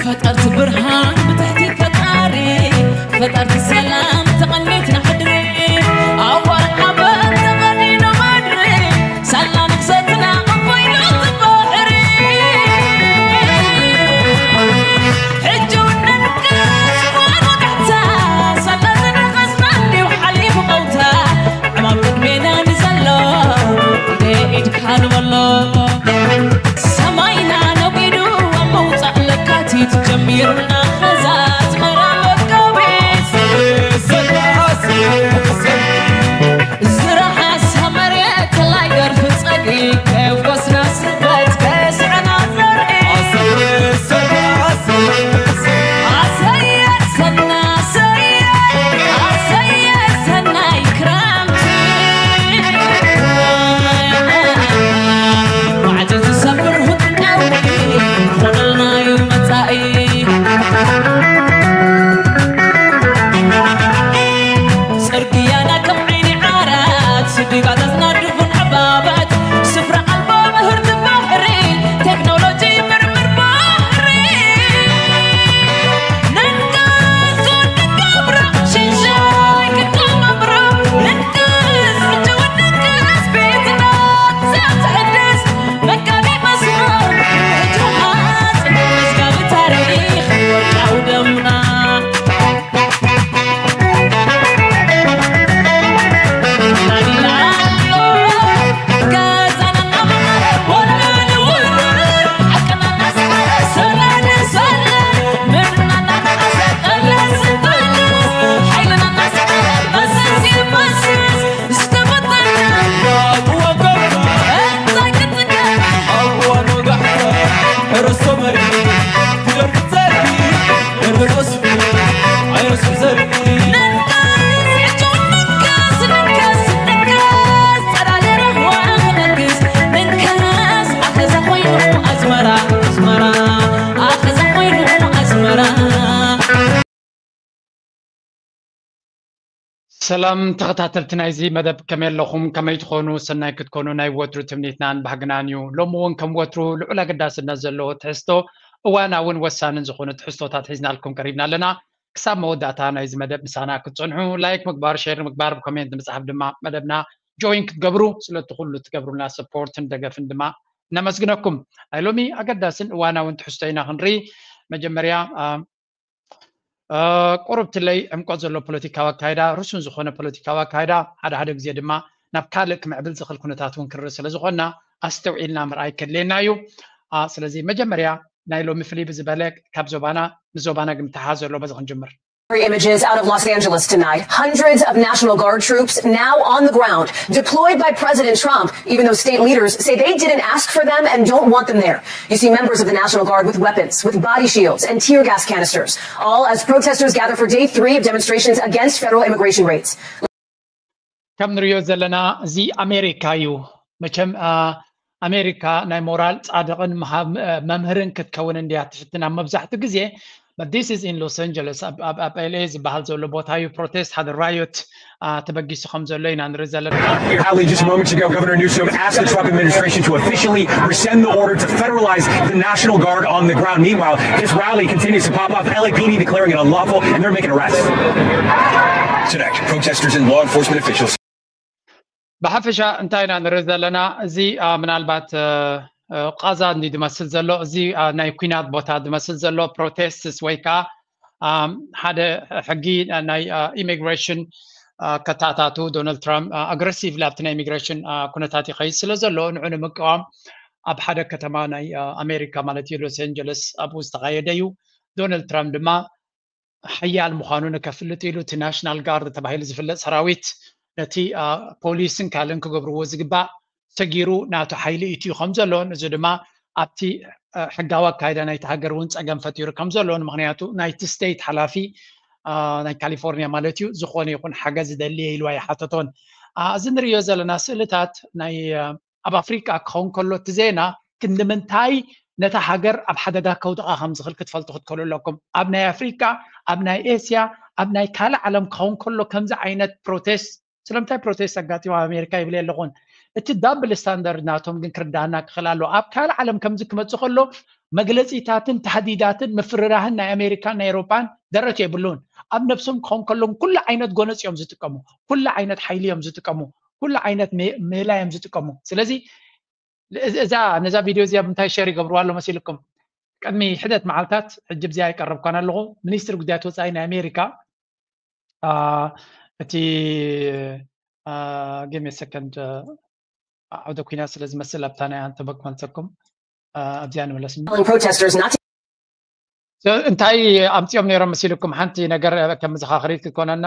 ፈጠርቲ ብርሃን ብትሕቲ ፈጣሪ፣ ፈጠርቲ ሰላም ተቐኒትና ሕድሪ፣ ኣዋር ሓበን ተቐኒኑ ምድሪ፣ ሳላ ንግሰትና ኣቦይና እቲ ባሕሪ። ሕጂ እውን ነንቅስ ጓል ወጋሕታ፣ ሳላ ዝነቐስና እንዲዩ ሓሊፉ ቀውታ፣ ዕማም ቅድሜና ንዘሎ ኢደ ኢድካ ንበሎ። ሰማይና ነጒዱ ኣብ ምውጻእ ለካቲት ጀሚሩና ኸዛ ኣስመራ መጋቢት። ዝረሓሳ መሬት ተላይ ደርፊ ጸግዒ ከየፍኮስና ስበት ከስዕና ዘርኢ። ኣሰየ ሰና ኣሰየ ኣሰየ ሰናይ ክረምቲ። ማዕጽ ዝሰብር ሁትቀዊ ኾነልናዩ መጻኢ። ጽርግያና ከም ዓይኒ ዓራት፣ ስዲጋታት ናድፉን ዕባባት፣ ስፍራ ኣልቦ ምህርቲ ባሕሪ፣ ቴክኖሎጂ ምርምር ባሕሪ። ነንጋሶ ንገብሮ ሽንሻይ ክተመብሮ፣ ነንጋስ ሕጂ እውን ነንጋስ ቤትና ዘትሕድስ፣ መጋቢ መስመር ሕጂ ሃጽ መዝጋቢ ታሪኽ ወርቃዊ ደምና። ሰላም ተኸታተልቲ ናይዚ መደብ፣ ከመይ ኣለኹም? ከመይ ትኾኑ? ሰናይ ክትኮኑ ናይ ወትሩ ትምኒትናን ባህግናን እዩ። ሎሚ እውን ከም ወትሩ ልዑል ኣገዳስነት ዘለዎ ትሕዝቶ፣ እዋናውን ወሳንን ዝኾኑ ትሕዝቶታት ሒዝናልኩም ቀሪብና ኣለና። ክሳብ መወዳእታ ናይዚ መደብ ምሳና ክትጸንሑ ላይክ ምግባር፣ ሼር ምግባር፣ ብኮሜንት ምጽሓፍ ድማ መደብና ጆይን ክትገብሩ፣ ስለቲ ኩሉ ትገብሩልና ሰፖርትን ደገፍን ድማ ነመስግነኩም። ናይ ሎሚ ኣገዳስን እዋናውን ትሕዝቶ ኢና ክንርኢ። መጀመርያ ቁሩብ ትለይ ዕምቆት ዘሎ ፖለቲካዊ ኣካይዳ፣ ርሱን ዝኾነ ፖለቲካዊ ኣካይዳ፣ ሓደ ሓደ ግዜ ድማ ናብ ካልእ ክምዕብል ዝኽእል ኩነታት እውን ክንርኢ ስለ ዝኾንና ኣስተውዒልና ምርኣይ ከድልየና እዩ። ስለዚ መጀመርያ ናይ ሎሚ ፍልይ ብዝበለ ካብ ዞባና ንዞባና ግምተሓ ዘሎ በዚ ክንጅምር። Images out of Los Angeles tonight. Hundreds of National Guard troops now on the ground, deployed by President Trump, even though state leaders say they didn't ask for them and don't want them there. You see members of the National Guard with weapons, with body shields and tear gas canisters, all as protesters gather for day three of demonstrations against federal immigration raids. ከም ንሪኦ ዘለና እዚ ኣሜሪካ እዩ። መቸም ኣሜሪካ ናይ ሞራል ፃድቕን መምህርን ክትከውን እንድያ ትፍትን ኣብ መብዛሕትኡ ግዜ። But this is in Los Angeles, ኣብ ኤል ኤ ዝበሃል ዘሎ ቦታ እዩ። ፕሮቴስት ሓደ ራዮት ተበጊሱ ከም ዘሎ ኢና ንርኢ ዘለና። Just moments ago, Governor Newsom asked the Trump administration to officially rescind the order to federalize the National Guard on the ground. Meanwhile, this rally continues to pop off. L A P D declaring it unlawful, and they're making arrests. Tonight, protesters and law enforcement officials ብሓፈሻ እንታይ ኢና ንርኢ ዘለና? እዚ ምናልባት ቃዛ እንዲ ዝመስል ዘሎ፣ እዚ ናይ ኩናት ቦታ ዝመስል ዘሎ ፕሮቴስትስ ወይ ከዓ ሓደ ሕጊ ናይ ኢሚግሬሽን ከተኣታቱ ዶናልድ ትራምፕ ኣግረሲቭሊ ኣብቲ ናይ ኢሚግሬሽን ኩነታት ይኸይድ ስለ ዘሎ ንዑ ንምቅዋም ኣብ ሓደ ከተማ ናይ ኣሜሪካ ማለት እዩ ሎስ ኣንጀለስ ኣብኡ ዝተኻየደ እዩ። ዶናልድ ትራምፕ ድማ ሓያል ምዃኑ ንከፍልጥ ኢሉ እቲ ናሽናል ጋርድ ተባሂሉ ዝፍለጥ ሰራዊት ነቲ ፖሊስን ካልእን ክገብርዎ ዝግባእ ሰጊሩ ናቱ ሓይሊ ኢትዩ ከም ዘሎን እዚ ድማ ኣብቲ ሕጋዊ ኣካይዳ ናይቲ ሃገር እውን ፀገም ፈጢሩ ከም ዘሎን ምክንያቱ ናይቲ ስቴት ሓላፊ ናይ ካሊፎርኒያ ማለት እዩ ዝኾነ ይኹን ሓገዝ ደልየ ኢሉ ኣይሓተቶን። እዚ ንሪኦ ዘለና ስእልታት ናይ ኣብ ኣፍሪቃ ክኸውን ከሎ እቲ ዜና ክንዲ ምንታይ ነታ ሃገር ኣብ ሓደጋ ከውድቓ ከም ዝኽእል ክትፈልጡ ክትክእሉ ኣለኩም። ኣብ ናይ ኣፍሪቃ፣ ኣብ ናይ ኤስያ፣ ኣብ ናይ ካልእ ዓለም ክኸውን ከሎ ከምዚ ዓይነት ፕሮቴስት ስለምንታይ ፕሮቴስት ኣጋጢሙ ኣብ ኣሜሪካ ይብል ኣለኹን። እቲ ዳብል ስታንዳርድ ናቶም ግን ክርዳና ክኽእል ኣለዎ። ኣብ ካልእ ዓለም ከምዚ ክመፅእ ከሎ መግለፂታትን ታህዲዳትን ምፍርራህን ናይ ኣሜሪካን ናይ ኤውሮጳን ደረት የብሉን። ኣብ ነብሶም ክኸውን ከሎም ኩሉ ዓይነት ጎነፅ እዮም ዝጥቀሙ፣ ኩሉ ዓይነት ሓይሊ እዮም ዝጥቀሙ፣ ኩሉ ዓይነት ሜ- ሜላ እዮም ዝጥቀሙ። ስለዚ እዛ ነዛ ቪድዮ እዚኣ ብምንታይ ሸር ይገብርዋ ኣሎ መሲልኩም? ቅድሚ ሕደት መዓልታት ሕጂ ብዚኣ ይቀረብኳን ኣለኹ። ሚኒስትሪ ጉዳያት ወፃኢ ናይ ኣሜሪካ እቲ ጊቭ ሚ ሰከንድ ዓውደ ኩናት ስለ ዝመስል ኣብታ ናይ ኣንተ በክ መልሰኩም ኣብዚኣ ንመለስ። Protesters not እንታይ ኣምፅኦም ነይሮም መሲልኩም? ሓንቲ ነገር ከም መዘኻኸሪት ክትኮነና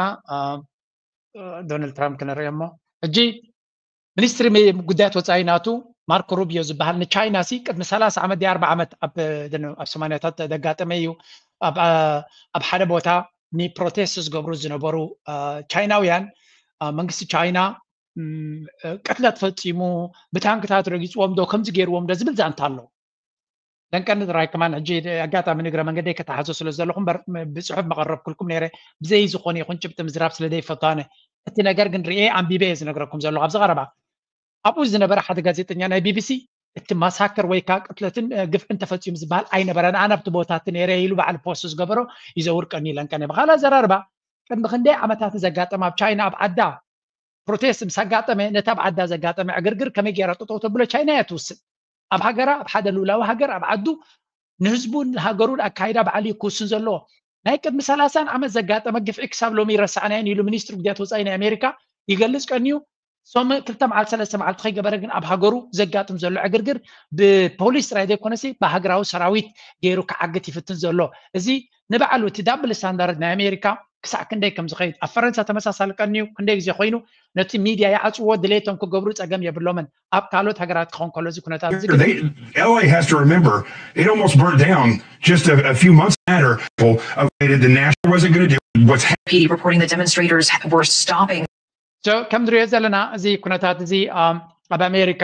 ዶናልድ ትራምፕ ክንርኢ እሞ ሕጂ ሚኒስትሪ ጉዳያት ወፃኢ ናቱ ማርኮ ሩቢዮ ዝበሃል ንቻይና ሲ ቅድሚ ሰላሳ ዓመት ዲ ኣርባ ዓመት ኣብ ሰማንያታት ዘጋጠመ እዩ። ኣብ ሓደ ቦታ ንፕሮቴስት ዝገብሩ ዝነበሩ ቻይናውያን መንግስቲ ቻይና ቅትለት ፈፂሙ ብታንክታት ረጊፅዎም ዶ ከምዚ ገይርዎም ዶ ዝብል ዛንታ ኣሎ። ለንቀኒ ጥራይ ከማን ሕጂ ኣጋጣሚ ንግረ መንገደይ ከተሓዞ ስለ ዘለኹ እምበር ብፅሑፍ መቐረብኩልኩም ነይረ። ብዘይ ዝኾነ ይኹን ጭብጢ ምዝራብ ስለ ዘይፈቱ ኣነ እቲ ነገር ግን ርኤ ኣንቢበ እየ ዝነግረኩም ዘለኹ ኣብዚ ቀረባ። ኣብኡ ዝነበረ ሓደ ጋዜጠኛ ናይ ቢቢሲ እቲ ማሳከር ወይ ከዓ ቅትለትን ግፍዕን ተፈፂሙ ዝበሃል ኣይነበረን፣ ኣነ ኣብቲ ቦታ እቲ ነይረ ኢሉ በዓል ፖስት ዝገበሮ ይዘውር ቀኒ ለንቀኒ ብኻላ ዘራርባ ቅድሚ ክንደይ ዓመታት ዘጋጠመ ኣብ ቻይና ኣብ ዓዳ ፕሮቴስት ምስ ኣጋጠመ ነቲ ኣብ ዓዳ ዘጋጠመ ዕግርግር ከመይ ገይራ ጠጠው ተብሎ ቻይና እያ ትውስን። ኣብ ሃገራ ኣብ ሓደ ልኡላዊ ሃገር ኣብ ዓዱ ንህዝቡን ንሃገሩን ኣካይዳ ባዕሉ እዩ ክውስን ዘለዎ። ናይ ቅድሚ ሰላሳን ዓመት ዘጋጠመ ግፍዒ ክሳብ ሎሚ ይረሳዕናዮን ኢሉ ሚኒስትሪ ጉዳያት ወፃኢ ናይ ኣሜሪካ ይገልፅ ቀንዩ። ሶም ክልተ መዓልቲ ሰለስተ መዓልቲ ከይገበረ ግን ኣብ ሃገሩ ዘጋጥም ዘሎ ዕግርግር ብፖሊስ ጥራይ ዘይኮነሲ ብሃገራዊ ሰራዊት ገይሩ ክዓግት ይፍትን ዘሎ። እዚ ንባዕሉ እቲ ዳብል ስታንዳርድ ናይ ኣሜሪካ ክሳዕ ክንደይ ከም ዝኸይድ ኣብ ፈረንሳ ተመሳሳሊ ቀንዩ ክንደይ ግዜ ኮይኑ ነቲ ሚድያ ይዓፅዎ ድሌቶም ክገብሩ ፀገም የብሎምን። ኣብ ካልኦት ሃገራት ክኸውን ከሎ እዚ ኩነታት እዚ ግን They, L A has to remember, it almost burnt down just a, a few months later. Of the national wasn't going to do what's P D reporting that demonstrators were stopping So ከም ንሪኦ ዘለና እዚ ኩነታት እዚ ኣብ ኣሜሪካ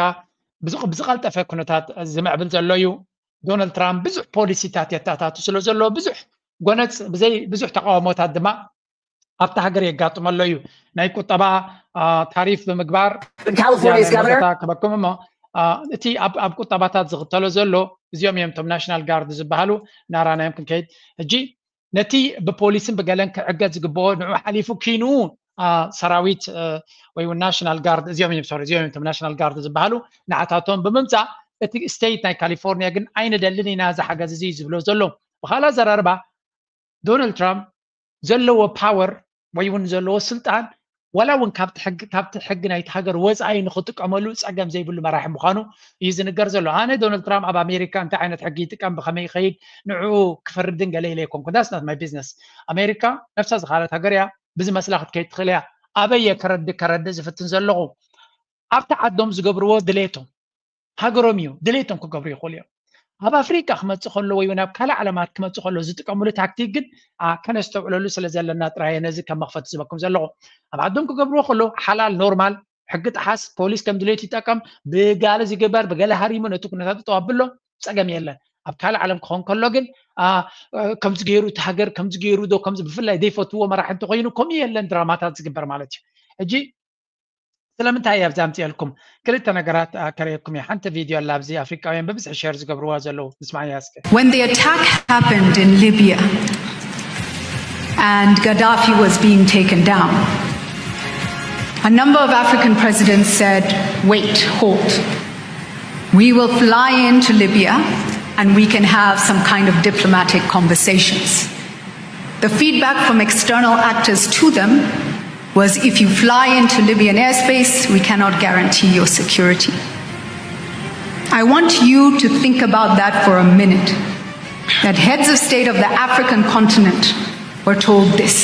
ብዝቐልጠፈ ኩነታት ዝምዕብል ዘሎ እዩ። ዶናልድ ትራምፕ ብዙሕ ፖሊሲታት የታታቱ ስለ ዘሎ ብዙሕ ጎነፅ ብዘይ ብዙሕ ተቃውሞታት ድማ ኣብቲ ሃገር የጋጥመሎ እዩ። ናይ ቁጠባ ታሪፍ ብምግባር California's governor ከበኩም እሞ እቲ ኣብ ቁጠባታት ዝኽተሎ ዘሎ እዚኦም እዮም እቶም ናሽናል ጋርድ ዝበሃሉ ናራናዮም ክንከይድ ሕጂ ነቲ ብፖሊስን ብገለን ክዕገት ዝግብኦ ንዑ ሓሊፉ ኪኑ ሰራዊት ወይ እውን ናሽናል ጋርድ እዚኦም እዮም ሶሪ እዚኦም እዮም ናሽናል ጋርድ ዝበሃሉ ንዓታቶም ብምምፃእ እቲ ስቴት ናይ ካሊፎርኒያ ግን ኣይንደልን ኢና እዚ ሓገዝ እዚ ዝብሎ ዘሎ ብኻላ ዘራርባ ዶናልድ ትራምፕ ዘለዎ ፓወር ወይ እውን ዘለዎ ስልጣን ዋላ እውን ካብቲ ሕጊ ናይቲ ሃገር ወፃኢ ንክጥቀመሉ ፀገም ዘይብሉ መራሒ ምዃኑ እዩ ዝንገር ዘሎ ኣነ ዶናልድ ትራምፕ ኣብ ኣሜሪካ እንታይ ዓይነት ሕጊ ይጥቀም ብከመይ ይኸይድ ንዕኡ ክፈርድን ገለ ኢለ ኣይኮንኩ that's not my business ኣሜሪካ ነፍሳ ዝኻለት ሃገር እያ ብዝመስላ ክትከይድ ትኽእል እያ ኣበይ እየ ከረድእ ከረድእ ዝፍትን ዘለኹ ኣብቲ ዓዶም ዝገብርዎ ድሌቶም ሃገሮም እዩ ድሌቶም ክገብሩ ይኽእሉ እዮም ኣብ ኣፍሪቃ ክመፅእ ከሎ ወይ ናብ ካልእ ዓለማት ክመፅእ ከሎ ዝጥቀምሉ ታክቲክ ግን ከነስተውዕለሉ ስለ ዘለና ጥራየ ነዚ ከም መኽፈቲ ዝበኩም ዘለኹ ኣብ ዓዶም ክገብርዎ ከሎ ሓላል ኖርማል ሕጊ ጥሓስ ፖሊስ ከም ድሌቱ ይጠቀም ብጋለ ዝግበር ብገለ ሃሪሙ ነቲ ኩነታት ጠው ኣብሎ ፀገም የለን ኣብ ካልእ ዓለም ክኾን ከሎ ግን ከምዚ ገይሩ እቲ ሃገር ከምዚ ገይሩ ዶ ከምዚ ብፍላይ ዘይፈትዎ መራሒ እንተኮይኑ ከምኡ የለን ድራማታት ዝግበር ማለት እዩ ሕጂ ስለምንታይ እየ ኣብዚ ኣምፅኤልኩም ክልተ ነገራት ከርእየኩም እየ ሓንቲ ቪድዮ ኣላ ኣብዚ ኣፍሪቃውያን ብብዝሒ ሸር ዝገብርዋ ዘለዉ ንስማዕያ እስከ When the attack happened in Libya and Gaddafi was being taken down, a number of African presidents said, wait, halt. We will fly into Libya and we can have some kind of diplomatic conversations. The feedback from external actors to them was if you fly into Libyan airspace, we cannot guarantee your security. I want you to think about that for a minute. That heads of state of the African continent were told this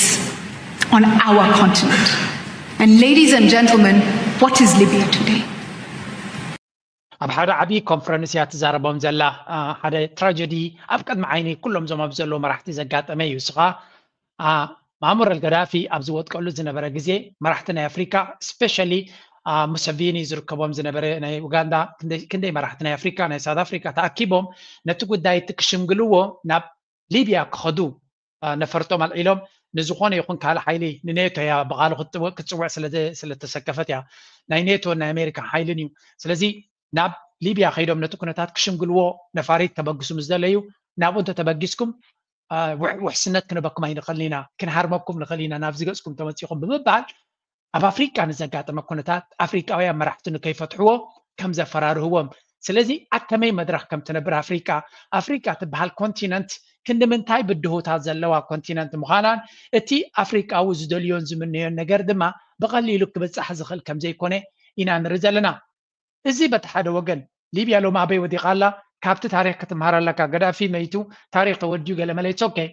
on our continent. And ladies and gentlemen, what is Libya today? ኣብ ሓደ ዓብዪ ኮንፈረንስ እያ ትዛረቦም ዘላ ሓደ ትራጀዲ ኣብ ቅድሚ ዓይኒ ኩሎም ዞም ኣብ ዘለዉ መራሕቲ ዘጋጠመ እዩ ስኻ ማሙር ኣልገዳፊ ኣብ ዝወጥቀሉ ዝነበረ ግዜ መራሕቲ ናይ ኣፍሪካ ስፔሻሊ ሙሰቪኒ ዝርከቦም ዝነበረ ናይ ኡጋንዳ ክንደይ መራሕቲ ናይ ኣፍሪካ ናይ ሳውት ኣፍሪካ ተኣኪቦም ነቲ ጉዳይ እቲ ክሽምግልዎ ናብ ሊብያ ክኸዱ ነፈርቶም ኣልዒሎም ንዝኾነ ይኹን ካልእ ሓይሊ ንኔቶ እያ ብቓሉ ክትፅውዕ ስለተሰከፈት እያ ናይ ኔቶ ናይ ኣሜሪካ ሓይልን እዩ ስለዚ ናብ ሊብያ ከይዶም ነቲ ኩነታት ክሽምግልዎ ነፋሪት ተበግሱ ምስ ደለዩ፣ ናብኡ እንተተበጊስኩም ውሕስነት ክንበኩም ኣይንኽእልን ኢና፣ ክንሃርመኩም ንኽእል ኢና ናብዚ ገፅኩም ተመፂኹም ብምባል ኣብ ኣፍሪቃ ንዘጋጠመ ኩነታት ኣፍሪቃውያን መራሕቲ ንከይፈትሕዎ ከም ዘፈራርህዎም። ስለዚ ኣብ ከመይ መድረኽ ከም ትነብር ኣፍሪቃ፣ ኣፍሪቃ ትበሃል ኮንቲነንት ክንዲ ምንታይ ብድሆታት ዘለዋ ኮንቲነንት ምዃናን እቲ ኣፍሪቃዊ ዝደልዮን ዝምነዮን ነገር ድማ ብቐሊሉ ክብጻሕ ዝኽእል ከም ዘይኮነ ኢና ንርኢ ዘለና። እዚ በቲ ሓደ ወገን ሊብያ ሎሚ ኣበይ ወዲቓ ኣላ? ካብቲ ታሪክ ክትምሃር ኣለካ። ገዳፊ መይቱ፣ ታሪክ ተወዲኡ፣ ገለ መለ it's okay።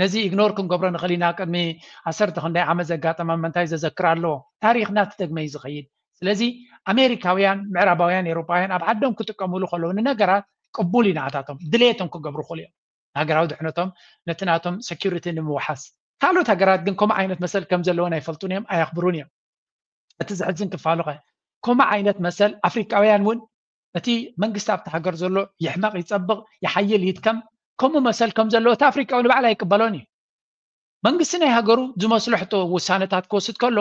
ነዚ ኢግኖር ክንገብሮ ንኽእል ኢና። ቅድሚ ዓሰርተ ክንደይ ዓመት ዘጋጠመ ምንታይ ዘዘክር ኣለዎ? ታሪክና ትደግመ እዩ ዝኸይድ። ስለዚ ኣሜሪካውያን፣ ምዕራባውያን፣ ኤውሮጳውያን ኣብ ዓዶም ክጥቀምሉ ከለዉ ንነገራት ቅቡል እዩ ንዓታቶም፣ ድሌቶም ክገብሩ ይኽእሉ እዮም። ሃገራዊ ድሕነቶም ነቲ ናቶም ሰኪሪቲ ንምውሓስ። ካልኦት ሃገራት ግን ከምኡ ዓይነት መሰል ከም ዘለወን ኣይፈልጡን እዮም፣ ኣየኽብሩን እዮም። እቲ ዘሕዝን ክፋሉ ኸ ከምኡ ዓይነት መሰል ኣፍሪቃውያን እውን እቲ መንግስቲ ኣብቲ ሃገር ዘሎ ይሕመቕ ይጸብቕ ይሓይል ይድከም ከምኡ መሰል ከም ዘለዎ እቲ ኣፍሪቃዊ ንባዕሉ ኣይቅበሎን እዩ። መንግስቲ ናይ ሃገሩ ዝመስሎ ሕቶ ውሳነታት ክወስድ ከሎ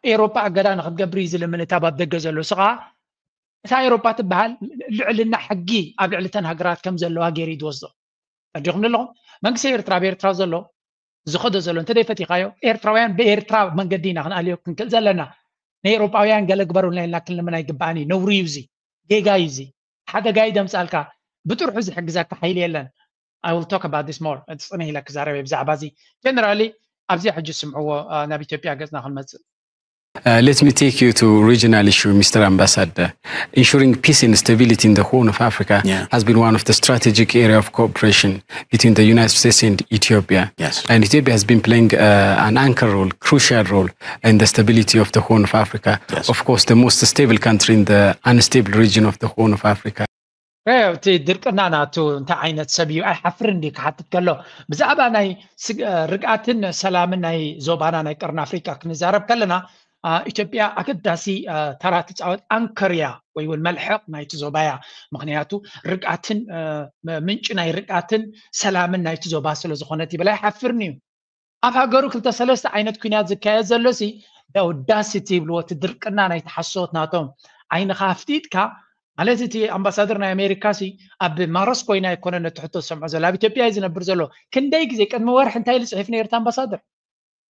ኤውሮጳ እገዳ ንክትገብር እዩ ዝልምን እታ ኣብ ደገ ዘሎ ስኻ እታ ኤውሮጳ ትበሃል ልዕልና ሕጊ ኣብ ልዕሊ እተን ሃገራት ከም ዘለዋ ገይሩ እዩ ዝወስዶ። ተረዲኹም ኣለኹም? መንግስቲ ኤርትራ ኣብ ኤርትራ ዘሎ ዝኸዶ ዘሎ እንተ ደይፈቲኻዮ ኤርትራውያን ብኤርትራ መንገዲ ኢና ክንኣልዮ ክንክእል ዘለና። ንኤውሮጳውያን ገለ ግበሩልና ኢልና ክንልምን ኣይግባእን እዩ። ነውሪ እዩ እዚ፣ ጌጋ እዩ እዚ፣ ሓደጋ እዩ ደምጻልካ። ብጥርሑ ዝሕግዘካ ሓይሊ የለን። I will talk about this more። ጽንሕ ኢለ ክዛረብ እየ ብዛዕባ እዚ። ጀነራሊ ኣብዚኣ ሕጂ ስምዕዎ፣ ናብ ኢትዮጵያ ገጽና ክንመጽእ። Uh, let me take you to regional issue, Mister Ambassador. Ensuring peace and stability in the Horn of Africa Yeah. has been one of the strategic area of cooperation between the United States and Ethiopia. Yes. And Ethiopia has been playing uh, an anchor role, crucial role in the stability of the Horn of Africa. Yes. Of course, the most stable country in the unstable region of the Horn of Africa. እቲ ድርቅና ናቱ እንታይ ዓይነት ሰብ እዩ ኣይሓፍርን ድዩ ክሓትት ከሎ ብዛዕባ ናይ ስግ- ርግኣትን ሰላምን ናይ ዞባና ናይ ቀርኒ ኣፍሪቃ ክንዛረብ ከለና አ፣ ኢትዮጵያ ኣገዳሲ አ፣ ተራ ትፃወት ኣንከር እያ ወይ እውን መልሕቕ ናይቲ ዞባ እያ። ምክንያቱ ርግኣትን አ፣ ም- ምንጪ ናይ ርግኣትን ሰላምን ናይቲ ዞባ ስለ ዝኾነት ይብል ኣይሓፍርን እዩ። ኣብ ሃገሩ ክልተ ሰለስተ ዓይነት ኩናት ዝካየድ ዘሎ ሲ ኣውዳሲቲ ይብልዎ እቲ ድርቅና ናይቲ ሓሶት ናቶም ዓይንኻ ኣፍጢጥካ ማለት እቲ ኣምባሳደር ናይ ኣሜሪካ ሲ ኣብ ማረስ ኮይና ኣይኮነ ነቲ ሕቶ ዝሰምዖ ዘሎ ኣብ ኢትዮጵያ እዩ ዝነብር ዘሎ። ክንደይ ግዜ ቅድሚ ወርሒ እንታይ ኢሉ ፅሒፍ ነይሩ እቲ ኣምባሳደር?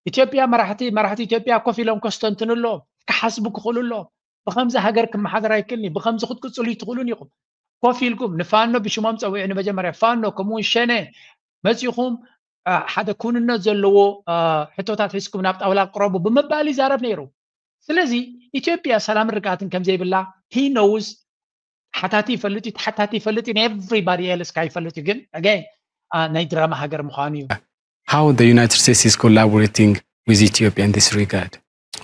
ኢትዮጵያ መራሕቲ መራሕቲ ኢትዮጵያ ኮፍ ኢሎም ከስተንትኑ ኣለዎም፣ ክሓስቡ ክኽእሉ ኣለዎም። ብከምዚ ሃገር ክመሓደር ኣይክእልን እዩ፣ ብከምዚ ክትቅፅሉ ይትኽእሉን ኢኹም። ኮፍ ኢልኩም ንፋኖ ብሽሞም ፀዊዑ ንመጀመርያ ፋኖ ከምኡውን ሸነ መፂኹም አ፣ ሓደ ክውንነት ዘለዎ አ፣ ሕቶታት ሒዝኩም ናብ ጣውላ ቅረቡ ብምባል ይዛረብ ነይሩ። ስለዚ ኢትዮጵያ ሰላምን ርግኣትን ከምዘይብላ he knows። ሓታቲ ይፈልጥ እዩ፣ ተሓታቲ ይፈልጥ እዩ፣ everybody else ከይፈልጥ እዩ። ግን again አ፣ ናይ ድራማ ሃገር ምዃኑ እዩ። How the United States is collaborating with Ethiopia in this regard?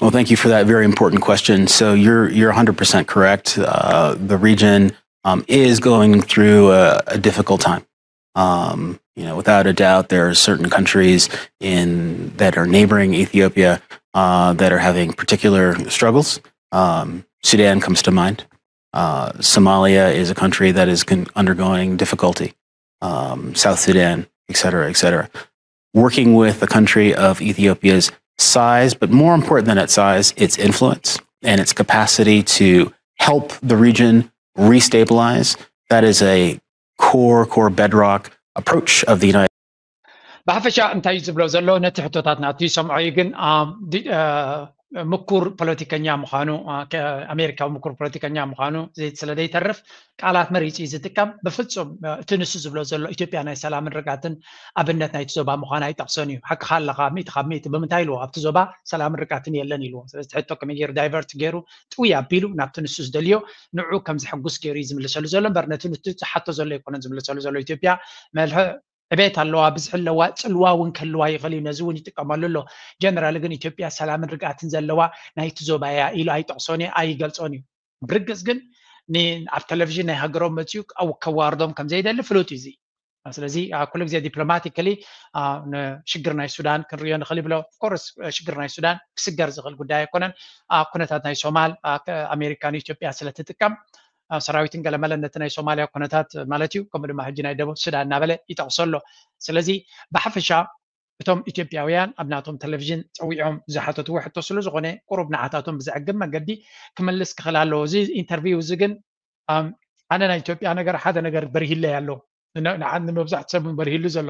Well, thank you for that very important question. So you're you're one hundred percent correct. Uh, the region um, is going through a, a difficult time. Um, you know, without a doubt, there are certain countries in that are neighboring Ethiopia uh, that are having particular struggles. Um, Sudan comes to mind. Uh, Somalia is a country that is con- undergoing difficulty. Um, South Sudan, et cetera, et cetera. Working with a country of Ethiopia's size, but more important than its size, its influence and its capacity to help the region restabilize. That is a core, core bedrock approach of the United ብሓፈሻ እንታይ እዩ ዝብሎ ዘሎ ነቲ ሕቶታት ናቱ ይሰምዖ እዩ። ግን አ፣ ዲ- አ፣ ምኩር ፖለቲከኛ ምዃኑ አ፣ ከ- ኣሜሪካዊ ምኩር ፖለቲከኛ ምዃኑ ዘይ- ስለ ዘይተርፍ ቃላት መሪፂ እዩ ዝጥቀም። ብፍፁም አ፣ እቲ ንሱ ዝብሎ ዘሎ ኢትዮጵያ ናይ ሰላምን ርግኣትን ኣብነት ናይቲ ዞባ ምዃና ኣይጠቕሶን እዩ። ሓቅኻ ኣለኻ ሚእቲ ካብ ሚእቲ። ብምንታይ ኢልዎ ኣብቲ ዞባ ሰላምን ርግኣትን የለን ኢልዎ። ስለዚ እቲ ሕቶ ከመይ ገይሩ ዳይቨርት ገይሩ ጥውይ ኣቢሉ ናብቲ ንሱ ዝደልዮ ንዑ ከም ዝሕጉስ ገይሩ እዩ ዝምልሰሉ ዘሎ እምበር ነቲ ንሱ ዝሓቶ ዘሎ ኣይኮነን ዝምልሰሉ ዘሎ። ኢትዮጵያ መልሕ ዕቤት ኣለዋ፣ ብዝሒ ኣለዋ፣ ፅልዋ እውን ክህልዋ ይኽእል እዩ። ነዚ እውን ይጥቀመሉ ኣሎ። ጀነራል ግን ኢትዮጵያ ሰላምን ርግኣትን ዘለዋ ናይቲ ዞባ እያ ኢሉ ኣይጠቕሶን እዩ፣ ኣይገልጾን እዩ። ብርግፅ ግን ን- ኣብ ቴሌቪዥን ናይ ሃገሮም መፅኡ ኣው- ከዋርዶም ከም ዘይደሊ ፍሉጥ እዩ እዚ። ስለዚ አ፣ ኩሉ ግዜ ዲፕሎማቲካሊ አ፣ ንሽግር ናይ ሱዳን ክንሪኦ ንኽእል ይብሎ። ኦፍኮርስ ሽግር ናይ ሱዳን ክስገር ዝኽእል ጉዳይ ኣይኮነን። አ፣ ኩነታት ናይ ሶማል አ፣ ከ- ኣሜሪካ ንኢትዮጵያ ስለ ትጥቀም አ፣ ሰራዊትን ገለመለን ነቲ ናይ ሶማልያ ኩነታት ማለት እዩ። ከምኡ ድማ ሕጂ ናይ ደቡብ ሱዳን እናበለ ይጠቕሶ ኣሎ። ስለዚ ብሓፈሻ እቶም ኢትዮጵያውያን ኣብ ናቶም ቴሌቪዥን ፀዊዖም ዝሓተትዎ ሕቶ ስለ ዝኾነ ቁሩብ ንዓታቶም ብዘዕግብ መንገዲ ክመልስ ክኽእል ኣለዎ። እዚ ኢንተርቪው እዚ ግን ኣነ ናይ ኢትዮጵያ ነገር ሓደ ነገር በርሂለይ ኣሎ። ንመብዛሕቲ ሰብ በርሂሉ ዘሎ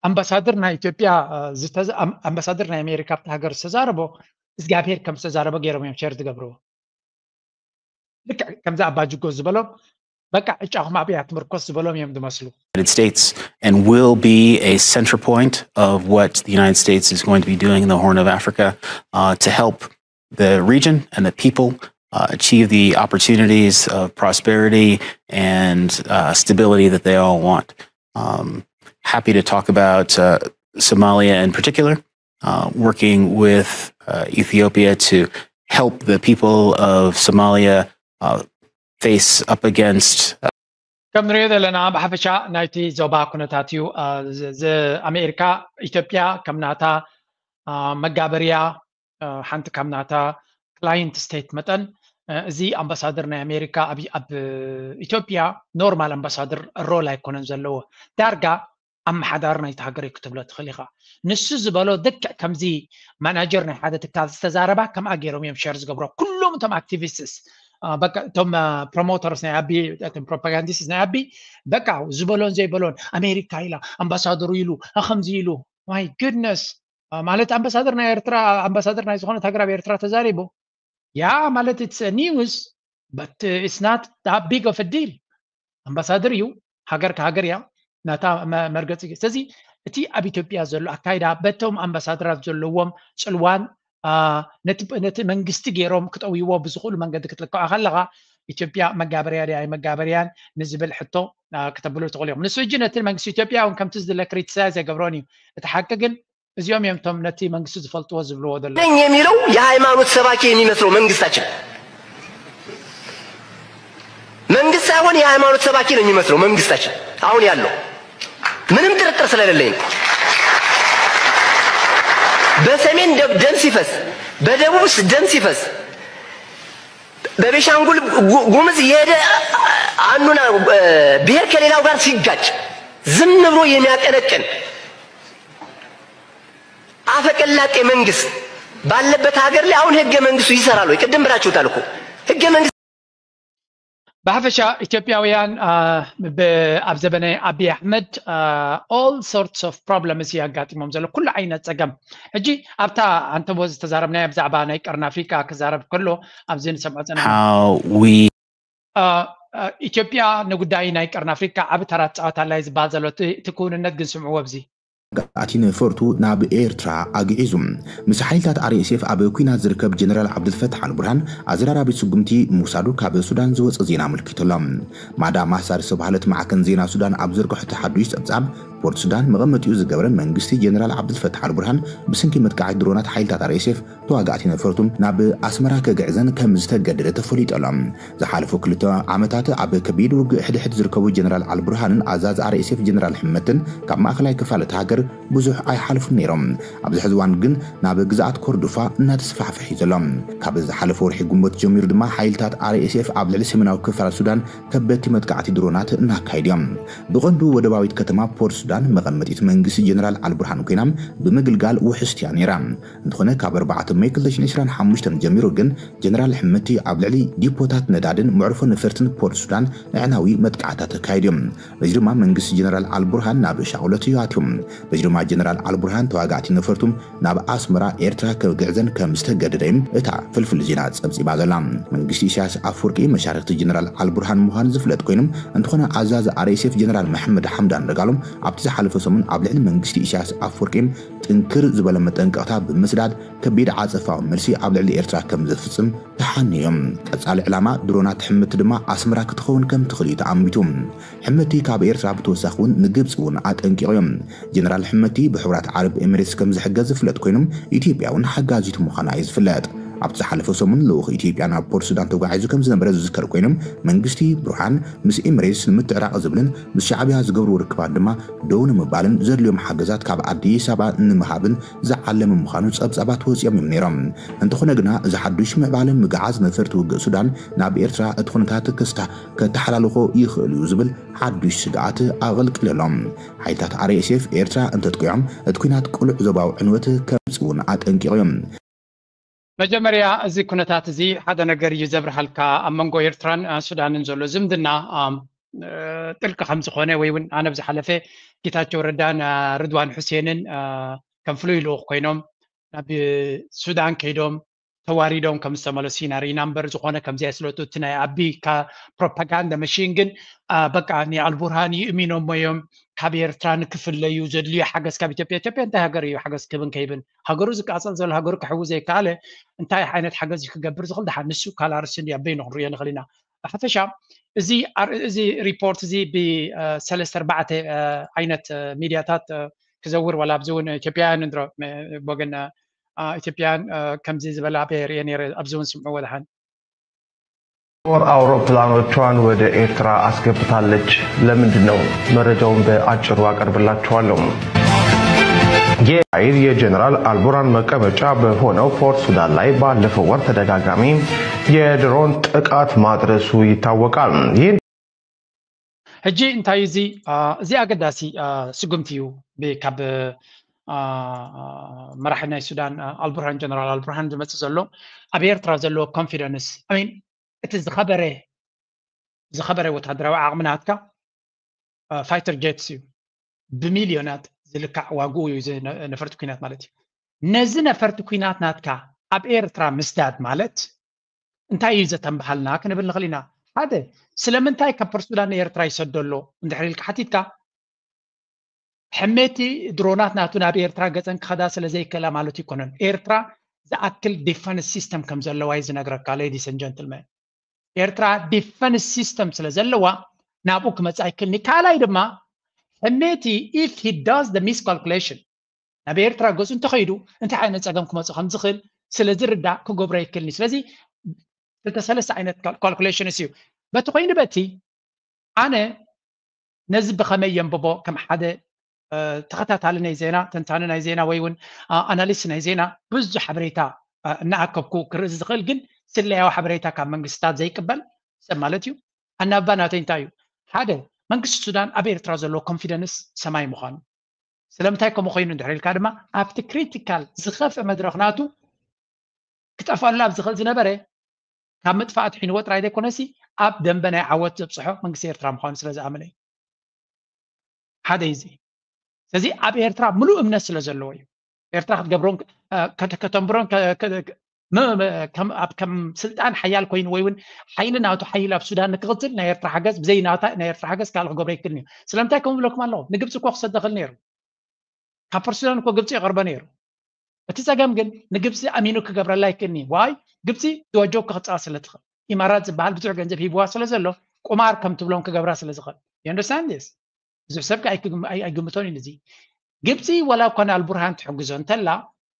ኣምባሳደር ናይ ኢትዮጵያ ኣምባሳደር ናይ ኣሜሪካ ኣብቲ ሃገር ዝተዛረቦ እግዚኣብሔር ከም ዝተዛረቦ ገይሮም እዮም ሸር ዝገብርዎ። ልክዕ ከምዚ ኣባጅጎ ዝበሎም በቃ ዕጫኹም ኣብያ ትምርኮስ ዝበሎም እዮም ዝመስሉ። United States and will be a center point of what the United States is going to be doing in the Horn of Africa uh, to help the region and the people uh, achieve the opportunities of prosperity and uh, stability that they all want. Um, happy to talk about uh, Somalia in particular, uh, working with uh, Ethiopia to help the people of Somalia uh, face up against. Uh, ከም ንሪኦ ዘለና ብሓፈሻ ናይቲ ዞባ ኩነታት እዩ። ኣሜሪካ ኢትዮጵያ ከም ናታ መጋበርያ ሓንቲ ካብ ናታ ክላይንት ስቴት መጠን እዚ ኣምባሳደር ናይ ኣሜሪካ ኣብ ኢትዮጵያ ኖርማል ኣምባሳደር ሮል ኣይኮነን ዘለዎ። ዳርጋ ኣመሓዳሪ ናይቲ ሃገር እዩ ክትብሎ ትኽእል ኢኻ። ንሱ ዝበሎ ልክዕ ከምዚ ማናጀር ናይ ሓደ ትካል ዝተዛረባ ከምኣ ገይሮም እዮም ሸር ዝገብሮ ኩሎም እቶም ኣክቲቪስትስ እቶም ፕሮሞተርስ ናይ ኣቢ እቶም ፕሮፓጋንዲስትስ ናይ ኣቢ በቃ ዝበሎን ዘይበሎን ኣሜሪካ ኢላ ኣምባሳደሩ ኢሉ ከምዚ ኢሉ my goodness ማለት ኣምባሳደር ናይ ኤርትራ ኣምባሳደር ናይ ዝኾነት ሃገር ኣብ ኤርትራ ተዛሪቡ ያ ማለት it's news but it's not that big of a deal ኣምባሳደር እዩ ሃገር ከሃገር እያ ናታ መርገፂ ስለዚ እቲ ኣብ ኢትዮጵያ ዘሎ ኣካይዳ በቶም ኣምባሳደራት ዘለዎም ፅልዋን ነቲ መንግስቲ ገይሮም ክጠውይዎ ብዝኽእሉ መንገዲ ክትልክዖ ከለካ ኢትዮጵያ መጋበርያ ድያ ኣይመጋበርያን ንዝብል ሕቶ ክተብሉ ትኽእሉ እዮም ንሱ እጂ ነቲ መንግስቲ ኢትዮጵያ እውን ከምቲ ዝድለ ክሪቲሳይዝ ኣይገብሮን እዩ እቲ ሓቂ ግን እዚኦም እዮም ቶም ነቲ መንግስቲ ዝፈልጥዎ ዝብልዎ ዘሎ ነኝ የሚለው የሃይማኖት ሰባኪ የሚመስለው መንግስታችን መንግስት ሳይሆን የሃይማኖት ሰባኪ ነው የሚመስለው መንግስታችን አሁን ያለው ምንም ጥርጥር ስለሌለኝ ነው። በሰሜን ደም ሲፈስ በደቡብ ደም ሲፈስ በቤሻንጉል ጉምዝ የሄደ አንዱና ብሔር ከሌላው ጋር ሲጋጭ ዝም ብሎ የሚያቀነቅን አፈቀላጤ መንግስት ባለበት ሀገር ላይ አሁን ህገ መንግስቱ ይሰራል ወይ? ቅድም ብላችሁታል እኮ ህገ መንግስት ብሓፈሻ ኢትዮጵያውያን ኣብ ዘበነ ኣቢ ኣሕመድ all sorts of problems ያጋጢሞም ዘሎ ኩሉ ዓይነት ፀገም ሕጂ ኣብታ ኣንተቦ ዝተዛረብናዮ ብዛዕባ ናይ ቀርኒ ኣፍሪካ ክዛረብ ከሎ ኣብዚ ንሰምዖ ፀና how we ኢትዮጵያ ንጉዳይ ናይ ቀርኒ ኣፍሪካ ዓብ ተራ ትፃወት ኣላ ዝበሃል ዘሎ እቲ ክውንነት ግን ስምዕዎ ኣብዚ ኣቲ ነፈርቱ ናብ ኤርትራ ኣግዒዙ ምስ ሓይልታት ኣርኤስኤፍ ኣብ ኩናት ዝርከብ ጀነራል ዓብዱልፈታሕ ኣልቡርሃን ኣዘራራቢ ስጉምቲ ምውሳዱ ካብ ሱዳን ዝወፀ ዜና ኣመልኪቱ ኣሎ። ማዳ ማሳር ዝተባህለት ማዕከን ዜና ሱዳን ኣብ ዘርግሐቶ ሓዱሽ ፀብፃብ ፖርት ሱዳን መቐመጢኡ ዝገበረ መንግስቲ ጀነራል ዓብዱልፈታሕ ኣልቡርሃን ብሰንኪ መጥቃዕቲ ድሮናት ሓይልታት ኣርኤስኤፍ ተዋጋእቲ ነፈርቱ ናብ ኣስመራ ከግዕዘን ከም ዝተገደደ ተፈሊጡ ኣሎ። ዝሓለፉ ክልተ ዓመታት ኣብ ከቢድ ውግእ ሕድሕድ ዝርከቡ ጀነራል ኣልቡርሃንን ኣዛዚ ኣርኤስኤፍ ጀነራል ሕመትን ካብ ማእከላይ ክፋል እታ ሃገር ብዙሕ ኣይሓልፉን ነይሮም። ኣብዚ ሕዚ እዋን ግን ናብ ግዝኣት ኮርዶፋ እናተስፋሕፍሕ እዩ ዘሎ። ካብ ዝሓለፈ ወርሒ ግንቦት ጀሚሩ ድማ ሓይልታት ኣርኤስኤፍ ኣብ ልዕሊ ሰሜናዊ ክፋል ሱዳን ከበድቲ መጥቃዕቲ ድሮናት እናካየዱ እዮም። ብቐንዱ ወደባዊት ከተማ ፖርት ሱዳን መቐመጢት መንግስቲ ጀነራል ኣልቡርሃን ኮይና ብምግልጋል ውሕስቲ እያ ነይራ። እንተኾነ ካብ ኣርባዕተ ሜይ ክልተ ሽሕን ዕስራን ሓሙሽተን ጀሚሩ ግን ጀነራል ሕመቲ ኣብ ልዕሊ ዲፖታት ነዳድን መዕርፎ ነፈርትን ፖርት ሱዳን ኣዕናዊ መጥቃዕታት ኣካይዱ እዩ። በዚ ድማ መንግስቲ ጀነራል ኣልቡርሃን ናብ ሻቕሎት እዩ ኣትዩ። በዚ ድማ ጀነራል ኣልቡርሃን ተዋጋእቲ ነፈርቱ ናብ ኣስመራ ኤርትራ ክግዕዘን ከም ዝተገደደ እዩ እታ ፍልፍል ዜና ጸብጺባ ዘላ። መንግስቲ ኢሳያስ ኣፍወርቂ መሻርክቲ ጀነራል ኣልቡርሃን ምዃኑ ዝፍለጥ ኮይኑ እንተኾነ ኣዛዚ ኣርኤስኤፍ ጀነራል መሐመድ ሓምዳን ደጋሎም ኣብቲ ዝሓለፈ ሰሙን ኣብ ልዕሊ መንግስቲ ኢሳያስ ኣፍወርቂ ጥንክር ዝበለ መጠንቀቕታ ብምስዳድ ከቢድ ዓጸፋዊ መልሲ ኣብ ልዕሊ ኤርትራ ከም ዘፍጽም ተሓንዮም። ቀጻሊ ዕላማ ድሮናት ሕምቲ ድማ ኣስመራ ክትኸውን ከም ትኽእል እዩ ተኣሚቱ። ሕምቲ ካብ ኤርትራ ብተወሳኺ እውን ንግብፂ እውን ኣጠንቂቑ እዮም። ጀነራል ሕምቲ ብሕቡራት ዓረብ ኤሚሬትስ ከም ዝሕገዝ ዝፍለጥ ኮይኖም ኢትዮጵያ እውን ሓጋዚት ምዃና እዩ ዝፍለጥ። ኣብቲ ዝሓለፈ ሰሙን ልኡኽ ኢትዮጵያ ናብ ፖርት ሱዳን ተጓዒዙ ከም ዝነበረ ዝዝከር ኮይኖም መንግስቲ ብሩሓን ምስ ኤሚሬትስ ንምትዕራቕ ዝብልን ምስ ሻዕብያ ዝገብርዎ ርክባት ድማ ደው ንምባልን ዘድልዮም ሓገዛት ካብ ኣዲስ ኣበባ ንምሃብን ዝዓለመ ምዃኑ ጸብጻባት ወጺኦም እዮም ነይሮም። እንተኾነ ግና እዚ ሓዱሽ ምዕባለ ምግዓዝ ነፈርቲ ውግእ ሱዳን ናብ ኤርትራ እቲ ኩነታት ክስታ ከተሓላልኾ ይኽእል እዩ ዝብል ሓዱሽ ስግኣት ኣቐልቂሉ ኣሎ። ሓይልታት ኣርኤስኤፍ ኤርትራ እንተጥቂዖም እቲ ኩናት ቅሉዕ ዞባዊ ዕንወት ከምጽእ እውን ኣጠንቂቑ እዮም። መጀመርያ፣ እዚ ኩነታት እዚ ሓደ ነገር እዩ ዘብርሃልካ። ኣብ መንጎ ኤርትራን ሱዳንን ዘሎ ዝምድና ጥልቂ ከም ዝኾነ፣ ወይ እውን ኣነ ብዝሓለፈ ጌታቸው ረዳን ርድዋን ሑሴንን ከም ፍሉይ ልኡኽ ኮይኖም ናብ ሱዳን ከይዶም ተዋሪዶም ከም ዝተመለሱ ኢና ርኢና እምበር፣ ዝኾነ ከምዚ ኣይስለጡ። እቲ ናይ ኣቢ ፕሮፓጋንዳ መሽን ግን በቃ ንኣልቡርሃን ይእሚኖሞ እዮም። ካብ ኤርትራ ንክፍለዩ ዘድልዩ ሓገዝ ካብ ኢትዮጵያ፣ ኢትዮጵያ እንታይ ሃገር እዩ ሓገዝ ክህብን ከይብን? ሃገሩ ዝቃጸል ዘሎ፣ ሃገሩ ክሕዊ ዘይከኣለ እንታይ ዓይነት ሓገዝ እዩ ክገብር ዝኽእል? ደሓን ንሱ ካልኣርሲ እንዲ ኣበይኑ ክንሪኦ ንኽእል ኢና። ብሓፈሻ እዚ ሪፖርት እዚ ብሰለስተ ኣርባዕተ ዓይነት ሚድያታት ክዘውር፣ ዋላ ኣብዚ እውን ኢትዮጵያውያን እንድሮ ብወገን ኢትዮጵያውያን ከምዚ ዝበለ ኣበየ ርእየ ነይረ፣ ኣብዚ እውን ስምዕዎ ደሓን። ጦር አውሮፕላኖቿን ወደ ኤርትራ አስገብታለች። ለምንድን ነው? መረጃውን በአጭሩ አቀርብላችኋለሁ። የአይር የጀነራል አልቡርሃን መቀመጫ በሆነው ፖርት ሱዳን ላይ ባለፈው ወር ተደጋጋሚ የድሮን ጥቃት ማድረሱ ይታወቃል። ይህን ሕጂ እንታይ እዚ እዚ ኣገዳሲ ስጉምቲ እዩ። ካብ መራሒ ናይ ሱዳን ኣልቡርሃን፣ ጀነራል ኣልቡርሃን ዝመፅእ ዘሎ ኣብ ኤርትራ ዘለዎ ኮንፊደንስ፣ ሚን እቲ ዝኸበረ ዝኸበረ ወታደራዊ ዓቕሚ ናትካ ፋይተር ጀትስ እዩ። ብሚልዮናት ዝልካዕ ዋግኡ እዩ ነፈርቲ ኩናት ማለት እዩ። ነዚ ነፈርቲ ኩናት ናትካ ኣብ ኤርትራ ምስዳድ ማለት እንታይ እዩ ዘተንብሃልና ክንብል ንኽእል ኢና። ሓደ፣ ስለምንታይ ካብ ፖርት ሱዳን ንኤርትራ ይሰዶ ኣሎ እንድሕር ኢልካ ሓቲትካ፣ ሕሜቲ ድሮናት ናቱ ናብ ኤርትራ ገጸን ክኸዳ ስለ ዘይክእላ ማለት ይኮነን። ኤርትራ ዝኣክል ዲፈንስ ሲስተም ከም ዘለዋ እዩ ዝነግረካ። Ladies and gentlemen፣ ኤርትራ ዲፈንስ ሲስተም ስለ ዘለዋ ናብኡ ክመጽእ ኣይክእልን። ካልኣይ ድማ ሕሜቲ if he does the miscalculation ናብ ኤርትራ ገጹ እንተኸይዱ እንታይ ዓይነት ጸገም ክመጽእ ከም ዝኽእል ስለ ዝርዳእ ክገብሮ ኣይክእልን እዩ። ስለዚ ክልተ ሰለስተ ዓይነት ካልኩሌሽንስ እዩ። በቲ ኮይኑ በቲ ኣነ ነዚ ብኸመይ የንብቦ ከም ሓደ ተኸታታሊ ናይ ዜና፣ ተንታኒ ናይ ዜና ወይ እውን ኣናሊስት ናይ ዜና ብዙሕ ሓበሬታ እናኣከብኩ ክርኢ ዝኽእል፣ ግን ስለያዊ ሓበሬታ ካብ መንግስታት ዘይቅበል ሰብ ማለት እዩ። ኣናብባ ናተይ እንታይ እዩ? ሓደ፣ መንግስቲ ሱዳን ኣብ ኤርትራ ዘለዎ ኮንፊደንስ ሰማይ ምዃኑ። ስለምንታይ ከምኡ ኮይኑ እንድሕር ኢልካ ድማ ኣብቲ ክሪቲካል ዝኸፍእ መድረኽ ናቱ ክጠፍኣሉ ኣብ ዝኽእል ዝነበረ ካብ ምጥፋእ ኣድሒንዎ ጥራይ ዘይኮነሲ ኣብ ደንበ ናይ ዓወት ዘብፅሖ መንግስቲ ኤርትራ ምዃኑ ስለ ዝኣመነ እዩ። ሓደ እዩ እዚ። ስለዚ ኣብ ኤርትራ ምሉእ እምነት ስለ ዘለዎ እዩ። ኤርትራ ክትገብሮን ከተንብሮን ኣብ ከም ስልጣን ሓያል ኮይኑ ወይ እውን ሓይሊ ናቱ ሓይል ኣብ ሱዳን ንክቕፅል ናይ ኤርትራ ሓገዝ ብዘይ ናታ ናይ ኤርትራ ሓገዝ ካልእ ክገብሮ ይክእል እዩ። ስለምንታይ ከምኡ ብለኩም ኣለኹ? ንግብፂ እኮ ክሰዶ ክእል ነይሩ። ካብ ፖርት ሱዳን እኮ ግብፂ ይቐርቦ ነይሩ። እቲ ፀገም ግን ንግብፂ ኣሚኑ ክገብረላ ኣይክእልን እዩ። ዋይ? ግብፂ ዝወጀው ክኽፅኣ ስለ ትኽእል። ኢማራት ዝበሃል ብዙሕ ገንዘብ ሂብዋ ስለ ዘሎ ቁማር ከም ትብሎም ክገብራ ስለ ዝኽእል። You understand this? ብዙሕ ሰብ ከ ኣይክግም- ኣይ- ኣይግምቶን እዩ እዚ። ግብፂ ወላ እኳ ንኣልቡርሃን ትሕግዞ እንተላ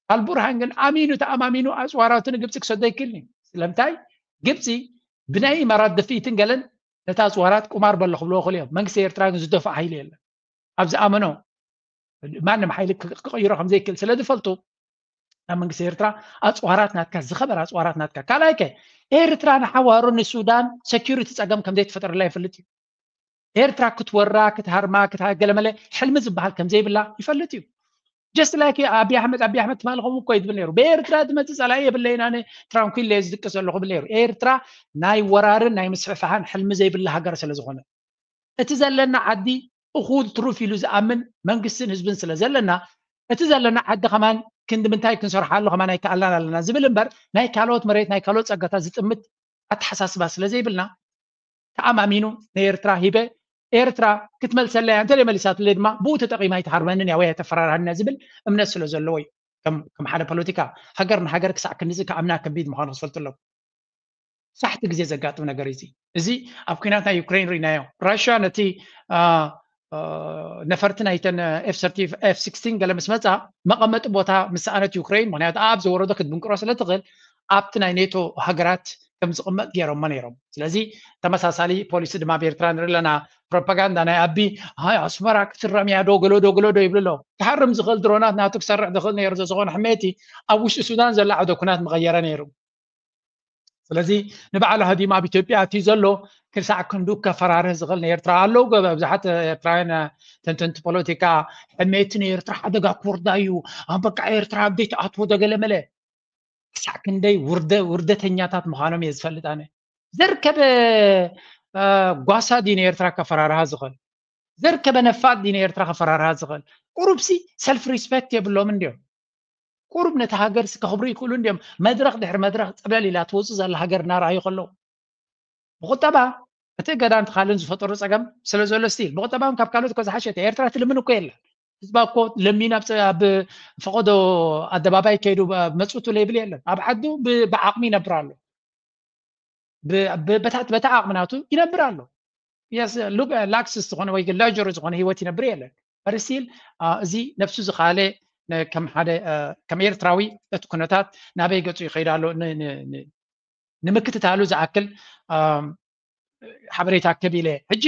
ኣልቡርሃን ግን ኣሚኑ ተኣማሚኑ ኣፅዋራቱ ንግብፂ ክሰዶ ኣይክእልን እዩ። ስለምንታይ? ግብፂ ብናይ ኢማራት ድፍኢትን ገለን ነታ ኣፅዋራት ቁማር በሎ ክብልዎ ክእሉ እዮም። መንግስቲ ኤርትራ ግን ዝደፍኦ ሓይሊ የለን። ኣብ ዝኣመኖ ማንም ሓይሊ ክቕይሮ ከም ዘይክእል ስለ ዝፈልጡ ናብ መንግስቲ ኤርትራ ኣፅዋራት ናትካ ዝኸበረ ኣፅዋራት ናትካ ካልኣይ ከ ኤርትራ ንሓዋሩ ንሱዳን ሰኪሪቲ ፀገም ከም ዘይትፈጥረላ ይፈልጥ እዩ። ኤርትራ ክትወራ ክትሃርማ ክትገለመለ ሕልሚ ዝበሃል ከም ዘይብላ ይፈልጥ እዩ። ጀስት ላይክ ኣብይ ኣሕመድ ኣብይ ኣሕመድ ትማሊ ከምኡ እኮ እዩ ዝብል ነይሩ። ብኤርትራ ዝመፅእ ፀላኢ የብለይን ኣነ ትራንኩል እየ ዝድቅስ ዘለኹ ይብል ነይሩ። ኤርትራ ናይ ወራርን ናይ ምስፍሕፋሕን ሕልሚ ዘይብላ ሃገር ስለ ዝኾነ እቲ ዘለና ዓዲ እኹል ትሩፍ ኢሉ ዝኣምን መንግስትን ህዝብን ስለ ዘለና እቲ ዘለና ዓዲ ከማን ክንዲ ምንታይ ክንሰርሓሉ ከማን ኣይከኣልናን ኣለና ዝብል እምበር ናይ ካልኦት መሬት ናይ ካልኦት ፀጋታት ዝጥምት ኣተሓሳስባ ስለ ዘይብልና ተኣማሚኑ ንኤርትራ ሂበ ኤርትራ ክትመልሰለይ እያ እንተዘይ መሊሳትለይ ድማ ብኡ ተጠቒማ ኣይትሃርመንን እያ ወይ ኣይተፈራርሃንን እያ ዝብል እምነት ስለ ዘለዎ እዩ። ከም ሓደ ፖለቲካ ሃገር ንሃገር ክሳዕ ክንድዚ ክኣምና ከቢድ ምዃኑ ክትፈልጡ ኣለኩም። ሳሕቲ ግዜ ዘጋጥም ነገር እዩ። እዚ ኣብ ኩናት ናይ ዩክሬን ርኢናዮ። ራሽያ ነቲ ነፈርቲ ናይተን ኤፍ ስክስቲን ገለ ምስ መፃ መቐመጢ ቦታ ምስ ሰኣነት ዩክሬን ምክንያቱ ኣብ ዝወረዶ ክትብንቅሮ ስለ ትኽእል ኣብቲ ናይ ኔቶ ሃገራት ከም ዝቕመጥ ገይሮሞ ነይሮም። ስለዚ ተመሳሳሊ ፖሊሲ ድማ ኣብ ኤርትራ ንርኢ ኣለና። ፕሮፓጋንዳ ናይ ኣቢ ኣይ ኣስመራ ክትረም እያ ዶ ገሎ ዶ ገሎ ዶ ይብሉ ኣለዉ። ክሃርም ዝኽእል ድሮናት ናቱ ክሰርሕ ዝኽእል ነይሩ ዘዝኾነ ሕሜቲ ኣብ ውሽጢ ሱዳን ዘሎ ዓውደ ኩናት ምቐየረ ነይሩ። ስለዚ ንባዕሉ ሃዲሙ ኣብ ኢትዮጵያ ኣትዩ ዘሎ ክሳዕ ክንዱ ከፈራርህ ዝኽእል ንኤርትራ ኣለዉ። ገ- ብዙሓት ኤርትራውያን ተንተንቲ ፖለቲካ ሕሜቲ ንኤርትራ ሓደጋ ክወርዳ እዩ። ኣብ በቃ ኤርትራ ኣብ ዘይትኣትዎ ዶ ገለ መለ ክሳዕ ክንደይ ውርደ ውርደተኛታት ምዃኖም እየ ዝፈልጥ። ኣነ ዘርከበ እ፣ ጓሳ ድዩ ንኤርትራ ከፈራርሃ ዝኽእል? ዘርከበ ነፋጥ ድዩ ንኤርትራ ከፈራርሃ ዝኽእል? ቁሩብሲ ሰልፍ ሪስፔክት የብሎም እንዲዮም። ቁሩብ ነቲ ሃገርሲ ከኽብሩ ይኽእሉ እንዲዮም። መድረኽ ድሕሪ መድረኽ ጽብለል ኢላ ትወጽእ ዘላ ሃገር እናረኣዩ ከለዉ፣ ብቁጠባ እቲ ገዳን ካልእን ዝፈጠሮ ጸገም ስለ ዘሎ፣ ስቲል ብቁጠባም ካብ ካልኦት እኮ ዝሓሸት እያ። ኤርትራ ትልምን እኮ የለን። ህዝባ እኮ ለሚኑ ኣብ ጸ- ኣብ ፈቐዶ ኣደባባይ ከይዱ ብ- መጽቱ ለይብል የለን። ኣብ ዓዱ ብ- ብዓቕሚ ይነብር ኣሎ። ብ- ብ- በታ በታ ዓቕሚ ናቱ ይነብር ኣሎ። የስ ሉክ ላክስስ ዝኾነ ወይ ላጀሪ ዝኾነ ህይወት ይነብር የለን። በርሲል እዚ ነፍሱ ዝኻለ ነ- ከም ሓደ እ፣ ከም ኤርትራዊ እቲ ኩነታት ናበይ ገጹ ይኸይድ ኣሎ ን- ን- ን- ንምክትታሉ ዝኣክል እ፣ ሓበሬታ ክብ ኢለ። ሕጂ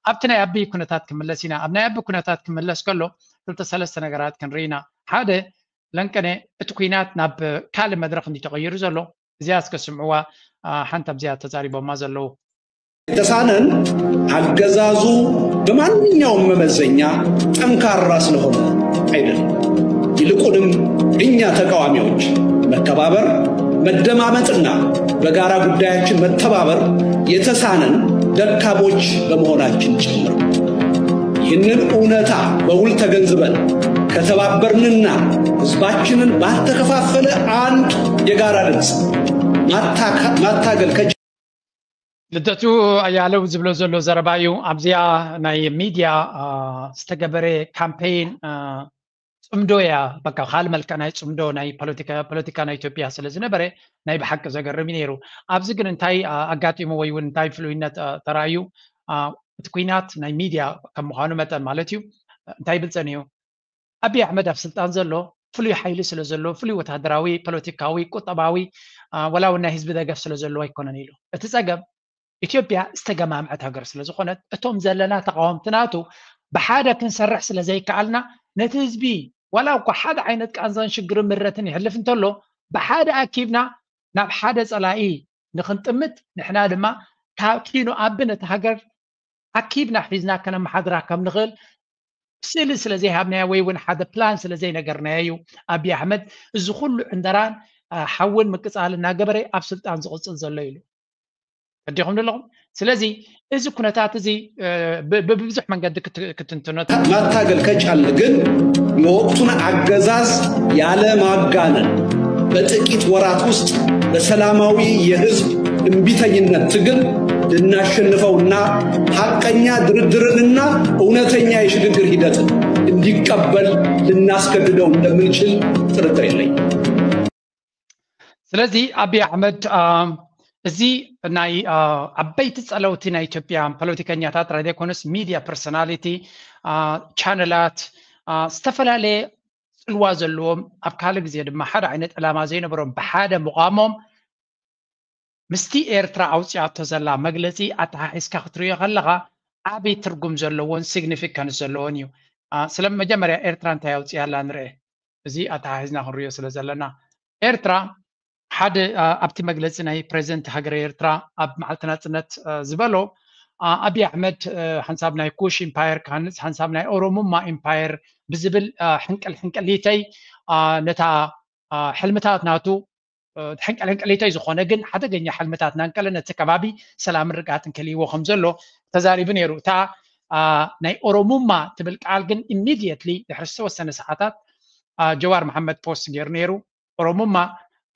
ኣብቲ ናይ ኣቢ ኩነታት ክምለስ ኢና። ኣብ ናይ ኣቢ ኩነታት ክምለስ ከሎ ክልተ ሰለስተ ነገራት ክንርኢ ኢና። ሓደ ለንቀነ እቲ ኩናት ናብ ካልእ መድረኽ እንዲ ተቐይሩ ዘሎ እዚኣ እስከ ስምዕዋ። እ፣ ሓንቲ ኣብዚኣ ተዛሪቦማ ዘለዉ የተሳነን አገዛዙ በማንኛውም መመዘኛ ጠንካራ ስለሆነ አይደለም። ይልቁንም እኛ ተቃዋሚዎች መከባበር፣ መደማመጥና በጋራ ጉዳያችን መተባበር የተሳነን ደካሞች በመሆናችን ጭምር። ይህንን እውነታ በውል ተገንዝበን ከተባበርንና ህዝባችንን ባልተከፋፈለ አንድ የጋራ ድምፅ ማታካ- ማታገል ከ ልደቱ ኣያለው ዝብሎ ዘሎ ዘረባ እዩ። ኣብዚኣ ናይ ሚድያ እ፣ ዝተገበረ ካምፔን እ፣ ጽምዶ እያ። በቃ ካልእ መልክዕ ናይ ጽምዶ ናይ ፖለቲካ ፖለቲካ ናይ ኢትዮጵያ ስለ ዝነበረ ናይ ብሓቂ ዘገርም እዩ ነይሩ። ኣብዚ ግን እንታይ እ፣ ኣጋጢሙ ወይ እውን እንታይ ፍሉይነት እ፣ ተራእዩ? እ፣ እቲ ኩናት ናይ ሚድያ ከም ምዃኑ መጠን ማለት እዩ። እንታይ ይብል ጸኒሑ? ኣብይ ኣሕመድ ኣብ ስልጣን ዘሎ ፍሉይ ሓይሊ ስለ ዘሎ ፍሉይ ወታደራዊ፣ ፖለቲካዊ፣ ቁጠባዊ እ፣ ወላ እውን ናይ ህዝቢ ደገፍ ስለ ዘለዎ ኣይኮነን ኢሉ። እቲ ጸገም ኢትዮጵያ ዝተገማምዐት ሃገር ስለ ዝኾነት እቶም ዘለና ተቃወምቲ ናቱ ብሓደ ክንሰርሕ ስለ ዘይከኣልና ነቲ ህዝቢ ዋላ እኳ ሓደ ዓይነት ቃንዛን ሽግርን ምረትን ይሕልፍ እንተሎ ብሓደ ኣኪብና ናብ ሓደ ጸላኢ ንኽንጥምት ንሕና ድማ ካብ ኪኖ ኣቢ ነቲ ሃገር ኣኪብና ሒዝና ከነመሓድራ ከም ንኽእል ስእሊ ስለ ዘይሃብናዮ ወይ እውን ሓደ ፕላን ስለ ዘይነገርናዮ እዩ ኣብይ ኣሕመድ እዚ ኩሉ ዕንደራን እ፣ ሓውን ምቅጻል እናገበረ ኣብ ስልጣን ዝቕጽል ዘሎ ኢሉ። ተረዲኹም ኣለኹም? ስለዚ እዚ ኩነታት እዚ እ፣ ብ- ብብዙሕ መንገዲ ክት- ክትንትኖ ማታገል ከቻልን ግን የወቅቱን አገዛዝ ያለ ማጋነን በጥቂት ወራት ውስጥ በሰላማዊ የህዝብ እምቢተኝነት ትግል ልናሸንፈውና ሐቀኛ ድርድርንና እውነተኛ የሽግግር ሂደትን እንዲቀበል ልናስገድደው እንደምንችል ጥርጥር የለኝም። ስለዚ ኣብይ ኣሕመድ እ፣ እዚ ናይ እ፣ ዓበይቲ ጸለውቲ ናይ ኢትዮጵያ ፖለቲከኛታት ራዲዮ ኮነስ ሚድያ ፐርሶናሊቲ እ፣ ቻነላት እ፣ ዝተፈላለየ ጽልዋ ዘለዎም ኣብ ካልእ ግዜ ድማ ሓደ ዓይነት ዕላማ ዘይነበሮም ብሓደ ምቋሞም ምስቲ ኤርትራ ኣውፂኣቶ ዘላ መግለፂ ኣተሓሒዝካ ክትሪኦ ከለኻ ዓብዪ ትርጉም ዘለዎን ሲግኒፊካንስ ዘለዎን እዩ። እ፣ ስለ መጀመርያ ኤርትራ እንታይ ኣውፅኣላ ንርአ። እዚ ኣተሓሒዝና ክንሪኦ ስለ ዘለና ኤርትራ ሓደ እ፣ ኣብቲ መግለፂ ናይ ፕሬዚደንት ሃገረ ኤርትራ ኣብ መዓልቲ ናፅነት እ፣ ዝበሎ እ፣ ኣብይ ኣሕመድ እ፣ ሓንሳብ ናይ ኩሽ ኢምፓየር ክሃንፅ ሓንሳብ ናይ ኦሮሙማ ኢምፓየር ብዝብል እ፣ ሕንቅል ሕንቅሊተይ እ፣ ነታ እ፣ ሕልምታት ናቱ እ፣ ሕንቅል ሕንቅሊተይ ዝኾነ ግን ሓደገኛ ሕልምታት ናንቀለ ነቲ ከባቢ ሰላምን ርግኣትን ከልይዎ ከም ዘሎ ተዛሪቡ ነይሩ። እታ እ፣ ናይ ኦሮሙማ ትብል ቃል ግን ኢሚድየትሊ ድሕሪ ዝተወሰነ ሰዓታት እ፣ ጀዋር መሓመድ ፖስት ገይሩ ነይሩ። ኦሮሙማ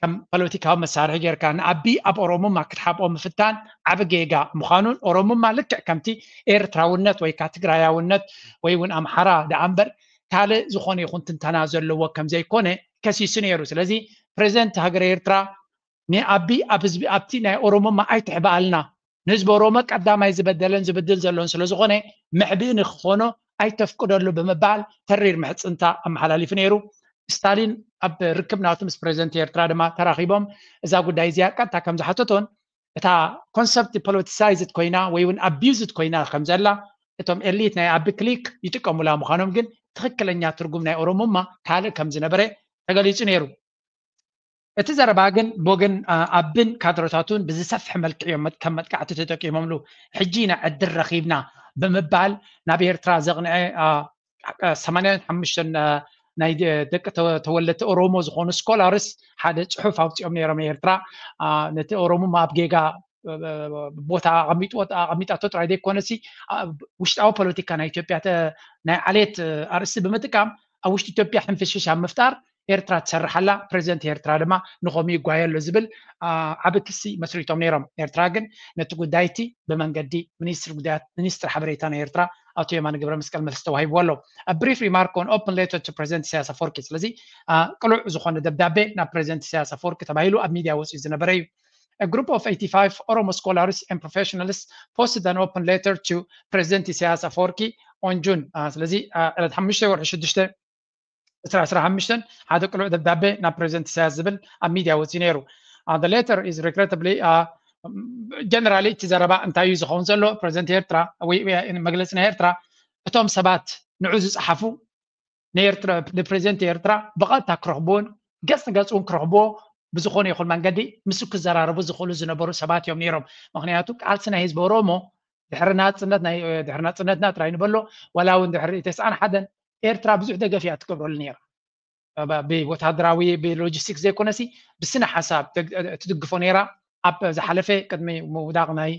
ከም ፖለቲካዊ መሳርሒ ጌርካ ንኣቢ ኣብ ኦሮሙማ ክትሓብኦ ምፍታን ዓቢ ጌጋ ምዃኑን ኦሮሙማ ልክዕ ከምቲ ኤርትራውነት ወይ ካ ትግራያውነት ወይ እውን ኣምሓራ ደኣ እምበር ካልእ ዝኾነ ይኹን ትንተና ዘለዎ ከም ዘይኮነ ከሲሱ ነይሩ። ስለዚ ፕሬዚደንት ሃገረ ኤርትራ ንኣቢ ኣብ ህዝቢ ኣብቲ ናይ ኦሮሞማ ኣይትሕበኣልና፣ ንህዝቢ ኦሮሞ ቀዳማይ ዝበደለን ዝብድል ዘሎን ስለ ዝኾነ መሕብኢ ንክኾኖ ኣይተፍቅደሉ ብምባል ተሪር ምሕጽንታ ኣመሓላሊፉ ነይሩ። ስታሊን ኣብ ርክብ ናቱ ምስ ፕሬዚደንት ኤርትራ ድማ ተራኺቦም እዛ ጉዳይ እዚኣ ቀጥታ ከም ዝሓተቶን እታ ኮንሰፕት ፖለቲሳይዝድ ኮይና ወይ እውን ኣቢዩዝድ ኮይና ከም ዘላ እቶም ኤሊት ናይ ኣቢ ክሊክ ይጥቀሙላ ምዃኖም ግን ትኽክለኛ ትርጉም ናይ ኦሮሞማ ካልእ ከም ዝነበረ ተገሊጹ ነይሩ። እቲ ዘረባ ግን ብወገን ኣቢን ካድረታቱን ብዝሰፍሐ መልክዕ እዮም ከም መጥቃዕቲ ተጠቂሞምሉ። ሕጂ ኢና ዕድል ረኺብና ብምባል ናብ ኤርትራ ዘቕንዐ ሰማንያን ሓሙሽተን ናይ ደቂ ተወለድቲ ኦሮሞ ዝኾኑ ስኮላርስ ሓደ ፅሑፍ ኣውፅኦም ነይሮም። ኤርትራ ነቲ ኦሮሙማ ኣብ ጌጋ ቦታ ኣቐሚጣቶ ጥራይ ዘይኮነሲ ውሽጣዊ ፖለቲካ ናይ ኢትዮጵያ ናይ ዓሌት ኣርእስቲ ብምጥቃም ኣብ ውሽጢ ኢትዮጵያ ሕንፍሽፍሽ ኣብ ምፍጣር ኤርትራ ትሰርሓላ፣ ፕሬዚደንት ኤርትራ ድማ ንኸምኡ ይጓየ ኣሎ ዝብል ዓቢ ክሲ መስሪቶም ነይሮም። ኤርትራ ግን ነቲ ጉዳይቲ ብመንገዲ ሚኒስትሪ ጉዳያት ሚኒስትሪ ሓበሬታ ናይ ኤርትራ ኣቶ የማነ ገብረመስቀል መልሲ ተዋሂብዎ ኣሎ። A brief remark on open letter to President ኢሳያስ ኣፈወርቂ። ስለዚ ቅሉዕ ዝኾነ ደብዳቤ ናብ ፕሬዚደንት ኢሳያስ ኣፈወርቂ ተባሂሉ ኣብ ሚድያ ወፂኡ ዝነበረ እዩ። A group of eighty-five Oromo scholars and professionals posted an open letter to President ኢሳያስ ኣፈወርቂ on June። ስለዚ ዕለት ሓሙሽተ ወርሒ ሽዱሽተ ዕስራ ዕስራ ሓሙሽተ ሓደ ቅሉዕ ደብዳቤ ናብ ፕሬዚደንት ኢሳያስ ዝብል ኣብ ሚድያ ወፂኡ ነይሩ። The letter is regrettably generally እቲ ዘረባ እንታይ እዩ ዝኸውን ዘሎ? ፕሬዚደንት ኤርትራ ወይ መግለፂ ናይ ኤርትራ እቶም ሰባት ንዑ ዝፀሓፉ ንኤርትራ ንፕሬዚደንት ኤርትራ ብቐጥታ ክረኽብዎን ገጽ ንገጽ እውን ክረኽብዎ ብዝኾነ ይኹን መንገዲ ምስኡ ክዘራረቡ ዝኽእሉ ዝነበሩ ሰባት እዮም ነይሮም። ምኽንያቱ ቃልሲ ናይ ህዝቢ ኦሮሞ ድሕሪ ናጽነት ናይ ድሕሪ ናጽነትና ጥራይ ንበሎ ዋላ እውን ድሕሪ ተስዓን ሓደን ኤርትራ ብዙሕ ደገፍ እያ ትገብረሉ ነይራ። ብወታደራዊ ብሎጂስቲክስ ዘይኮነሲ ብስነ ሓሳብ ትድግፎ ነይራ። ኣብ ዝሓለፈ ቅድሚ ምውዳቕ ናይ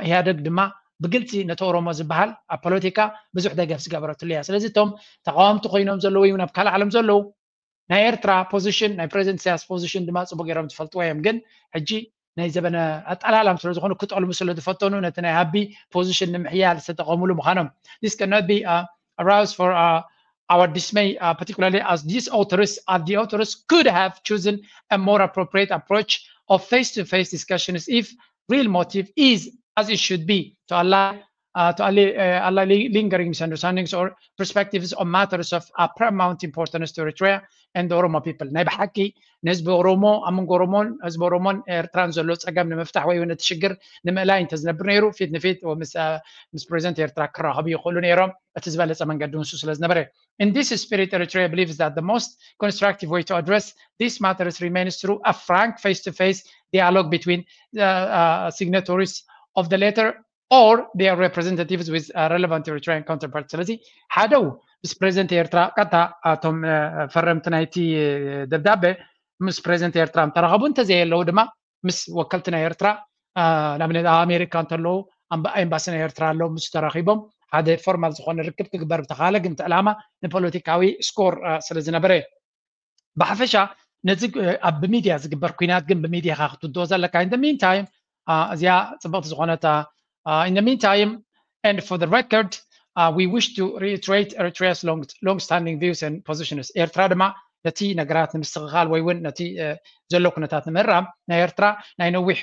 ኢህኣደግ ድማ ብግልፂ ነቲ ኦሮሞ ዝበሃል ኣብ ፖለቲካ ብዙሕ ደገፍ ዝገበረትሉ እያ። ስለዚ እቶም ተቃወምቲ ኮይኖም ዘለዉ ይሁን ኣብ ካልእ ዓለም ዘለዉ ናይ ኤርትራ ፖዚሽን ናይ ፕሬዚደንት ኢሳያስ ፖዚሽን ድማ ፅቡቅ ገይሮም ዝፈልጥዎ እዮም። ግን ሕጂ ናይ ዘበነ ኣጠላላም ስለ ዝኾኑ ክጠልሙ ስለ ዝፈተኑ ነቲ ናይ ኣቢ ፖዚሽን ንምሕያል ዝተጠቀሙሉ ምዃኖም this cannot be a rouse for our dismay, particularly as these authors, as the authors could have chosen a more appropriate approach of face-to-face discussions if real motive is, as it should be, to allay, uh, to allay, uh, allay lingering misunderstandings or perspectives on matters of uh, paramount importance to Eritrea and the Oromo people. ናይ ብሓቂ ንህዝቢ ኦሮሞ ኣብ መንጎ ኦሮሞን ህዝቢ ኦሮሞን ኤርትራን ዘሎ ፀገም ንምፍታሕ ወይ እውን እቲ ሽግር ንምእላይ እንተዝነብር ነይሩ ፊት ንፊት ምስ ፕሬዚደንት ኤርትራ ክራኸቡ ይኽእሉ ነይሮም። እቲ ዝበለፀ መንገዲ ንሱ ስለ ዝነበረ In this spirit, Eritrea believes that the most constructive way to address these matters remains through a frank face-to-face dialogue between the uh, signatories of the letter or their representatives with uh, relevant Eritrean counterparts. ስለዚ ሓደው ምስ ፕሬዚደንት ኤርትራ ቀጥታ እቶም ፈረምቲ ናይቲ ደብዳቤ ምስ ፕሬዚደንት ኤርትራ እንተረኸቡ እንተዘየለዉ ድማ ምስ ወከልቲ ናይ ኤርትራ ንኣብነት ኣብ ኣሜሪካ እንተለዉ ኤምባሲ ናይ ኤርትራ ኣለዉ ምስ ተራኺቦም ሓደ ፎርማል ዝኾነ ርክብ ክግበር ብተኻለ ግን እቲ ዕላማ ንፖለቲካዊ ስኮር ስለ ዝነበረ ብሓፈሻ ነዚ ኣብ ብሚድያ ዝግበር ኩናት ግን ብሚድያ ካ ክትውድኦ ዘለካ in the meantime እዚኣ ፅብቕቲ ዝኾነት in the meantime and for the record uh, we wish to reiterate Eritrea's long, long-standing views and positions. ኤርትራ ድማ ነቲ ነገራት ንምስትኽኻል ወይ እውን ነቲ ዘሎ ኩነታት ንምእራም ናይ ኤርትራ ናይ ነዊሕ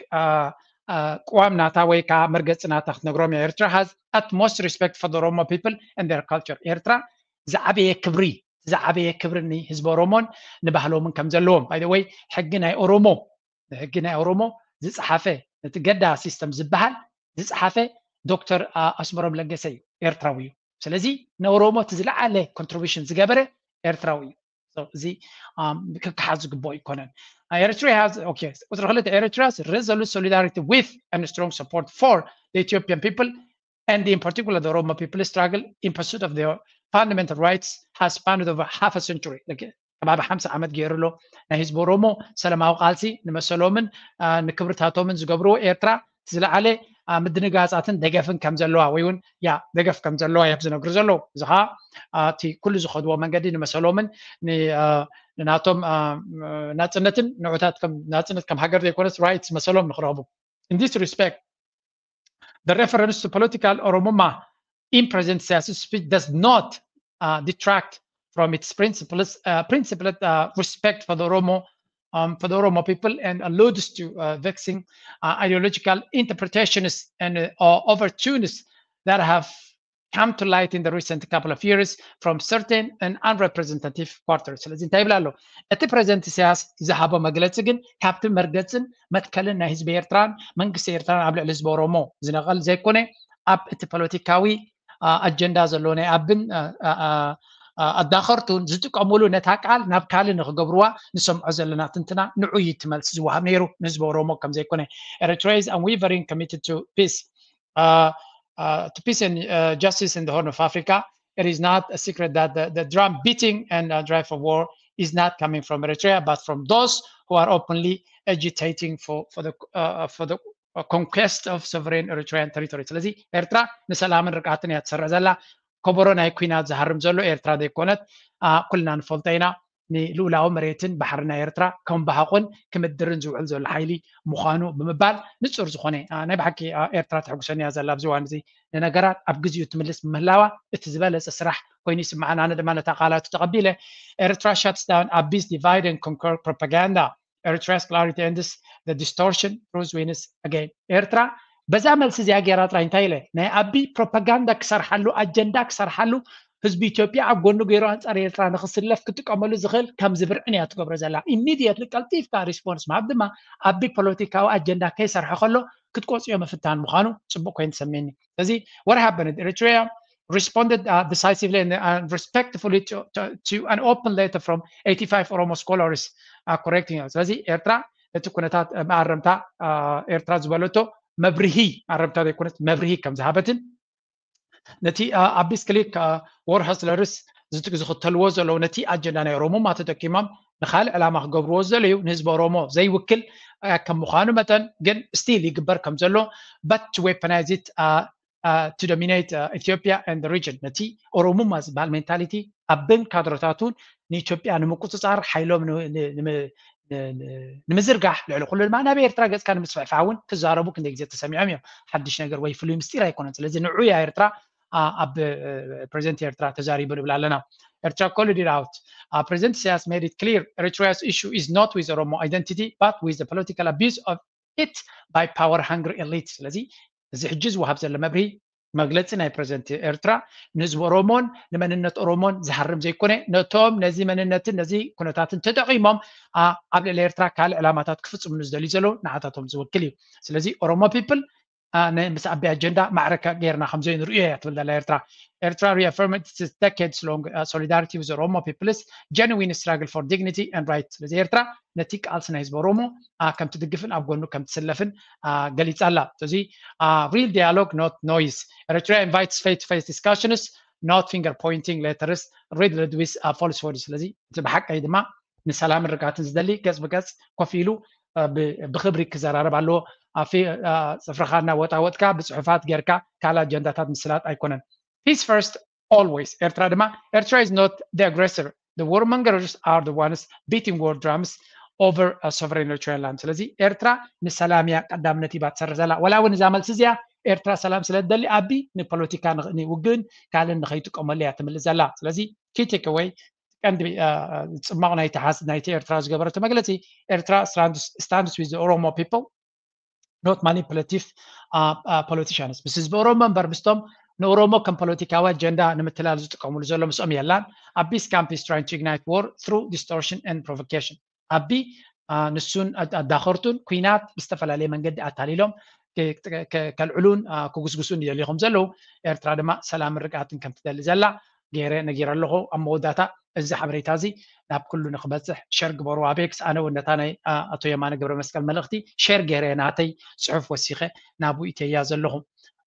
ቅዋም ናታ ወይ ከዓ መርገፂ ናታ ክትነግሮም እያ። ኤርትራ has utmost respect for the Oromo people and their culture. ኤርትራ ዝዓበየ ክብሪ ዝዓበየ ክብሪ ንህዝቢ ኦሮሞን ንባህሎምን ከም ዘለዎም by the way ሕጊ ናይ ኦሮሞ ሕጊ ናይ ኦሮሞ ዝፀሓፈ ነቲ ገዳ ሲስተም ዝበሃል ዝፀሓፈ ዶክተር ኣስመሮም ለገሰ እዩ፣ ኤርትራዊ እዩ። ስለዚ ንኦሮሞ እቲ ዝለዓለ ኮንትሪቢሽን ዝገበረ ኤርትራዊ እዩ። እዚ ክከሓዝ ዝግብኦ ኣይኮነን። Eritrea has okay ቁፅሪ ክልተ Eritrea's resolute solidarity with and strong support for the Ethiopian people and in particular the Oromo people struggle in pursuit of their fundamental rights has spanned over half a century. ከባቢ ሓምሳ ዓመት ገይሩ ኣሎ ናይ ህዝቢ ኦሮሞ ሰላማዊ ቃልሲ ንመሰሎምን ንክብርታቶምን ዝገብርዎ ኤርትራ ዝለዓለ ምድንጋፃትን ደገፍን ከም ዘለዋ ወይ እውን ያ ደገፍ ከም ዘለዋ እዮም ዝነግሩ ዘለዉ። እዚ ከዓ እቲ ኩሉ ዝኸድዎ መንገዲ ንመሰሎምን ንናቶም ናፅነትን ንዑታት ናፅነት ከም ሃገር ዘይኮነስ ራይትስ መሰሎም ንክረኽቡ in this respect the reference to political Oromoma in President Isaias's speech does not uh, detract from its principles, uh, principled uh, respect for the Oromo um, for the Oromo people and alludes to uh, vexing uh, ideological interpretations and uh, overtones that have come to light in the recent couple of years from certain and unrepresentative quarters. ስለዚ እንታይ ይብል ኣሎ እቲ ፕሬዚደንት ኢሳያስ ዝሃቦ መግለፂ ግን ካብቲ መርገፅን መትከልን ናይ ህዝቢ ኤርትራን መንግስቲ ኤርትራን ኣብ ልዕሊ ህዝቢ ኦሮሞ ዝነቐል ዘይኮነ ኣብ እቲ ፖለቲካዊ ኣጀንዳ ዘለዎ ናይ ኣብን ኣዳኸርቱን ዝጥቀሙሉ ነታ ቃል ናብ ካልእ ንክገብርዋ ንሰምዖ ዘለና ትንትና ንዑ እዩ እቲ መልሲ ዝወሃብ ነይሩ ንህዝቢ ኦሮሞ ከም ዘይኮነ Eritrea is unwavering committed to peace uh, uh, to peace and uh, justice in the Horn of Africa it is not a secret that the, the drum beating and uh, drive for war is not coming from Eritrea, but from those who are openly agitating for, for the uh, for the uh, conquest of sovereign Eritrean territory. ስለዚ ኤርትራ ንሰላምን ርግኣትን እያ ትሰርዕ ዘላ። ከበሮ ናይ ኲናት ዝሃርም ዘሎ ኤርትራ ዘይኮነት፣ ኩልና ንፈልጦ ኢና። ንልኡላዊ መሬትን ባሕሪ ናይ ኤርትራ ከም ባሃቑን ክምድርን ዝውዕል ዘሎ ሓይሊ ምዃኑ ብምባል ንጹር ዝኾነ ናይ ብሓቂ ኤርትራ ተሕጉሰኒ እያ ዘላ ኣብዚ እዋን እዚ ንነገራት ኣብ ግዜኡ ትምልስ ብምህላዋ እቲ ዝበለጸ ስራሕ ኮይኑ ይስምዓኒ። ኣነ ድማ ነታ ቃላቱ ተቐቢለ ኤርትራ shuts down Abi's divide and conquer propaganda. Eritrea's clarity ends, the distortion proves wins again. ኤርትራ በዛ መልሲ እዚኣ ገይራ ጥራይ እንታይ ኢለ ናይ ኣቢ ፕሮፓጋንዳ ክሰርሓሉ ኣጀንዳ ክሰርሓሉ ህዝቢ ኢትዮጵያ ኣብ ጎኑ ገይሩ ኣንጻር ኤርትራ ንክስለፍ ክጥቀመሉ ዝኽእል ከም ዝብርዕን እያ ትገብሮ ዘላ። Immediately ቀልጢፍካ ሪስፖንስ ምሃብ ድማ ኣቢ ፖለቲካዊ ኣጀንዳ ከይሰርሐ ከሎ ክትቆጽዮ ምፍታን ምዃኑ ጽቡቅ ኮይኑ ተሰሚኒ። ስለዚ what happened? Eritrea responded uh, decisively and, and respectfully to, to, to an open letter from eighty-five Oromo scholars uh, correcting us. ስለዚ ኤርትራ እቲ ኩነታት መኣረምታ ኤርትራ ዝበለቶ መብርሂ መኣረምታ ዘይኮነት መብርሂ ከም ዝሃበትን ነቲ ኣብ ቢስክሊክ ወር ሀስለርስ ዝኽተልዎ ዘለዉ ነቲ ኣጀንዳ ናይ ኦሮሞማ ተጠቂሞም ንካልእ ዕላማ ክገብርዎ ዝደለዩ ንህዝቢ ኦሮሞ ዘይውክል ከም ምዃኑ መጠን ግን ስቲል ይግበር ከም ዘሎ but to weaponize it to dominate Ethiopia and the region ነቲ ኦሮሙማ ዝበሃል ሜንታሊቲ ኣብን ካድረታቱን ንኢትዮጵያ ንምቁፅፃር ሓይሎም ንምዝርጋሕ ልዕሊ ኩሉ ድማ ናብ ኤርትራ ገፅካ ንምስፍሕፋሕ እውን ክዛረቡ ክንደይ ግዜ ተሰሚዖም እዮም። ሓድሽ ነገር ወይ ፍሉይ ምስጢር ኣይኮነን። ስለዚ ንዑ እያ ኤርትራ ኣብ ፕሬዚደንት ኤርትራ ተዛሪቡ ንብል ኣለና። ኤርትራ called it out. President Isaias made it clear Eritrea's issue is not with Oromo identity but with the political abuse of it by power hungry elite. ስለዚ እዚ ሕጂ ዝወሃብ ዘሎ መብርሂ መግለፂ ናይ ፕሬዚደንት ኤርትራ ንህዝቢ ኦሮሞን ንመንነት ኦሮሞን ዝሃርም ዘይኮነ ነቶም ነዚ መንነትን ነዚ ኩነታትን ተጠቒሞም ኣብ ልዕሊ ኤርትራ ካልእ ዕላማታት ክፍፅሙ ንዝደልዩ ዘለዉ ንዓታቶም ዝውክል እዩ። ስለዚ ኦሮሞ ፒፕል ምስ ኣቢ ኣጀንዳ ማዕረካ ገይርና ከምዘይ ንርእዮ እያ ትብል ዘላ ኤርትራ። ኤርትራ reaffirmed its decades long solidarity with Oromo people's genuine struggle for dignity and right. ስለዚ ኤርትራ ነቲ ቃልሲ ናይ ህዝቢ ኦሮሞ ከም ትድግፍን ኣብ ጎኑ ከም ትስለፍን ገሊጻ ኣላ። ስለዚ real dialogue not noise. Eritrea invites face to face discussions not finger pointing letters riddled with falsehoods. ስለዚ እቲ ብሓቀይ ድማ ንሰላምን ርግኣትን ዝደሊ ገጽ ብገጽ ኮፍ ኢሉ ብክብሪ ክዘራረብ ኣለዎ። ጽፍርኻ እናወጣወጥካ ብጽሑፋት ጌርካ ካልእ ኣጀንዳታት ምስላጥ ኣይኮነን። Peace first always. ኤርትራ ድማ Eritrea is not the aggressor. The warmongers are the ones beating war drums over sovereign Eritrean land. ስለዚ ኤርትራ ንሰላም እያ ቀዳምነት ሂባ ትሰርሕ ዘላ። ወላ እውን እዛ መልሲ እዚኣ ኤርትራ ሰላም ስለ ትደሊ ኣቢ ንፖለቲካ ንውግእን ካልእን ንኸይጥቀመሉ እያ ትምልስ ዘላ። ስለዚ key takeaway ቀንዲ ፅማቕ ናይቲ ሓስ ናይቲ ኤርትራ ዝገበረቶ መግለፂ ኤርትራ stands with Oromo people not manipulative politicians. ምስ ህዝቢ ኦሮሞ እምበር ምስቶም ንኦሮሞ ከም ፖለቲካዊ ኣጀንዳ ንምትላል ዝጥቀምሉ ዘሎ ምስኦም የላን። Abi's camp is trying to ignite war through distortion and provocation. ኣቢ ንሱን ኣዳኸርቱን ኩናት ብዝተፈላለየ መንገዲ ኣታሊሎም ከልዕሉን ክጉስጉሱን ይደልዩ ከም ዘለዉ ኤርትራ ድማ ሰላምን ርግኣትን ከም ትደሊ ዘላ ገይረ ነጊረ ኣለኹ። ኣብ መወዳእታ እዚ ሓበሬታ እዚ ናብ ኩሉ ንክበፅሕ ሸር ግበሩ። ኣቤክስ ኣነ እውን ነታ ናይ ኣቶ የማነ ገብረ መስቀል መልእኽቲ ሸር ገይረ ናተይ ፅሑፍ ወሲኸ ናብኡ ኢተያ ዘለኹ።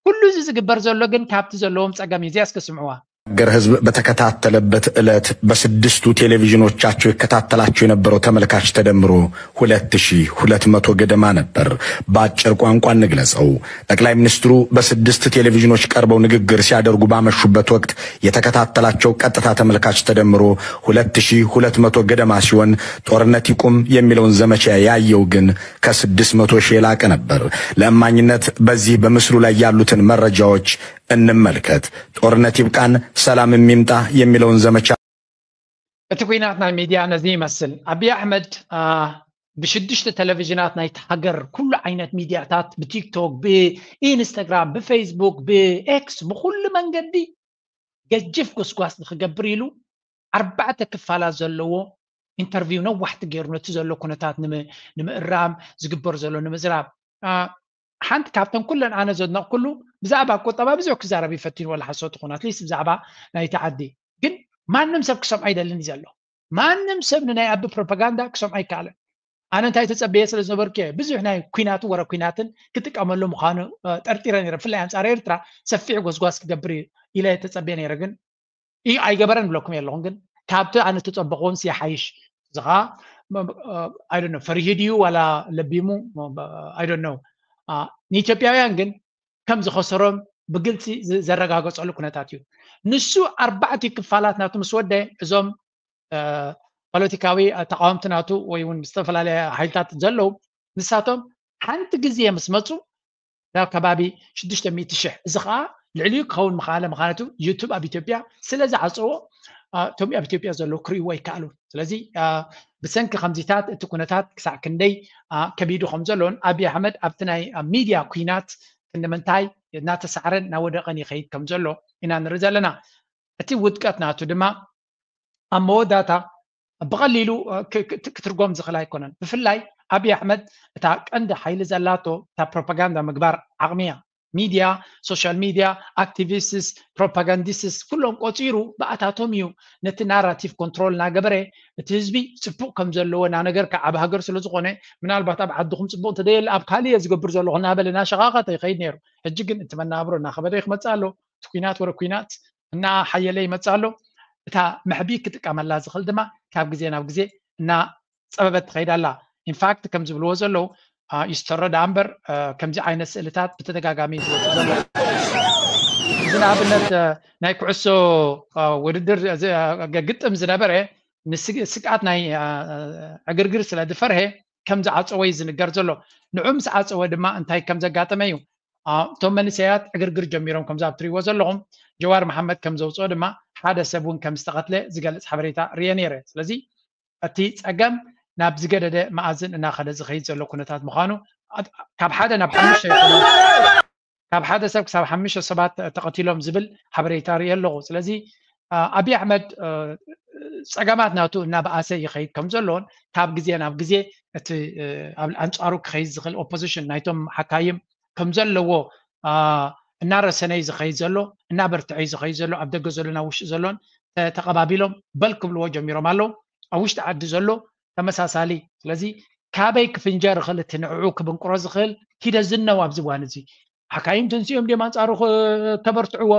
ኩሉ እዚ ዝግበር ዘሎ ግን ካብቲ ዘለዎም ፀገም እዩ። እዚኣ እስከ ስምዕዋ። ሀገር ህዝብ በተከታተለበት ዕለት በስድስቱ ቴሌቪዥኖቻቸው ይከታተላቸው የነበረው ተመልካች ተደምሮ ሁለት ሺህ ሁለት መቶ ገደማ ነበር። በአጭር ቋንቋ እንግለጸው፣ ጠቅላይ ሚኒስትሩ በስድስት ቴሌቪዥኖች ቀርበው ንግግር ሲያደርጉ ባመሹበት ወቅት የተከታተላቸው ቀጥታ ተመልካች ተደምሮ ሁለት ሺህ ሁለት መቶ ገደማ ሲሆን፣ ጦርነት ይቁም የሚለውን ዘመቻ ያየው ግን ከስድስት መቶ ሺህ የላቀ ነበር። ለእማኝነት በዚህ በምስሉ ላይ ያሉትን መረጃዎች እንመልከት። ጦርነት ይብቃን ሰላም የሚምጣ የሚለውን ዘመቻ እቲ ኩናት ናይ ሚድያ ነዚ ይመስል። ኣብይ ኣሕመድ ብሽዱሽተ ቴሌቪዥናት ናይቲ ሃገር ኩሉ ዓይነት ሚድያታት ብቲክቶክ፣ ብኢንስታግራም፣ ብፌስቡክ፣ ብኤክስ ብኩሉ መንገዲ ገጅፍ ጎስጓስ ንክገብር ኢሉ ኣርባዕተ ክፋላት ዘለዎ ኢንተርቪው ነዋሕቲ ገይሩ ነቲ ዘሎ ኩነታት ንምእራም ዝግበር ዘሎ ንምዝራብ ሓንቲ ካብተን ኩለን ኣነ ዘድነቕኩሉ ብዛዕባ ቁጠባ ብዙሕ ክዛረብ ይፈትኑ ወላ ሓሶት ይኹን ኣትሊስት ብዛዕባ ናይቲ ዓዲ ግን ማንም ሰብ ክሰምዖ ኣይደልን እዩ ዘሎ። ማንም ሰብ ንናይ ኣቢ ፕሮፓጋንዳ ክሰምዖ ኣይከኣለን። ኣነ እንታይ ተጸበየ ስለ ዝነበርኩ እየ ብዙሕ ናይ ኩናትን ወረ ኩናትን ክጥቀመሉ ምዃኑ ጠርጢረ ነይረ። ብፍላይ ኣንጻር ኤርትራ ሰፊሕ ጎስጓስ ክገብር እዩ ኢለ ተጸበየ ነይረ። ግን እዩ ኣይገበረን ብለኩም የለኹም፣ ግን ካብቲ ኣነ ተጸበቕዎንስ ይሓይሽ። እዚ ኸዓ I don't know ፈሪሂ ድዩ ዋላ ለቢሙ I don't know። ንኢትዮጵያውያን ግን ከም ዝኸሰሮም ብግልፂ ዘረጋገፀሉ ኩነታት እዩ። ንሱ ኣርባዕቲ ክፋላት ናቱ ምስ ወደ እዞም ፖለቲካዊ ተቃወምቲ ናቱ ወይ እውን ዝተፈላለየ ሓይልታት ዘለዉ ንሳቶም ሓንቲ ግዜ ምስ መፁ ናብ ከባቢ ሽዱሽተ ሚእቲ ሽሕ፣ እዚ ከዓ ልዕሊኡ ክኸውን ምኽኣለ። ምኽንያቱ ዩቱብ ኣብ ኢትዮጵያ ስለ ዝዓፀዎ እቶም ኣብ ኢትዮጵያ ዘለዉ ክርእይዎ ኣይከኣሉን። ስለዚ ብሰንኪ ከምዚታት እቲ ኩነታት ክሳዕ ክንደይ ከቢዱ ከም ዘሎን ኣብይ ኣሕመድ ኣብቲ ናይ ሚድያ ኩናት ክንዲ ምንታይ እናተሳዕረን እናወደቐን ይኸይድ ከም ዘሎ ኢና ንርኢ ዘለና። እቲ ውድቀት ናቱ ድማ ኣብ መወዳእታ ብቐሊሉ ክትርጎም ዝኽእል ኣይኮነን። ብፍላይ ኣብይ ኣሕመድ እታ ቀንዲ ሓይሊ ዘላቶ እታ ፕሮፓጋንዳ ምግባር ዓቕሚ እያ። ሚድያ፣ ሶሻል ሚድያ፣ ኣክቲቪስትስ፣ ፕሮፓጋንዲስትስ ኩሎም ቆፂሩ ብኣታቶም እዩ ነቲ ናራቲቭ ኮንትሮል እናገበረ እቲ ህዝቢ ፅቡቕ ከም ዘለዎ እናነገርካ ኣብ ሃገር ስለ ዝኾነ ምናልባት ኣብ ዓድኹም ፅቡቕ እንተደየለ ኣብ ካሊእ እየ ዝገብር ዘለኹ እናበለ እናሸቓቐጠ ይኸይድ ነይሩ። ሕጂ ግን እቲ መናብሮ እናኸበደ ክመፅእ ኣሎ። እቲ ኩናት ወረ ኩናት እናሓየለ ይመፅእ ኣሎ። እታ መሕቢ ክጥቀመላ ዝኽእል ድማ ካብ ግዜ ናብ ግዜ እናፀበበት ትኸይድ ኣላ። ኢንፋክት ከም ዝብልዎ ዘለዉ ይስተሮ ደኣ እምበር ከምዚ ዓይነት ስእልታት ብተደጋጋሚ ዝወፅእ ዘሎ እዚ ንኣብነት ናይ ኩዕሶ ውድድር ግጥም ዝነበረ ንስግኣት ናይ ዕግርግር ስለ ዝፈርሀ ከም ዝዓፀወ እዩ ዝንገር ዘሎ። ንዑ ምስ ዓፀወ ድማ እንታይ ከም ዘጋጠመ እዩ። እቶም መንእሰያት ዕግርግር ጀሚሮም ከምዚ ኣብ ትሪእዎ ዘለኹም ጀዋር መሓመድ ከም ዘውፅኦ ድማ ሓደ ሰብ እውን ከም ዝተቐትለ ዝገልፅ ሓበሬታ ርየ ነይረ። ስለዚ እቲ ፀገም ናብ ዝገደደ መኣዝን እናኸደ ዝኸይድ ዘሎ ኩነታት ምዃኑ ካብ ሓደ ናብ ሓሙሽተ ይኾኑ ካብ ሓደ ሰብ ክሳብ ሓሙሽተ ሰባት ተቐቲሎም ዝብል ሓበሬታ ርየ ኣለኹ። ስለዚ ኣብይ ኣሕመድ ፀገማት ናቱ እናበኣሰ ይኸይድ ከም ዘሎን ካብ ግዜ ናብ ግዜ እቲ ኣንፃሩ ክኸይድ ዝኽእል ኦፖዚሽን ናይቶም ሓካይም ከም ዘለዎ እናረሰነ እዩ ዝኸይድ ዘሎ፣ እናበርትዐ እዩ ዝኸይድ ዘሎ። ኣብ ደገ ዘሎ ናብ ውሽጢ ዘሎን ተቐባቢሎም በል ክብልዎ ጀሚሮም ኣለዉ። ኣብ ውሽጢ ዓዲ ዘሎ ተመሳሳሊ። ስለዚ ካበይ ክፍንጀር ይኽእል እቲ ንዕዑ ክብንቅሮ ዝኽእል ኪደ ዝነው ኣብዚ እዋን እዚ ሓካይም ተንስኦም ድዮም ኣንፃሩ ከተበርትዕዎ?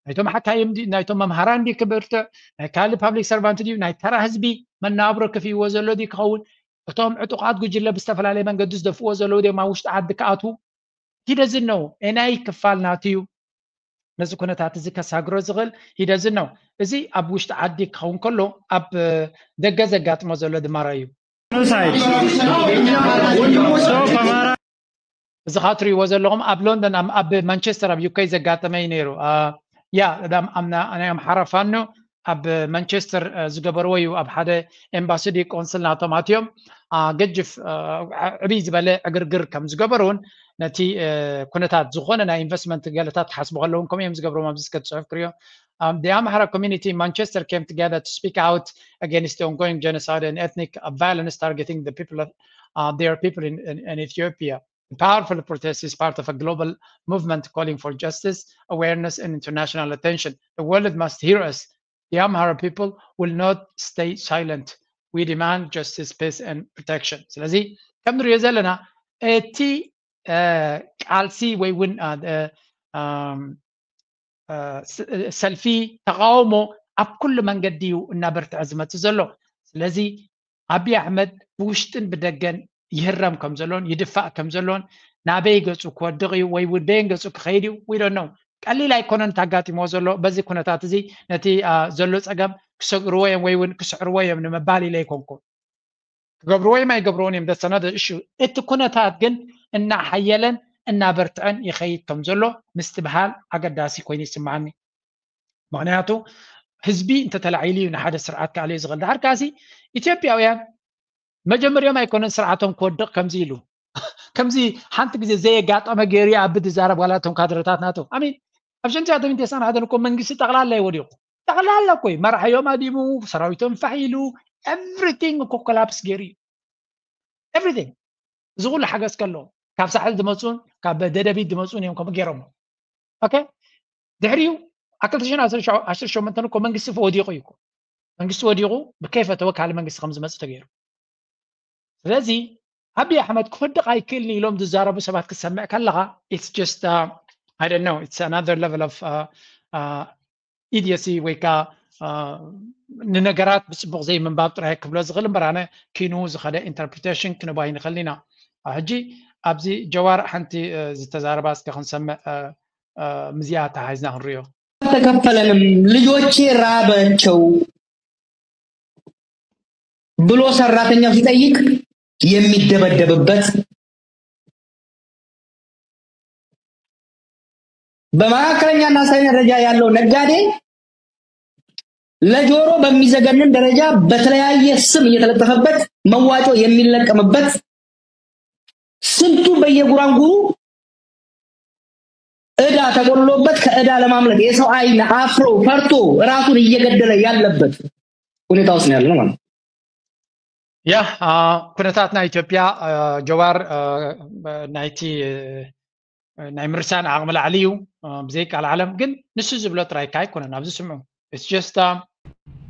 ናይቶም ሓካይም ናይቶም መምሃራን ድዩ ክብርትዕ? ናይ ካልእ ፓብሊክ ሰርቫንት ድዩ? ናይ ተራ ህዝቢ መናብሮ ከፍይዎ ዘሎ ድዩ ክኸውን? እቶም ዕጡቓት ጉጅለ ብዝተፈላለየ መንገዲ ዝደፍእዎ ዘለዉ ድዮም ኣብ ውሽጢ ዓዲ ክኣትዉ? ሂደ ዝነው ኤናይ ክፋል ናቱ እዩ። ነዚ ኩነታት እዚ ከሳግሮ ዝኽእል ሂደ ዝነው እዚ ኣብ ውሽጢ ዓዲ ክኸውን ከሎ ኣብ ደገ ዘጋጥሞ ዘሎ ድማ ራእዩ። እዚ ካ ትሪእዎ ዘለኹም ኣብ ሎንደን ኣብ ማንቸስተር ኣብ ዩኬ ዘጋጠመ እዩ ነይሩ። ያ ናይ ኣምሓራ ፋኖ ኣብ ማንቸስተር ዝገበርዎ እዩ። ኣብ ሓደ ኤምባሲ ድዩ ቆንስል ናቶም ኣትዮም ገጅፍ ዕብይ ዝበለ ዕግርግር ከም ዝገበሩን ነቲ ኩነታት ዝኾነ ናይ ኢንቨስትመንት ገለታት ክሓስቡ ከለውን ከምኡ እዮም ዝገብርዎም። ኣብዚ እስከ ትፅሑፍ ክሪኦ The Amhara community in Manchester came together to speak out against the ongoing genocide and ethnic violence targeting the people of uh, their people in, in, in Ethiopia. The powerful protest is part of a global movement calling for justice, awareness, and international attention. The world must hear us. The Amhara people will not stay silent. We demand justice, peace, and protection. ስለዚ ከም ንሪኦ ዘለና እቲ ቃልሲ ወይ እውን ሰልፊ ተቃውሞ ኣብ ኩሉ መንገዲ እዩ እናበርትዐ ዝመፅእ ዘሎ። ስለዚ ኣብይ ኣሕመድ ብውሽጥን ብደገን ይህረም ከም ዘሎን ይድፋእ ከም ዘሎን ናበይ ገፁ ክወድቕ እዩ ወይ እውን በየን ገፁ ክኸይድ እዩ we don't know። ቀሊል ኣይኮነን ተጋጢሞ ዘሎ። በዚ ኩነታት እዚ ነቲ ዘሎ ፀገም ክሰግርዎ እዮም ወይ እውን ክስዕርዎ እዮም ንምባል ኢለ ኣይኮንኩን። ክገብርዎ እዮም ኣይገብርዎን እዮም that's another issue። እቲ ኩነታት ግን እናሓየለን እናበርትዐን ይኸይድ ከም ዘሎ ምስትብሃል ኣገዳሲ ኮይኑ ይስምዓኒ። ምክንያቱ ህዝቢ እንተተላዒሉ እዩ ንሓደ ስርዓት ክኣልዮ ዝኽእል። ድሓር ካሲ ኢትዮጵያውያን መጀመርዮም ኣይኮነን ስርዓቶም ክወድቕ ከምዚ ኢሉ ከምዚ ሓንቲ ግዜ ዘየጋጠመ ገይሩ ኣብ ዝዛረብ ዋላ እቶም ካድረታት ናቶም ኣሚን ኣብ ሸንቲ ሚእቲ ሰብዓን ሓደን እኮ መንግስቲ ጠቕላላ ይወዲቑ። ጠቕላላ እኮ እዩ መራሕዮም ኣዲሙ ሰራዊቶም ፋሕ ኢሉ everything እኮ ኮላፕስ ገይሩ እዩ። Everything እዚ ኩሉ ሓገዝ ከለዎ ካብ ሳሕል ዝመፁን ካብ ደደቢት ዝመፁን እዮም ከምኡ ገይሮሞ። ኦኬ ድሕሪኡ ኣብ ክልተ ሽሕን ዓሰርተ ሸሞንተን እኮ መንግስቲ ወዲቑ እዩ እኮ መንግስቲ ወዲቑ ብከይፈተወ ካልእ መንግስቲ ከም ዝመፅእ ተገይሩ። ስለዚ ኣብይ ኣሕመድ ክወድቕ ኣይክእልን ኢሎም ዝዛረቡ ሰባት ክትሰምዕ ከለኻ it's just I don't know it's another level of idiocy ወይ ከዓ ንነገራት ብፅቡቕ ዘይምንባብ ጥራይ ክብሎ ዝኽእል እምበር ኣነ ኪኑ ዝኸደ ኢንተርፕሪቴሽን ክንባይ ንኽእል ኢና። ሕጂ ኣብዚ ጀዋር ሓንቲ ዝተዛረባ እስከ ክንሰምዕ፣ ምዚኣ ተሓይዝና ክንሪኦ። ተከፈለንም ልጆቼ ራበቸው ብሎ ሰራተኛው ሲጠይቅ የሚደበደብበት፣ በመካከለኛና አነስተኛ ደረጃ ያለው ነጋዴ ለጆሮ በሚዘገንን ደረጃ በተለያየ ስም እየተለጠፈበት መዋጮ የሚለቀምበት፣ ስንቱ በየጉራንጉሩ እዳ ተቆልሎበት ከእዳ ለማምለጥ የሰው አይን አፍሮ ፈርቶ ራሱን እየገደለ ያለበት ሁኔታ ውስጥ ነው ያለነው ማለት ነው። ያ ኩነታት ናይ ኢትዮጵያ፣ ጀዋር፣ ናይቲ ናይ ምርሳን ዓቕሚ ላዕሊ እዩ። ብዘይ ቃል ዓለም ግን ንሱ ዝብሎ ጥራይ እካ ኣይኮነን ኣብዚ ስምዑ።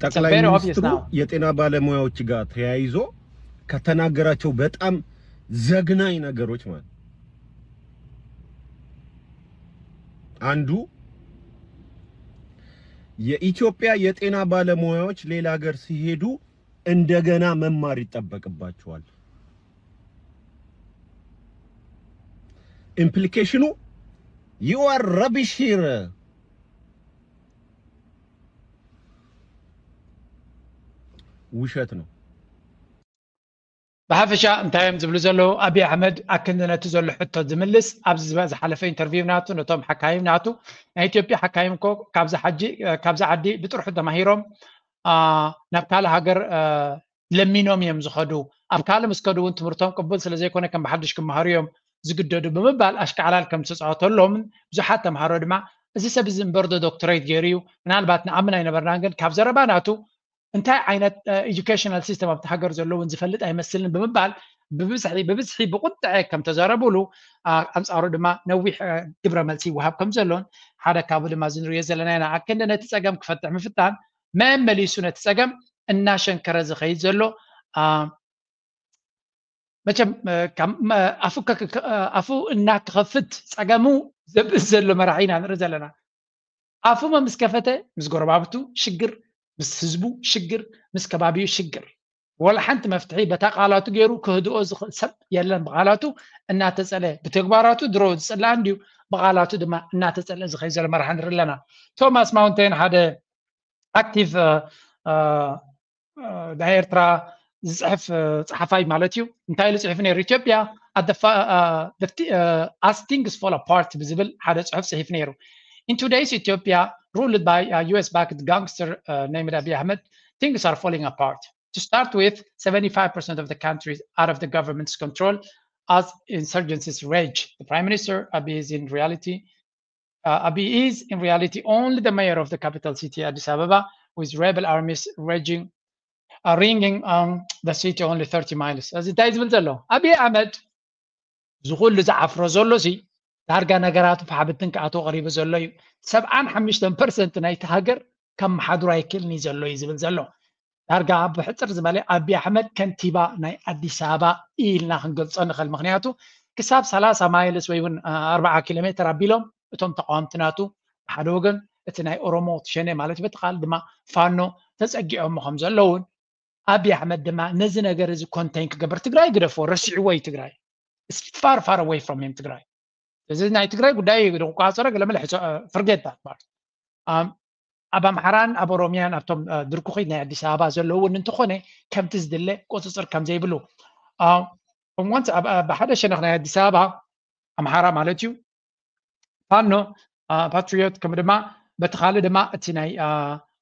ጠቅላይ ሚኒስትሩ የጤና ባለሙያዎች ጋር ተያይዞ ከተናገራቸው በጣም ዘግናኝ ነገሮች ማለት አንዱ የኢትዮጵያ የጤና ባለሙያዎች ሌላ ሀገር ሲሄዱ እንደገና መማር ይጠበቅባቸዋል። ኢምፕሊኬሽኑ you are rubbish here። ውሸት ነው። ብሓፈሻ እንታይ እዮም ዝብሉ ዘለዉ? ኣብይ ኣሕመድ ኣክንዲ ነቲ ዘሎ ሕቶ ዝምልስ ኣብዚ ዝበ- ዝሓለፈ ኢንተርቪው ናቱ ነቶም ሓካይም ናቱ ናይ ኢትዮጵያ ሓካይም እኮ ካብዚ ሓጂ ካብዚ ዓዲ ብጥርሑ ተማሂሮም አ፣ ናብ ካልእ ሃገር አ፣ ለሚኖም እዮም ዝኸዱ። ኣብ ካልእ ምስ ከዱ እውን ትምህርቶም ቅቡል ስለ ዘይኮነ ከም ብሓድሽ ክመሃሩ እዮም ዝግደዱ ብምባል ኣሽካዕላል ከም ዝተፃወተሎምን ብዙሓት ተምሃሮ ድማ እዚ ሰብ እዚ እምበር ዶ ዶክተሬት ገይሩ እዩ ምናልባት ንኣምን ኣይነበርናን ግን ካብ ዘረባ ናቱ እንታይ ዓይነት ኤጁኬሽናል ሲስተም ኣብቲ ሃገር ዘለውን ዝፈልጥ ኣይመስልን ብምባል ብብዝሒ ብብዝሒ ብቁጥዐ ከም ተዛረቡሉ ኣንፃሩ ድማ ነዊሕ ግብረ መልሲ ይወሃብ ከም ዘሎን ሓደ ካብኡ ድማ ዝንሪኦ ዘለና ኢና ኣክንዲ ነቲ ፀገም ክፈትሕ ምፍታን መመሊሱ ነቲ ፀገም እናሸንከረ ዝኸይድ ዘሎ መቸም ኣፉ እናክኸፍት ፀገሙ ዘብእስ ዘሎ መራሒ ኢና ንርኢ ዘለና ኣፉ ምስ ከፈተ ምስ ጎረባብቱ ሽግር ምስ ህዝቡ ሽግር ምስ ከባቢኡ ሽግር ወላ ሓንቲ መፍትሒ በታ ቃላቱ ገይሩ ክህድኦ ዝኽእል ሰብ የለን ብቃላቱ እናተፀለ ብተግባራቱ ድሮ ዝፅላእ እንድዩ ብቃላቱ ድማ እናተፀለ ዝኸይ ዘሎ መራሒ ንርኢ ኣለና ቶማስ ማውንቴን ሓደ ኣክቲቭ ናይ ኤርትራ ዝፅሕፍ ፀሓፋይ ማለት እዩ እንታይ ኢሉ ፅሒፉ ነይሩ ኢትዮጵያ as things fall apart ብዝብል ሓደ ፅሑፍ ፅሒፍ ነይሩ in today's Ethiopia ruled by a U S backed gangster uh, named Abiy Ahmed things are falling apart to start with seventy-five percent of the country is out of the government's control as insurgencies rage the prime minister Abiy is in reality uh, Abiy is in reality only the mayor of the capital city, Addis Ababa, with rebel armies raging, uh, ringing um, the city only thirty miles. እዚ እንታይ ዝብል ዘሎ ኣቢይ ኣሕመድ ዝኩሉ ዝዓፍሮ ዘሎ ሲ ዳርጋ ነገራቱ ብሓብትን ክኣቶ ቀሪቡ ዘሎ እዩ ሰብዓን ሓሙሽተን ፐርሰንት ናይቲ ሃገር ከመሓድሮ ኣይክእልን እዩ ዘሎ እዩ ዝብል ዘሎ ዳርጋ ብሕፅር ዝበለ ኣቢ ኣሕመድ ከንቲባ ናይ ኣዲስ ኣበባ ኢልና ክንገልፆ ንኽእል ምክንያቱ ክሳብ ሰላሳ ማይልስ ወይ እውን ኣርባዓ ኪሎ ሜትር ኣቢሎም እቶም ተቃወምቲ ናቱ ብሓደ ወገን እቲ ናይ ኦሮሞ ትሸነ ማለት በቲ ካልእ ድማ ፋኖ ተፀጊዖሞ ከም ዘለውን ኣቢ ኣሕመድ ድማ ነዚ ነገር እዚ ኮንቴን ክገብር ትግራይ ግደፎ ረሲዕዎ እዩ ትግራይ far far away from him ትግራይ እዚ ናይ ትግራይ ጉዳይ ክቋፀሮ ገለ መለ forget that part ኣብ ኣምሓራን ኣብ ኦሮሚያን ኣብቶም ድርኩኺት ናይ ኣዲስ ኣበባ ዘለውን እንተኾነ ከምቲ ዝድለ ቁፅፅር ከም ዘይብሉ ብሓደ ሸነኽ ናይ ኣዲስ ኣበባ ኣምሓራ ማለት እዩ ፋኖ ፓትሪዮት ከም ድማ በቲ ካልእ ድማ እቲ ናይ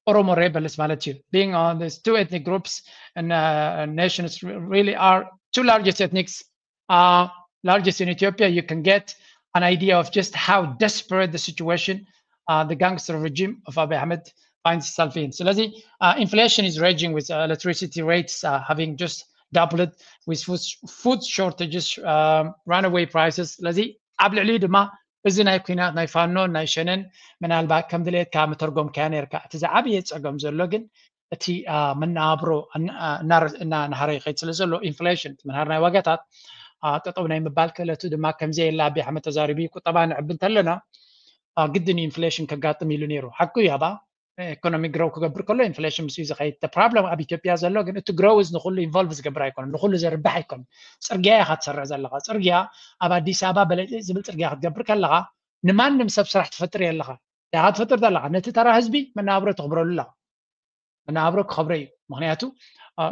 ኦሮሞ rebels ማለት እዩ being on these two ethnic groups and uh, nations really are two largest ethnics uh, largest in Ethiopia, you can get an idea of just how desperate the situation uh, the gangster regime of Abiy Ahmed finds itself in. ስለዚ uh, inflation is raging with uh, electricity rates uh, having just doubled with food, food shortages, um, runaway prices. ስለዚ ኣብ ልዕሊ ድማ እዚ ናይ ኩናት ናይ ፋኖን ናይ ሸነን ምናልባት ከም ድሌትካ ምተርጎምካያ ነርካ እቲ ዝዓበየ ፀገም ዘሎ ግን እቲ መናብሮ እናናሃረ ይኸይድ ስለ ዘሎ ኢንፍሌሽን እቲ ምንሃር ናይ ዋጋታት ጠጠው ናይ ምባል ክእለቱ ድማ ከምዚ የለ ኣቢ ኣሕመድ ተዛሪቡ ቁጠባ ንዕቢ እንተለና ግድን ኢንፍሌሽን ከጋጥም ኢሉ ነይሩ ሓቁ ያባ economic grow ክገብር ከሎ ኢንፍሌሽን ምስ እዩ ዝኸይድ problem ኣብ ኢትዮጵያ ዘሎ ግን እቲ grow is ንኩሉ involve ዝገብር ኣይኮነን ንኩሉ ዘርብሕ ኣይኮነን። ጽርግያ ኢኻ ትሰርሕ ዘለኻ ጽርግያ ኣብ ኣዲስ ኣበባ በለጭ ዝብል ጽርግያ ክትገብር ከለኻ ንማንም ሰብ ስራሕ ትፈጥር የለኻ። ያኻ ትፈጥር ዘለኻ ነቲ ተራ ህዝቢ መናብሮ ተኽብረሉ ኣለኻ። መናብሮ ክኸብረ እዩ። ምክንያቱ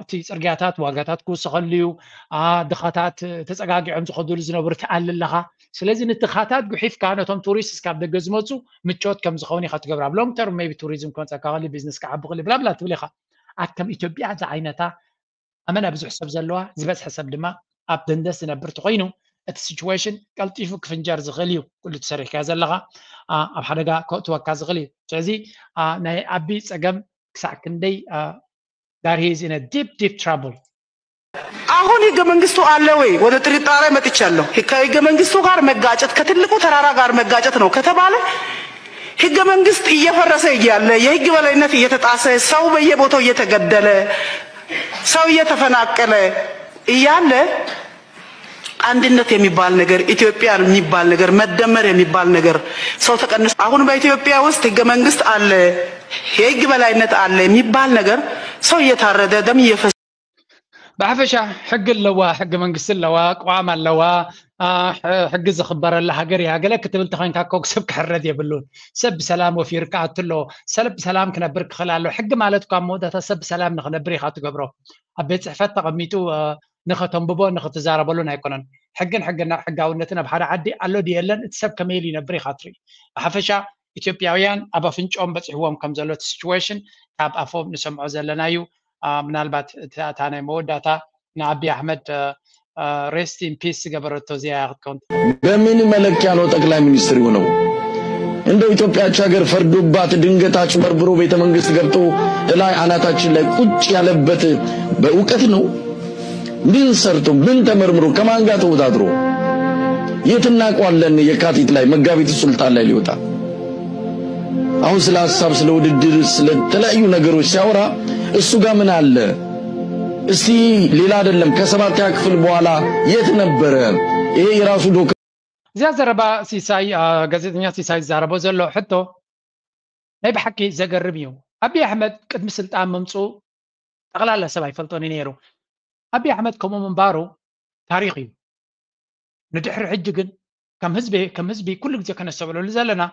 እቲ ጽርግያታት ዋጋታት ክውስኸሉ እዩ። ድኻታት ተጸጋጊዖም ዝኸዱሉ ዝነበሩ ትኣሊ ኣለኻ። ስለዚ ንትኻታት ጉሒፍካ ነቶም ቱሪስት ካብ ደገ ዝመፁ ምቾት ከም ዝኸውን ኢኻ ትገብር ኣብ long term maybe tourism ክመፀካ ክእል ቢዝነስ ክዓቢ ክእል ብላብላ ትብል ኢኻ። ኣከም ኢትዮጵያ ዝዓይነታ ኣመና ብዙሕ ሰብ ዘለዋ ዝበዝሐ ሰብ ድማ ኣብ ደንደስ ዝነብር ተኮይኑ እቲ situation ቀልጢፉ ክፍንጀር ዝኽእል እዩ። ኩሉ ትሰሪሕካ ዘለኻ ኣብ ሓደጋ ከእትወካ ዝኽእል እዩ። ስለዚ ናይ ኣቢ ፀገም ክሳዕ ክንደይ ጋር he is in a deep deep trouble። አሁን ህገ መንግስቱ አለ ወይ ወደ ጥርጣሬ መጥቻለሁ። ከህገ መንግስቱ ጋር መጋጨት ከትልቁ ተራራ ጋር መጋጨት ነው ከተባለ ህገ መንግስት እየፈረሰ እያለ የህግ በላይነት እየተጣሰ ሰው በየቦታው እየተገደለ ሰው እየተፈናቀለ እያለ አንድነት የሚባል ነገር ኢትዮጵያ የሚባል ነገር መደመር የሚባል ነገር ሰው ተቀንሶ አሁን በኢትዮጵያ ውስጥ ህገ መንግስት አለ የህግ በላይነት አለ የሚባል ነገር ሰው እየታረደ ደም እየፈሰሰ ብሓፈሻ ሕጊ ኣለዋ፣ ሕጊ መንግስቲ ኣለዋ፣ ቅዋም ኣለዋ፣ ሕጊ ዝኽበረላ ሃገር እያ። ገለ ክትብል ተኾይንካ እኮ ሰብ ክሕረድ የብሉን። ሰብ ብሰላም ወፊሩ ክኣቱ ኣለዎ። ሰብ ብሰላም ክነብር ክኽእል ኣለዎ። ሕጊ ማለት እኳ ኣብ መወዳእታ ሰብ ብሰላም ንኽነብር ኢኻ ትገብሮ። ኣብ ቤት ፅሕፈት ተቐሚጡ ንኸተንብቦ ንኽትዛረበሉን ኣይኮነን። ሕግን ሕግና ሕጋውነትን ኣብ ሓደ ዓዲ ኣሎ ድዩ የለን፣ እቲ ሰብ ከመይ ኢሉ ይነብር ኢኻ ትርኢ። ብሓፈሻ ኢትዮጵያውያን ኣብ ኣፍንጭኦም በፂሕዎም ከም ዘሎ እቲ ሲቹዌሽን ካብ ኣፎም ንሰምዖ ዘለና እዩ። ምናልባት እታ ናይ መወዳእታ ንኣቢ ኣሕመድ rest in peace ዝገበረቶ እዚኣ ክትከውን ትኽእል። በምን መለኪያ ነው ጠቅላይ ሚኒስትር የሆነው? እንደው ኢትዮጵያች ሀገር ፈርዶባት ድንገት አጭበርብሮ ቤተ መንግስት ገብቶ እላይ አናታችን ላይ ቁጭ ያለበት በእውቀት ነው? ምን ሰርቶ ምን ተመርምሮ ከማን ጋር ተወዳድሮ የት እናውቀዋለን? የካቲት ላይ መጋቢት ሱልጣን ላይ ሊወጣ አሁን ስለ ሀሳብ ስለ ውድድር ስለተለያዩ ነገሮች ሲያወራ እሱ ጋር ምን አለ? እስቲ ሌላ አይደለም ከሰባተኛ ክፍል በኋላ የት ነበረ? ይሄ የራሱ ዶክ እዚኣ ዘረባ ሲሳይ ጋዜጠኛ ሲሳይ ዝዛረቦ ዘሎ ሕቶ ናይ ብሓቂ ዘገርም እዩ። ኣቢ ኣሕመድ ቅድሚ ስልጣን ምምፅኡ ጠቕላላ ሰብ ኣይፈልጦን እዩ ነይሩ። ኣቢ ኣሕመድ ከምኡ ምንባሩ ታሪኽ እዩ። ንድሕሪ ሕጂ ግን ከም ህዝቢ ከም ህዝቢ ኩሉ ግዜ ከነስተብለሉ ዘለና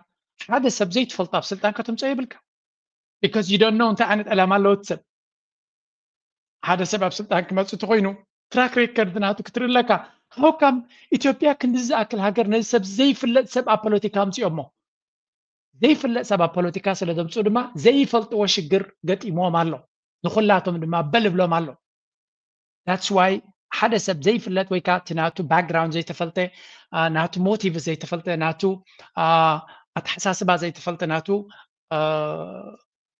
ሓደ ሰብ ዘይትፈልጦ ኣብ ስልጣን ከተምፅኦ የብልካ። Because you don't know እንታይ ዓይነት ዕላማ ኣለዎ እቲ ሰብ። ሓደ ሰብ ኣብ ስልጣን ክመፅእ ተኮይኑ ትራክ ሬከርድ ናቱ ክትርኢ ኣለካ። How come ኢትዮጵያ ክንዲ ዝኣክል ሃገር ነዚ ሰብ ዘይፍለጥ ሰብ ኣብ ፖለቲካ ኣምፅኦሞ? ዘይፍለጥ ሰብ ኣብ ፖለቲካ ስለ ዘምፅኡ ድማ ዘይፈልጥዎ ሽግር ገጢምዎም ኣሎ። ንኩላቶም ድማ በል ብሎም ኣሎ። That's why ሓደ ሰብ ዘይፍለጥ ወይ ከዓ እቲ ናቱ ባክግራውንድ ዘይተፈልጠ ናቱ ሞቲቭ ዘይተፈልጠ ናቱ ኣተሓሳስባ ዘይተፈልጠ ናቱ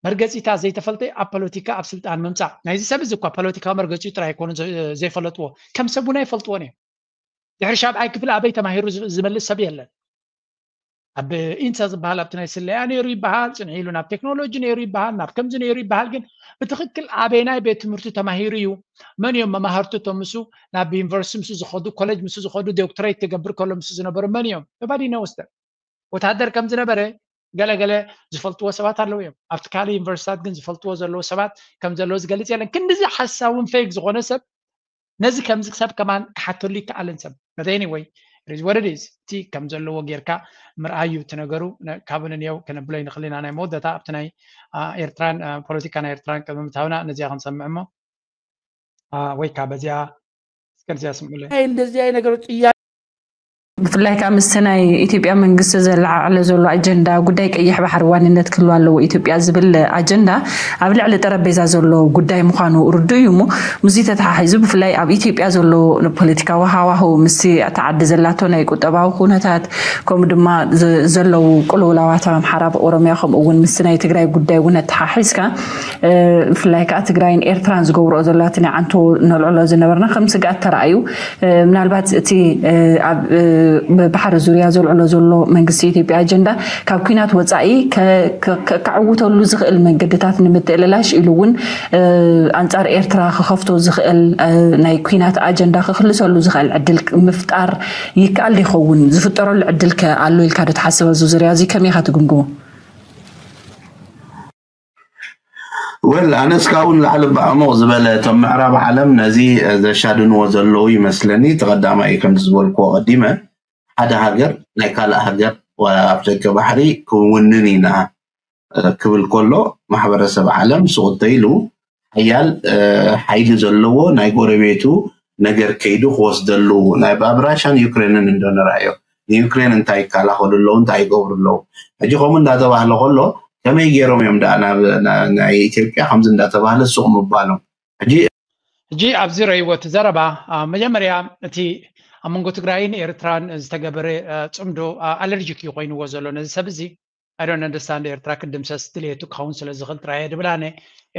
መርገፂታት ዘይተፈልጠ ኣብ ፖለቲካ ኣብ ስልጣን ምምፃእ ናይዚ ሰብ እዚ እኳ ፖለቲካዊ መርገፂኡ ጥራይ ኣይኮኑ ዘይፈለጥዎ ከም ሰብ እውን ኣይፈልጥዎን እዮም። ድሕሪ ሻብዓይ ክፍሊ ኣበይ ተማሂሩ ዝመልስ ሰብ የለን። ኣብ ኢንሳ ዝበሃል ኣብቲ ናይ ስለያ ነይሩ ይበሃል፣ ፅንሒ ኢሉ ናብ ቴክኖሎጂ ነይሩ ይበሃል፣ ናብ ከምዚ ነይሩ ይበሃል። ግን ብትኽክል ኣበይናይ ቤት ትምህርቲ ተማሂሩ እዩ? መን እዮም መማህርቱ? እቶም ምስ ናብ ዩኒቨርሲቲ ምስ ዝኸዱ ኮሌጅ ምስ ዝኸዱ ዶክትሬት ትገብር ከሎ ምስ ዝነበሩ መን እዮም? Nobody knows them። ወታደር ከም ዝነበረ ገለገለ ዝፈልጥዎ ሰባት ኣለዉ እዮም። ኣብቲ ካልእ ዩኒቨርሲታት ግን ዝፈልጥዎ ዘለዉ ሰባት ከም ዘለዉ ዝገልፅ የለን። ክንድዚ ሓሳውን ፌክ ዝኾነ ሰብ ነዚ ከምዚ ሰብ ከማን ክሓተሉ ይከኣልን ሰብ but anyway it is what it is። እቲ ከም ዘለዎ ጌርካ ምርኣይ እዩ እቲ ነገሩ። ካብኡ ንንየው ከነብሎ ይንኽእል ኢና። ናይ መወዳእታ ኣብቲ ናይ ኤርትራን ፖለቲካ ናይ ኤርትራን ቅድሚ ምታውና ነዚኣ ክንሰምዕ እሞ ወይ ከዓ በዚኣ እስከ ነዚኣ ስምዑለይ። እንደዚህ አይነት ነገሮች ጥያቄ ብፍላይ ከዓ ምስቲ ናይ ኢትዮጵያ መንግስቲ ዘለዓዕሎ ዘሎ ኣጀንዳ ጉዳይ ቀይሕ ባሕሪ ዋንነት ክህልዋ ኣለዎ ኢትዮጵያ ዝብል ኣጀንዳ ኣብ ልዕሊ ጠረጴዛ ዘሎ ጉዳይ ምዃኑ ርዱእ እዩ እሞ ምስዚ ተተሓሒዙ ብፍላይ ኣብ ኢትዮጵያ ዘሎ ፖለቲካዊ ሃዋህው ምስቲ እታ ዓዲ ዘላቶ ናይ ቁጠባዊ ኩነታት ከምኡ ድማ ዘለዉ ቅልውላዋት ኣብ ኣምሓራ ኣብ ኦሮሚያ ከምኡ እውን ምስቲ ናይ ትግራይ ጉዳይ እውን ኣተሓሒዝካ ብፍላይ ከዓ ትግራይን ኤርትራን ዝገብርኦ ዘለዋ እቲ ናይ ዓንቶ ነልዕሎ ዝነበርና ከም ስግኣት ተረኣዩ ምናልባት እቲ ኣብ ባሕሪ ዙርያ ዘልዕሎ ዘሎ መንግስቲ ኢትዮጵያ ኣጀንዳ ካብ ኩናት ወፃኢ ከዕውተሉ ዝኽእል መንገድታት ንምትእልላሽ ኢሉ እውን ኣንፃር ኤርትራ ክኸፍቶ ዝኽእል ናይ ኩናት ኣጀንዳ ክኽልሰሉ ዝኽእል ዕድል ምፍጣር ይከኣል ዶ ይኸውን? ዝፍጠረሉ ዕድል ከ ኣሎ ኢልካ ዶ ትሓስብ? ኣብዚ ዙርያ እዚ ከመይ ኢኻ ትግምግሞ? ወል ኣነ እስካብ እውን ላዕሊ ብዕሙቕ ዝበለ እቶም ምዕራብ ዓለም ነዚ ዘሻድንዎ ዘለዉ ይመስለኒ። እቲ ቀዳማይ እዩ ከምዚ ዝበልክዎ ቀዲመ ሓደ ሃገር ናይ ካልእ ሃገር ኣፍደገ ባሕሪ ክውንን ኢና ክብል ከሎ ማሕበረሰብ ዓለም ስቕ እንተኢሉ ሓያል ሓይሊ ዘለዎ ናይ ጎረቤቱ ነገር ከይዱ ክወስደሉ ናይ ኣብ ራሻን ዩክሬንን እንዶ ንርኣዮ ንዩክሬን እንታይ ይከላኸሉ ኣለዉ እንታይ ይገብሩ ኣለዉ ሕጂ ከምኡ እንዳተባህለ ከሎ ከመይ ገይሮም እዮም ደኣ ናይ ኢትዮጵያ ከምዚ እንዳተባህለ ሱቕ ምባሎም ሕጂ ሕጂ ኣብዚ ረይዎ እቲ ዘረባ መጀመርያ እቲ ኣብ መንጎ ትግራይን ኤርትራን ዝተገበረ ፅምዶ ኣለርጂክ እዩ ኮይንዎ ዘሎ ነዚ ሰብ እዚ ኣይዶን ኣንደርስታንድ ኤርትራ ክድምሰስ ድልየቱ ክኸውን ስለ ዝኽእል ጥራየ ድብላነ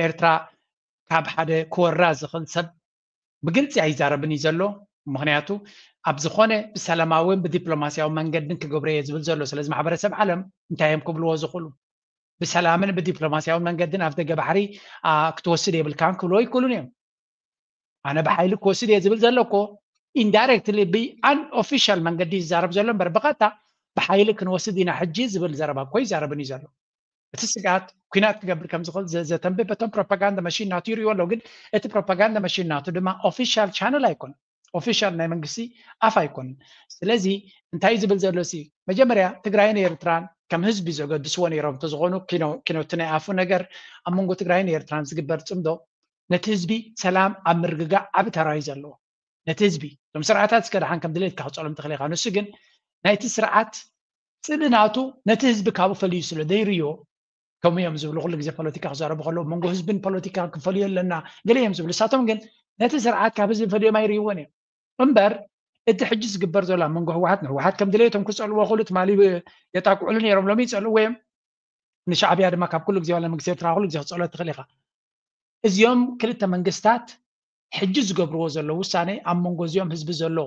ኤርትራ ካብ ሓደ ክወራ ዝኽእል ሰብ ብግልፂ ኣይዛረብን እዩ ዘሎ። ምክንያቱ ኣብ ዝኾነ ብሰላማዊን ብዲፕሎማሲያዊ መንገድን ክገብሮ እየ ዝብል ዘሎ። ስለዚ ማሕበረሰብ ዓለም እንታይ እዮም ክብልዎ ዝኽእሉ? ብሰላምን ብዲፕሎማሲያዊ መንገድን ኣፍ ደገ ባሕሪ ክትወስድ የብልካን ክብልዎ ይክእሉን እዮም። ኣነ ብሓይሊ ክወስድ እየ ዝብል ዘሎ እኮ ኢንዳይሬክትሊ ብኣን ኦፊሻል መንገዲ ይዛረብ ዘሎ እምበር ብቐጥታ ብሓይሊ ክንወስድ ኢና ሕጂ ዝብል ዘረባ እኮ ይዛረብን እዩ ዘሎ። እቲ ስግኣት ኲናት ክገብር ከም ዝኽእል ዘተንብብ እቶም ፕሮፓጋንዳ መሽን ናቱ ይርእዩ ኣለዉ። ግን እቲ ፕሮፓጋንዳ መሽን ናቱ ድማ ኦፊሻል ቻነል ኣይኮነን፣ ኦፊሻል ናይ መንግስቲ ኣፍ ኣይኮነን። ስለዚ እንታይ ዝብል ዘሎ ሲ መጀመርያ ትግራይን ኤርትራን ከም ህዝቢ ዘገድስዎ ነይሮም እንተዝኾኑ ኪኖ- ኪኖ እቲ ናይ ኣፉ ነገር ኣብ መንጎ ትግራይን ኤርትራን ዝግበር ፅምዶ ነቲ ህዝቢ ሰላም ኣብ ምርግጋእ ዓቢ ተራ እዩ ዘለዎ። ነቲ ህዝቢ እቶም ስርዓታት እስከ ደሓን ከም ድሌትካ ክፀሎም ትኽእል ኢኻ። ንሱ ግን ናይቲ ስርዓት ስእሊ ናቱ ነቲ ህዝቢ ካብኡ ፈልዩ ስለ ዘይርእዮ ከምኡ እዮም ዝብሉ ኩሉ ግዜ ፖለቲካ ክዛረቡ ከለዉ መንጎ ህዝብን ፖለቲካን ክፈልዮ ኣለና ገለ እዮም ዝብሉ። ንሳቶም ግን ነቲ ስርዓት ካብ ህዝቢ ፈልዮም ኣይርእይዎን እዮም እምበር እቲ ሕጂ ዝግበር ዘሎ ኣብ መንጎ ህወሓት ንህወሓት ከም ድሌቶም ክፀልዎ ክእሉ ትማሊ የጣቅዑሉ ነይሮም ሎሚ ይፀልእዎ እዮም። ንሻዕብያ ድማ ካብ ኩሉ ግዜ ዋላ መንግስቲ ኤርትራ ኩሉ ግዜ ክፀሎ ትኽእል ኢኻ። እዚኦም ክልተ መንግስታት ሕጂ ዝገብርዎ ዘለዉ ውሳነ ኣብ መንጎ እዚኦም ህዝቢ ዘሎ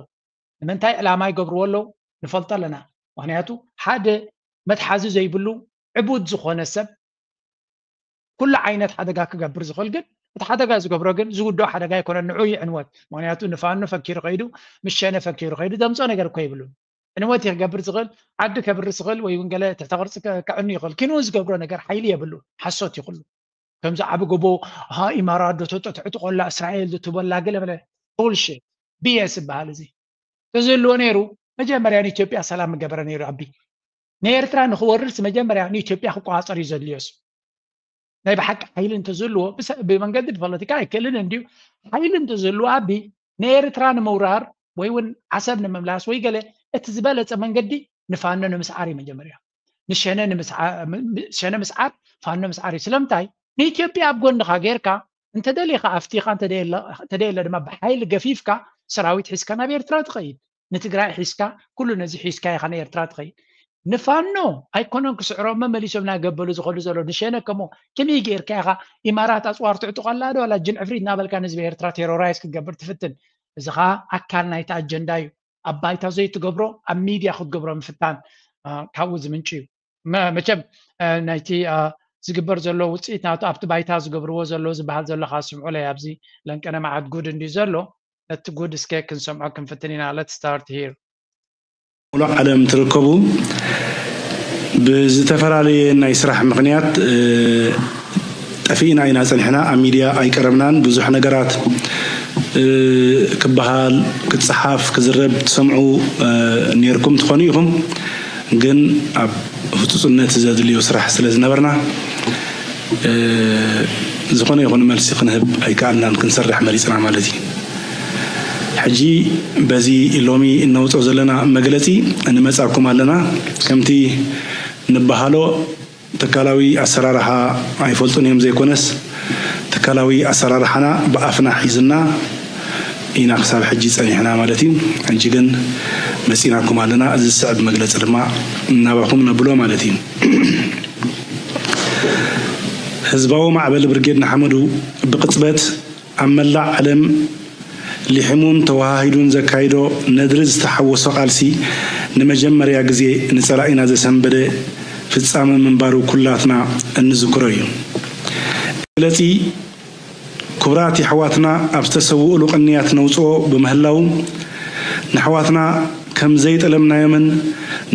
ንምንታይ ዕላማ ይገብርዎ ኣለዉ ንፈልጦ ኣለና። ምክንያቱ ሓደ መትሓዚ ዘይብሉ ዕቡድ ዝኾነ ሰብ ኩሉ ዓይነት ሓደጋ ክገብር ዝኽእል ግን እቲ ሓደጋ ዝገብሮ ግን ዝውድኦ ሓደጋ ኣይኮነን ንዑ ይዕንወት። ምክንያቱ ንፋኖ ፈኪሩ ከይዱ ምስ ሸነ ፈኪሩ ከይዱ ዘምፅኦ ነገር እኮ የብሉን። ዕንወት እዩ ክገብር ዝኽእል ዓዲ ከብርስ ይኽእል ወይ እውን ገለ ትሕተ ቅርፂ ከዕኑ ይኽእል ኪንኡ ዝገብሮ ነገር ሓይሊ የብሉ ሓሶት ይኽሉ ከምዚ ዓቢ ጎቦ ሃ ኢማራት ዶ ተጥዕጥቆላ እስራኤል ዶ ትበላ ገለ በለ ቡልሽት ቢኤስ ይበሃል እዚ ተዝህልዎ ነይሩ መጀመርያ ንኢትዮጵያ ሰላም ምገበረ ነይሩ ኣቢ ንኤርትራ ንክወርድስ መጀመርያ ንኢትዮጵያ ክቆፃፀር እዩ ዘድልዮስ ናይ ብሓቂ ሓይሊ እንተዝህልዎ ብመንገዲ ፖለቲካ ኣይክእልን እንድዩ ሓይሊ እንተዝህልዎ ኣቢ ንኤርትራ ንምውራር ወይ እውን ዓሰብ ንምምላስ ወይ ገለ እቲ ዝበለፀ መንገዲ ንፋኖ ንምስዓር እዩ መጀመርያ ንሸነ ንምስዓ- ም- ም- ሸነ ምስዓር ፋኖ ምስዓር እዩ ስለምንታይ ንኢትዮጵያ ኣብ ጎንኻ ጌርካ እንተደሊኻ ኣፍቲኻ እንተደየለ- እንተደየለ ድማ ብሓይሊ ገፊፍካ ሰራዊት ሒዝካ ናብ ኤርትራ ትኸይድ ንትግራይ ሒዝካ ኩሉ ነዚ ሒዝካ ኢኻ ንኤርትራ ትኸይድ ንፋኖ ኣይኮነን ክስዕሮ መመሊሶም ናገበሉ ዝኸዱ ዘሎ ንሸነ ከሞ ከመይ ጌርካ ኢኻ ኢማራት ኣፅዋር ትዕጥቆ ኣላ ዶ ዋላ ጅን ዕፍሪት እናበልካ ንህዝቢ ኤርትራ ቴሮራይዝ ክትገብር ትፍትን እዚ ኸዓ ኣካል ናይቲ ኣጀንዳ እዩ ኣብ ባይታ ዘይትገብሮ ኣብ ሚድያ ክትገብሮ ምፍታን ካብኡ ዝምንጭ እዩ መቸም ናይቲ ዝግበር ዘሎ ውፅኢት ናቱ ኣብቲ ባይታ ዝገብርዎ ዘሎ ዝበሃል ዘሎ ካብ ስምዑለይ ኣብዚ ለንቀነ መዓት ጉድ እንድዩ ዘሎ ነቲ ጉድ እስከ ክንሰምዖ ክንፍትን ኢና let start here ሙሉእ ዓለም ትርከቡ ብዝተፈላለየ ናይ ስራሕ ምክንያት ጠፊእና ኢና ፀኒሕና ኣብ ሚድያ ኣይቀረብናን ብዙሕ ነገራት ክበሃል ክፀሓፍ ክዝረብ ትሰምዑ ነይርኩም ትኾኑ ኢኹም ግን ኣብ ህፁፅነት ዘድልዮ ስራሕ ስለ ዝነበርና ዝኾነ ይኹን መልሲ ክንህብ ኣይከኣልናን ክንሰርሕ መሪፅና ማለት እዩ ሕጂ በዚ ሎሚ እነውፅኦ ዘለና መግለፂ ንመፃኩም ኣለና ከምቲ ንበሃሎ ትካላዊ ኣሰራርሓ ኣይፈልጡን እዮም ዘይኮነስ ትካላዊ ኣሰራርሓና ብኣፍና ሒዝና ኢና ክሳብ ሕጂ ፀኒሕና ማለት እዩ ሕጂ ግን መፂናኩም ኣለና እዚ ዝስዕብ መግለፂ ድማ እናባኹም ነብሎ ማለት እዩ ህዝባዊ ማዕበል ብርጌድ ንሓመዱ ብቅፅበት ኣብ መላእ ዓለም ሊሒሙን ተወሃሂዱን ዘካይዶ ነድሪ ዝተሓወሶ ቃልሲ ንመጀመርያ ግዜ ንፀላኢና ዘሰንበደ ፍፃመ ምንባሩ ኩላትና እንዝክሮ እዩ። መግለፂ ክቡራት የሕዋትና ኣብ ዝተሰውእሉ ቅንያት ነውፅኦ ብምህላው ንሕዋትና ከም ዘይጠለምናዮምን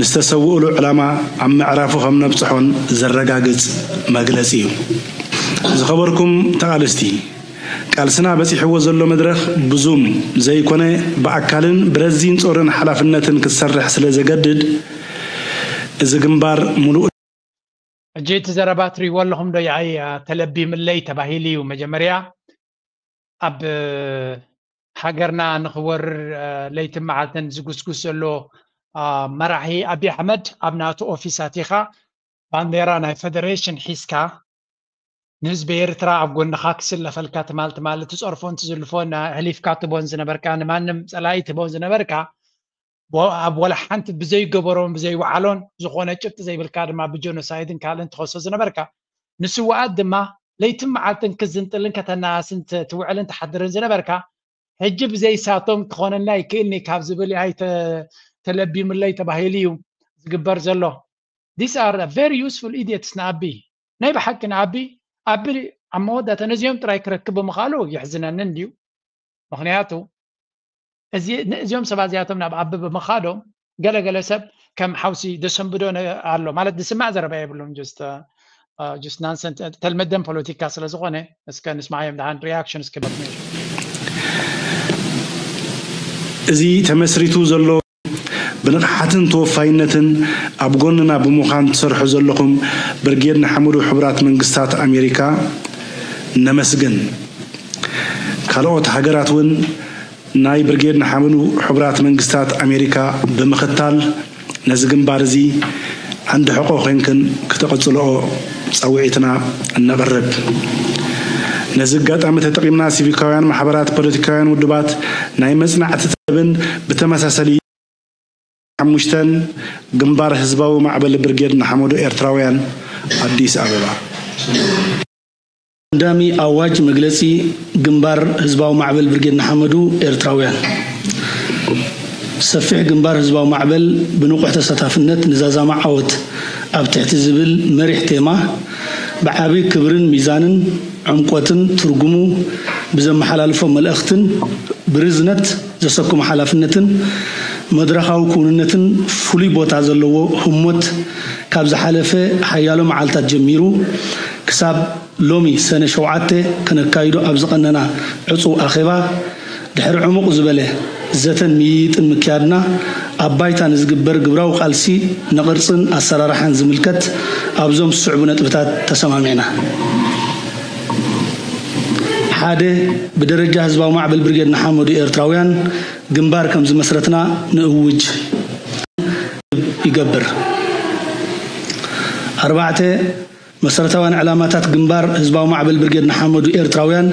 ንዝተሰውእሉ ዕላማ ኣብ ምዕራፉ ከም ነብፅሖን ዘረጋግፅ መግለፂ እዩ። ዝኸበርኩም ተቓለስቲ፣ ቃልስና በጺሕዎ ዘሎ መድረኽ ብዙም ዘይኮነ ብኣካልን ብረዚን ጾርን ሓላፍነትን ክትሰርሕ ስለ ዘገድድ፣ እዚ ግንባር ምሉእ። ሕጂ እቲ ዘረባ ትሪእዎ ኣለኹም ዶ? ይኣይ ተለቢምለይ ተባሂሉ እዩ። መጀመርያ ኣብ ሃገርና ንኽወርር ለይትን መዓልትን ዝጉስጉስ ዘሎ መራሒ ኣብይ ኣሕመድ ኣብ ናቱ ኦፊስ ኣቲኻ ባንዴራ ናይ ፈደሬሽን ሒዝካ ንህዝቢ ኤርትራ ኣብ ጎንኻ ክስለፈልካ ትማል ትማል ትጸርፎን ትዝልፎን ኣሕሊፍካ ትቦን ዝነበርካ ንማንም ጸላኢ ትቦን ዝነበርካ ኣብ ወላ ሓንቲ ብዘይገበሮን ብዘይወዓሎን ዝኾነ ጭብጢ ዘይብልካ ድማ ብጀኖሳይድን ካልእን ትኸሶ ዝነበርካ ንስውኣት ድማ ለይትን መዓልትን ክዝንጥልን ከተናስን ትውዕልን ትሓድርን ዝነበርካ ሕጂ ብዘይሳቶም ክኾነና ይክእልኒ ካብ ዝብል ኣይተ ተለቢምለይ ተባሂሉ እዩ ዝግበር ዘሎ። These are very useful idiots ንኣቢ ናይ ብሓቂ ንኣቢ ኣቢ ኣብ መወዳእታ ነዚኦም ጥራይ ክረክብ ብምኻሉ የሕዝነኒ እንድዩ። ምክንያቱ እዚኦም ሰባት እዚኣቶም ናብ ኣቢ ብምኻዶም ገለገለ ሰብ ከም ሓውሲ ደሰንብዶ ኣሎ ማለት ዝስማዕ ዘረባ የብሎም። Just ናንሰን ተልመደን ፖለቲካ ስለ ዝኾነ እስከ ንስማዓዮም ደሓን reaction እስከ በትነ እዚ ተመስሪቱ ዘሎ ብንቕሓትን ተወፋይነትን ኣብ ጎንና ብምዃን ትሰርሑ ዘለኹም ብርጌድ ንሓመዱ ሕቡራት መንግስታት ኣሜሪካ ነመስግን። ካልኦት ሃገራት እውን ናይ ብርጌድ ንሓመዱ ሕቡራት መንግስታት ኣሜሪካ ብምኽታል ነዚ ግንባር እዚ ዓንዲ ሕቖ ኮይንክን ክተቐጽልኦ ጸውዒትና እነቕርብ። ነዚ ኣጋጣሚ ተጠቒምና ሲቪካውያን ማሕበራት፣ ፖለቲካውያን ውድባት፣ ናይ መጽናዕቲ ጥበብን ብተመሳሰሊ ሓሙሽተን ግንባር ህዝባዊ ማዕበል ብርጌድ ንሓመዱ ኤርትራውያን ኣዲስ ኣበባ። ቀዳሚ ኣዋጅ መግለጺ ግንባር ህዝባዊ ማዕበል ብርጌድ ንሓመዱ ኤርትራውያን። ሰፊሕ ግንባር ህዝባዊ ማዕበል ብንቑሕ ተሳታፍነት ንዛዛማ ዓወት ኣብ ትሕቲ ዝብል መሪሕ ቴማ ብዓቢ ክብርን ሚዛንን ዕምቆትን ትርጉሙ ብዘመሓላልፎ መልእኽትን ብርዝነት ዘሰክሞ ሓላፍነትን መድረኻዊ ክውንነትን ፍሉይ ቦታ ዘለዎ ህሞት ካብ ዝሓለፈ ሓያሎ መዓልታት ጀሚሩ ክሳብ ሎሚ ሰነ ሸውዓተ ከነካይዶ ኣብ ዝቐነና ዕጹው ኣኼባ ድሕሪ ዕሙቕ ዝበለ ዘተን ምይይጥን ምክያድና ኣብ ባይታ ንዝግበር ግብራዊ ቃልሲ ንቕርጽን ኣሰራርሓን ዝምልከት ኣብዞም ዝስዕቡ ነጥብታት ተሰማሚዕና። ሓደ፣ ብደረጃ ህዝባዊ ማዕበል ብርጌድ ንሓመዱ ኤርትራውያን ግንባር ከም ዝመስረትና ንእውጅ ይገብር። ኣርባዕተ፣ መሰረታውያን ዕላማታት ግንባር ህዝባዊ ማዕበል ብርጌድ ንሓመዱ ኤርትራውያን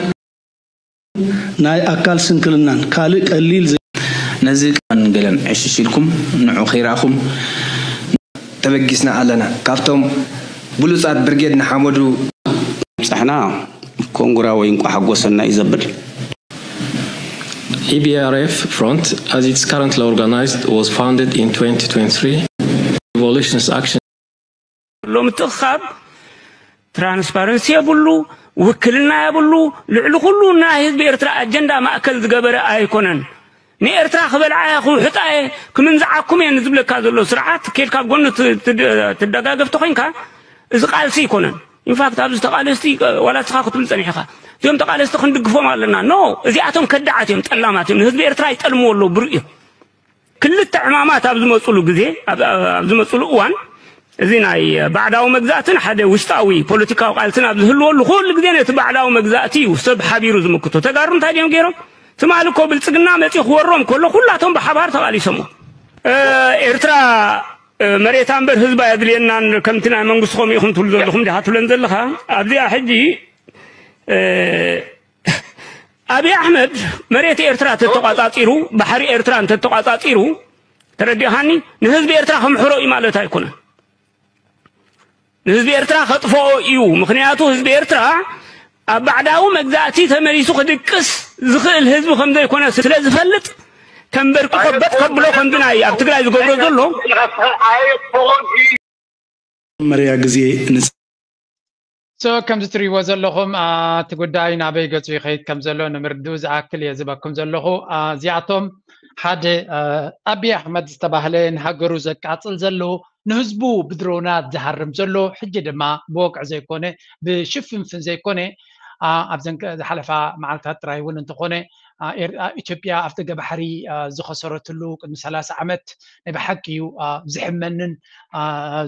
ናይ ኣካል ስንክልናን ካልእ ቀሊል ዘ- ነዚ ቀን ገለን ዕሽሽ ኢልኩም ንዑ ከይረኣኹም ተበጊስና ኣለና። ካብቶም ብሉጻት ብርጌድ ንሓመዱ ምብጻሕና ኮንግራ ወይ እንቋ ሓጎሰና እዩ ዘብል። E B R F Front, as it's currently organized, was founded in twenty twenty-three. Revolutionist Action ሎ ምትእኽኻብ ትራንስፓረንሲ የብሉ፣ ውክልና የብሉ። ልዕሊ ኩሉ ናይ ህዝቢ ኤርትራ ኣጀንዳ ማእከል ዝገበረ ኣይኮነን። ንኤርትራ ክበልዓ እየ፣ ክውሕጣ እየ፣ ክምንዝዓኩም እየ ንዝብለካ ዘሎ ስርዓት ኬድካ ጎኑ ት- ትድ- ትደጋገፍ ተኾይንካ እዚ ቃልሲ ኣይኮነን። ኢንፋክት ኣብዚ ተቃለስቲ ዋላ ንስኻ ክትብል ጸኒሕኻ እዚኦም ተቃለስቲ ክንድግፎም ኣለና። ኖ፣ እዚኣቶም ከዳዓት እዮም፣ ጠላማት እዮም። ንህዝቢ ኤርትራ ይጠልምዎ ኣለዉ፣ ብሩእ እዮም። ክልተ ዕማማት ኣብ ዝመፅሉ ግዜ ኣብ ኣብ ዝመፅሉ እዋን እዚ ናይ ባዕዳዊ መግዛእትን ሓደ ውሽጣዊ ፖለቲካዊ ቃልስን ኣብ ዝህልወሉ ኩሉ ግዜ ነቲ ባዕዳዊ መግዛእቲ እዩ ሰብ ሓቢሩ ዝምክቶ። ተጋሩ እንታይ ድዮም ገይሮም? ትማሊ እኮ ብልፅግና መፂኡ ክወሮም ከሎ ኩላቶም ብሓባር ተቓሊሶሞ። ኤርትራ መሬታ እምበር ህዝባ የድልየናን ከምቲ ናይ መንግስትኹም ኢኹም ትብሉ ዘለኹም ዲኻ ትብለን ዘለኻ? ኣብዚኣ ሕጂ ኣብይ ኣሕመድ መሬት ኤርትራ ተተቋጻጺሩ ባሕሪ ኤርትራ እንተተቋጻጺሩ ተረዲእኻኒ ንህዝቢ ኤርትራ ከምሕሮ እዩ ማለት ኣይኮነን። ንህዝቢ ኤርትራ ከጥፍኦ እዩ። ምክንያቱ ህዝቢ ኤርትራ ኣብ ባዕዳዊ መግዛእቲ ተመሊሱ ክድቅስ ዝኽእል ህዝቢ ከም ዘይኮነ ስለ ዝፈልጥ ከንበርክኾ በጥ ከብሎ ከምዚ ናይ ኣብ ትግራይ ዝገብሮ ዘሎ መርያ ግዜ ንጽ So ከምዚ ትሪእዎ ዘለኹም እቲ ጉዳይ ናበይ ገጹ ይኸይድ ከም ዘሎ ንምርድኡ ዝኣክል እየ ዝበኩም ዘለኹ። እዚኣቶም ሓደ ኣብይ ኣሕመድ ዝተባህለ ንሃገሩ ዘቃጽል ዘሎ ንህዝቡ ብድሮናት ዝሃርም ዘሎ፣ ሕጂ ድማ ብወግዒ ዘይኮነ፣ ብሽፍንፍን ዘይኮነ፣ ኣብዘን ዝሓለፋ መዓልታት ጥራይ እውን እንተኾነ ኢትዮጵያ ኣብ ደገ ባሕሪ ዝኸሰረትሉ ቅድሚ ሰላሳ ዓመት ናይ ብሓቂ እዩ ዝሕመንን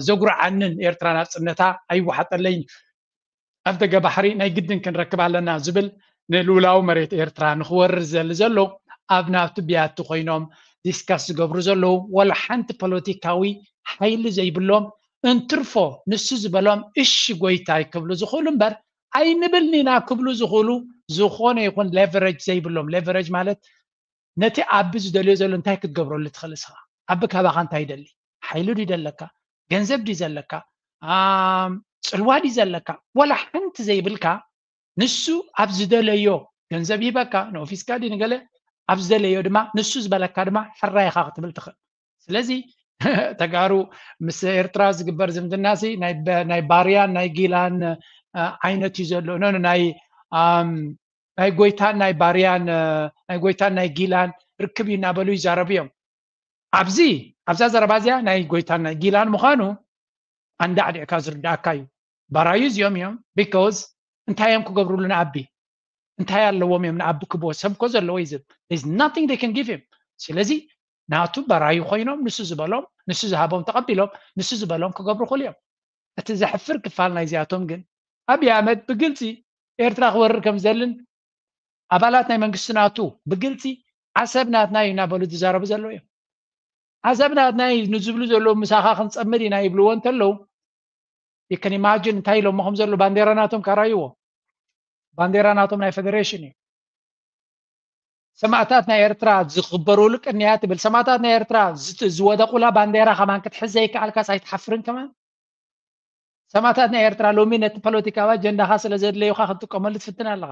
ዘጉርዓንን። ኤርትራ ናጽነታ ኣይወሓጠለይን፣ ኣብ ደገ ባሕሪ ናይ ግድን ክንረክብ ኣለና ዝብል ንልኡላዊ መሬት ኤርትራ ንክወርር ዘሊ ዘሎ ኣብ ናቱ ብያቲ ኮይኖም ዲስካስ ዝገብሩ ዘለዉ ወላ ሓንቲ ፖለቲካዊ ሓይሊ ዘይብሎም እንትርፎ ንሱ ዝበሎም እሺ ጎይታይ ክብሉ ዝኽእሉ እምበር ኣይንብልን ኢና ክብሉ ዝኽእሉ ዝኾነ ይኹን ሌቨሬጅ ዘይብሎም። ሌቨሬጅ ማለት ነቲ ኣቢ ዝደልዮ ዘሎ እንታይ ክትገብረሉ ትኽእል እስኻ? ኣቢ ካባኻ እንታይ ይደሊ? ሓይሊ ድዩ ዘለካ? ገንዘብ ድዩ ዘለካ? ጽልዋ ድዩ ዘለካ? ወላ ሓንቲ ዘይብልካ ንሱ ኣብ ዝደለዮ ገንዘብ ይህበካ ንኦፊስካ ድዩ ንገለ ኣብ ዝደለዮ ድማ ንሱ ዝበለካ ድማ ሕራይኻ ክትብል ትኽእል። ስለዚ ተጋሩ ምስ ኤርትራ ዝግበር ዝምድና ሲ ናይ ባርያን ናይ ጊላን ዓይነት እዩ ዘሎ። ናይ ናይ ጎይታን ናይ ባርያን ናይ ጎይታን ናይ ጊላን ርክብ እዩ እናበሉ ይዛረቡ እዮም። ኣብዚ ኣብዛ ዘረባ እዚኣ ናይ ጎይታን ናይ ጊላን ምዃኑ ኣንዳዕዲዕካ ዝርዳእካ እዩ። ባራዩ እዚኦም እዮም። ቢኮዝ እንታይ እዮም ክገብሩሉ ንኣቢ? እንታይ ኣለዎም እዮም ንኣቢ ክብዎ? ሰብ እኮ ዘለዎ እዩ ዝብ is nothing they can give him። ስለዚ ናቱ ባራዩ ኮይኖም ንሱ ዝበሎም ንሱ ዝሃቦም ተቐቢሎም ንሱ ዝበሎም ክገብሩ ክእሉ እዮም። እቲ ዘሕፍር ክፋል ናይዚኣቶም ግን ኣብይ ኣሕመድ ብግልፂ ኤርትራ ክወርር ከም ዘልን ኣባላት ናይ መንግስቲ ናቱ ብግልፂ ዓሰብ ናትና እዩ እናበሉ ዝዛረቡ ዘለዉ እዮም። ዓሰብ ናትና እዩ ንዝብሉ ዘለዉ ምሳኻ ክንፀምድ ኢና ይብልዎ እንተለዉ you can imagine እንታይ ኢሎሞ ከም ዘሎ ባንዴራ ናቶም ካራይዎ ባንዴራ ናቶም ናይ ፌደሬሽን እዩ። ሰማእታት ናይ ኤርትራ ዝኽበሩሉ ቅንያ ትብል ሰማእታት ናይ ኤርትራ ዝወደቁላ ባንዴራ ከማን ክትሕዝ ዘይከኣልካስ ኣይትሓፍርን ከማን? ሰማእታት ናይ ኤርትራ ሎሚ ነቲ ፖለቲካዊ ኣጀንዳኻ ስለ ዘድለዩኻ ክትጥቀመሉ ትፍትን ኣለኻ።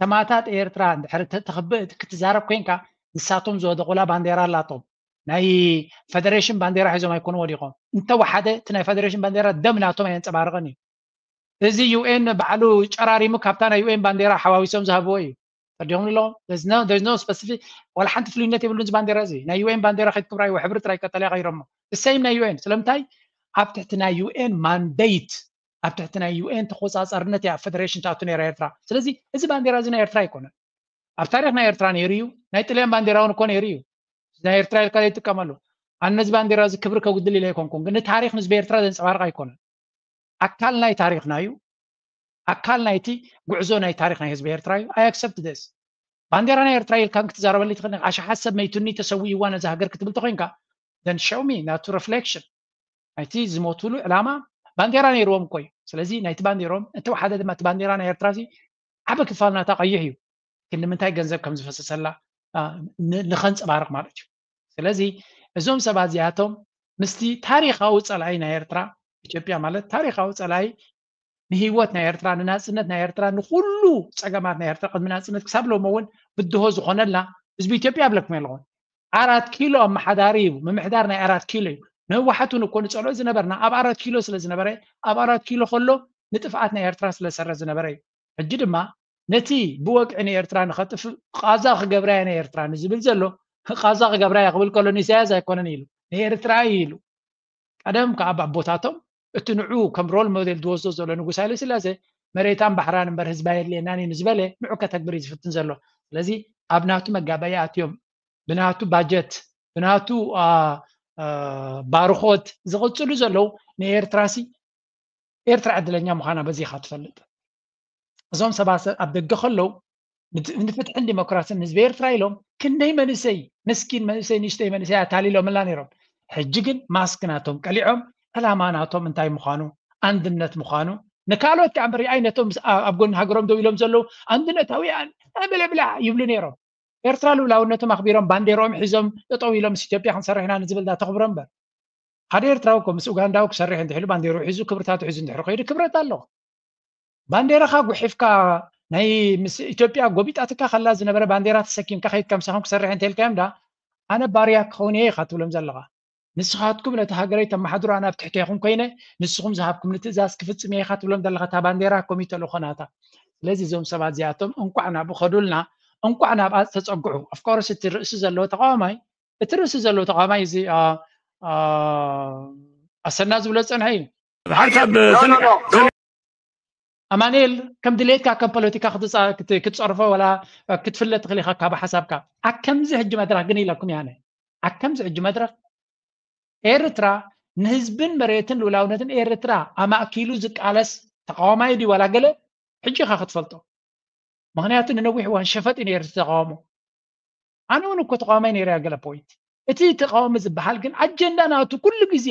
ሰማእታት ኤርትራ እንድሕር ክትዛረብ ኮይንካ ንሳቶም ዝወደቑላ ባንዴራ ኣላቶም። ናይ ፌደሬሽን ባንዴራ ሒዞም ኣይኮኑ ወዲቖም። እንተወሓደ እቲ ናይ ፌደሬሽን ባንዴራ ደም ናቶም ኣየንፀባርቕን እዩ። እዚ ዩኤን ባዕሉ ጨራሪሙ ካብታ ናይ ዩኤን ባንዴራ ሓዋዊሶም ዝሃብዎ እዩ። ተዲኹም ኣለኹም? There's no specific ዋላ ሓንቲ ፍሉይነት የብሉን እዚ ባንዴራ እዚ። ናይ ዩኤን ባንዴራ ከይትክብራ ይዎ ሕብሪ ጥራይ ቀጠልያ ቀይሮሞ። ሰይም ናይ ዩኤን ስለምንታይ ኣብ ትሕቲ ናይ ዩኤን ማንዴት ኣብ ትሕቲ ናይ ዩኤን ተቆፃፃርነት እያ ፌደሬሽን ትኣቱ ነይራ ኤርትራ። ስለዚ እዚ ባንዴራ እዚ ናይ ኤርትራ ኣይኮነን። ኣብ ታሪኽ ናይ ኤርትራ ነይሩ እዩ። ናይ ጥልያን ባንዴራ እውን እኮ ነይሩ እዩ። ናይ ኤርትራ ኢልካ ዘይጥቀመሉ። ኣነ ነዚ ባንዴራ እዚ ክብሪ ከጉድል ኢለ ኣይኮንኩን፣ ግን ንታሪኽ ንህዝቢ ኤርትራ ዘንፀባርቕ ኣይኮነን። ኣካል ናይ ታሪኽና እዩ። ኣካል ናይቲ ጉዕዞ ናይ ታሪኽ ናይ ህዝቢ ኤርትራ እዩ። I accept this። ባንዴራ ናይ ኤርትራ ኢልካ ክትዛረበሉ ትኽእል። ኣሽሓት ሰብ መይቱኒ ተሰዊእዋ ነዚ ሃገር ክትብል ተኮይንካ then show me ናቱ reflection ናይቲ ዝሞትሉ ዕላማ ባንዴራ ነይርዎም እኮ እዩ። ስለዚ ናይቲ ባንዴሮም እንተወሓደ ድማ እቲ ባንዴራ ናይ ኤርትራ እዚ ዓቢ ክፋል ናታ ቀይሕ እዩ። ግን ንምንታይ ገንዘብ ከም ዝፈሰሰላ ንኸንፀባርቕ ማለት እዩ። ስለዚ እዞም ሰባት እዚኣቶም ምስቲ ታሪኻዊ ፀላኢ ናይ ኤርትራ ኢትዮጵያ ማለት ታሪኻዊ ፀላኢ ንህይወት ናይ ኤርትራ ንናፅነት ናይ ኤርትራ ንኩሉ ፀገማት ናይ ኤርትራ ቅድሚ ናፅነት ክሳብ ሎሚ እውን ብድሆ ዝኾነላ ህዝቢ ኢትዮጵያ ኣብለኩም ኣለኹ። ኣራት ኪሎ ኣመሓዳሪ እዩ። ምምሕዳር ናይ ኣራት ኪሎ እዩ። ንህወሓት እውን እኮ ንፀልኦ ዝነበርና ኣብ ኣራት ኪሎ ስለ ዝነበረ ኣብ ኣራት ኪሎ ከሎ ንጥፍኣት ናይ ኤርትራ ስለ ዝሰርሕ ዝነበረ እዩ። ሕጂ ድማ ነቲ ብወግዒ ንኤርትራ ንኸጥፍእ ቃዛ ክገብራያ ንኤርትራ ንዝብል ዘሎ ቃዛ ክገብራያ ክብል ከሎ ንኢሳያስ ኣይኮነን ኢሉ ንኤርትራ እዩ ኢሉ። ቀደም ከዓ ኣቦታቶም እቲ ንዑ ከም ሮል ሞዴል ዝወስዶ ዘሎ ንጉስ ሃይለ ስላሴ መሬታን ባሕራን እምበር ህዝባ የድልየናን እዩ ንዝበለ ንዑ ከተግብር እዩ ዝፍትን ዘሎ። ስለዚ ኣብ ናቱ መጋበያ ኣትዮም ብናቱ ባጀት ብናቱ ባርኾት ዝቕፅሉ ዘለዉ ንኤርትራ ሲ ኤርትራ ዕድለኛ ምዃና በዚ ኢኻ ትፈልጥ። እዞም ሰባት ኣብ ደገ ከለዉ ንፍትሕን ዲሞክራስን ህዝቢ ኤርትራ ኢሎም ክንደይ መንእሰይ ምስኪን መንእሰይ ንእሽተይ መንእሰይ ኣታሊሎምላ ነይሮም። ሕጂ ግን ማስክ ናቶም ቀሊዖም ዕላማ ናቶም እንታይ ምዃኑ ኣንድነት ምዃኑ ንካልኦት ከዓ እምበር ኣይነቶም ኣብ ጎኒ ሃገሮም ደው ኢሎም ዘለዉ ኣንድነታውያን ብለብላ ይብሉ ነይሮም። ኤርትራ ልኡላውነቶም ኣኽቢሮም ባንዴርኦም ሒዞም ጠጠው ኢሎም ምስ ኢትዮጵያ ክንሰርሕ ኢና ንዝብል ዳ ተኽብሮ እምበር ሓደ ኤርትራዊ እኮ ምስ ኡጋንዳዊ ክሰርሕ እንድሕሉ ባንዴርኡ ሒዙ ክብርታቱ ሒዙ እንድሕር ከይዱ ክብረት ኣለዎ። ባንዴራኻ ጉሒፍካ ናይ ምስ ኢትዮጵያ ጎቢጣትካ ከላ ዝነበረ ባንዴራ ተሰኪምካ ከይድ ከምሳኹም ክሰርሕ እንተልካዮም ዳ ኣነ ባርያ ክኸውን እየ ኢኻ ትብሎም ዘለኻ። ንስኻትኩም ነቲ ሃገረይ ተመሓድሩ ኣነ ኣብ ትሕቴኹም ኮይነ ንስኹም ዝሃብኩምኒ ትእዛዝ ክፍጽም እየ ኢኻ ትብሎም ዘለኻ እታ ባንዴራ ኮሚተ ልኾናታ። ስለዚ እዞም ሰባት እዚኣቶም እንቋዕ ናብኡ ከዱልና እንቋዕ ናብኣ ዝተጸግዑ። ኦፍኮርስ እቲ ርእሲ ዘለዎ ተቃዋማይ እቲ ርእሲ ዘለዎ ተቃዋማይ እዚ ኣሰና ዝብሎ ዝጸንሐ እዩ። ሓንሳብ ኣማኑኤል፣ ከም ድሌትካ ከም ፖለቲካ ክትጸርፎ ወላ ክትፍለ ትኽእል ኢኻ ካብ ሓሳብካ። ኣብ ከምዚ ሕጂ መድረኽ ግን ኢለኩም ያነ ኣብ ከምዚ ሕጂ መድረኽ ኤርትራ ንህዝብን መሬትን ልኡላውነትን ኤርትራ ኣማእኪሉ ዝቃለስ ተቃዋማይ ድዩ ዋላ ገለ ሕጂ ኢኻ ክትፈልጦ። ምኽንያቱ ንነዊሕ እዋን ሸፈጥ እዩ ነይሩ ተቃውሞ። ኣነ እውን እኮ ተቃዋማይ ነይረ ገለ ፖይንት። እቲ ተቃዋሚ ዝበሃል ግን ኣጀንዳ ናቱ ኩሉ ግዜ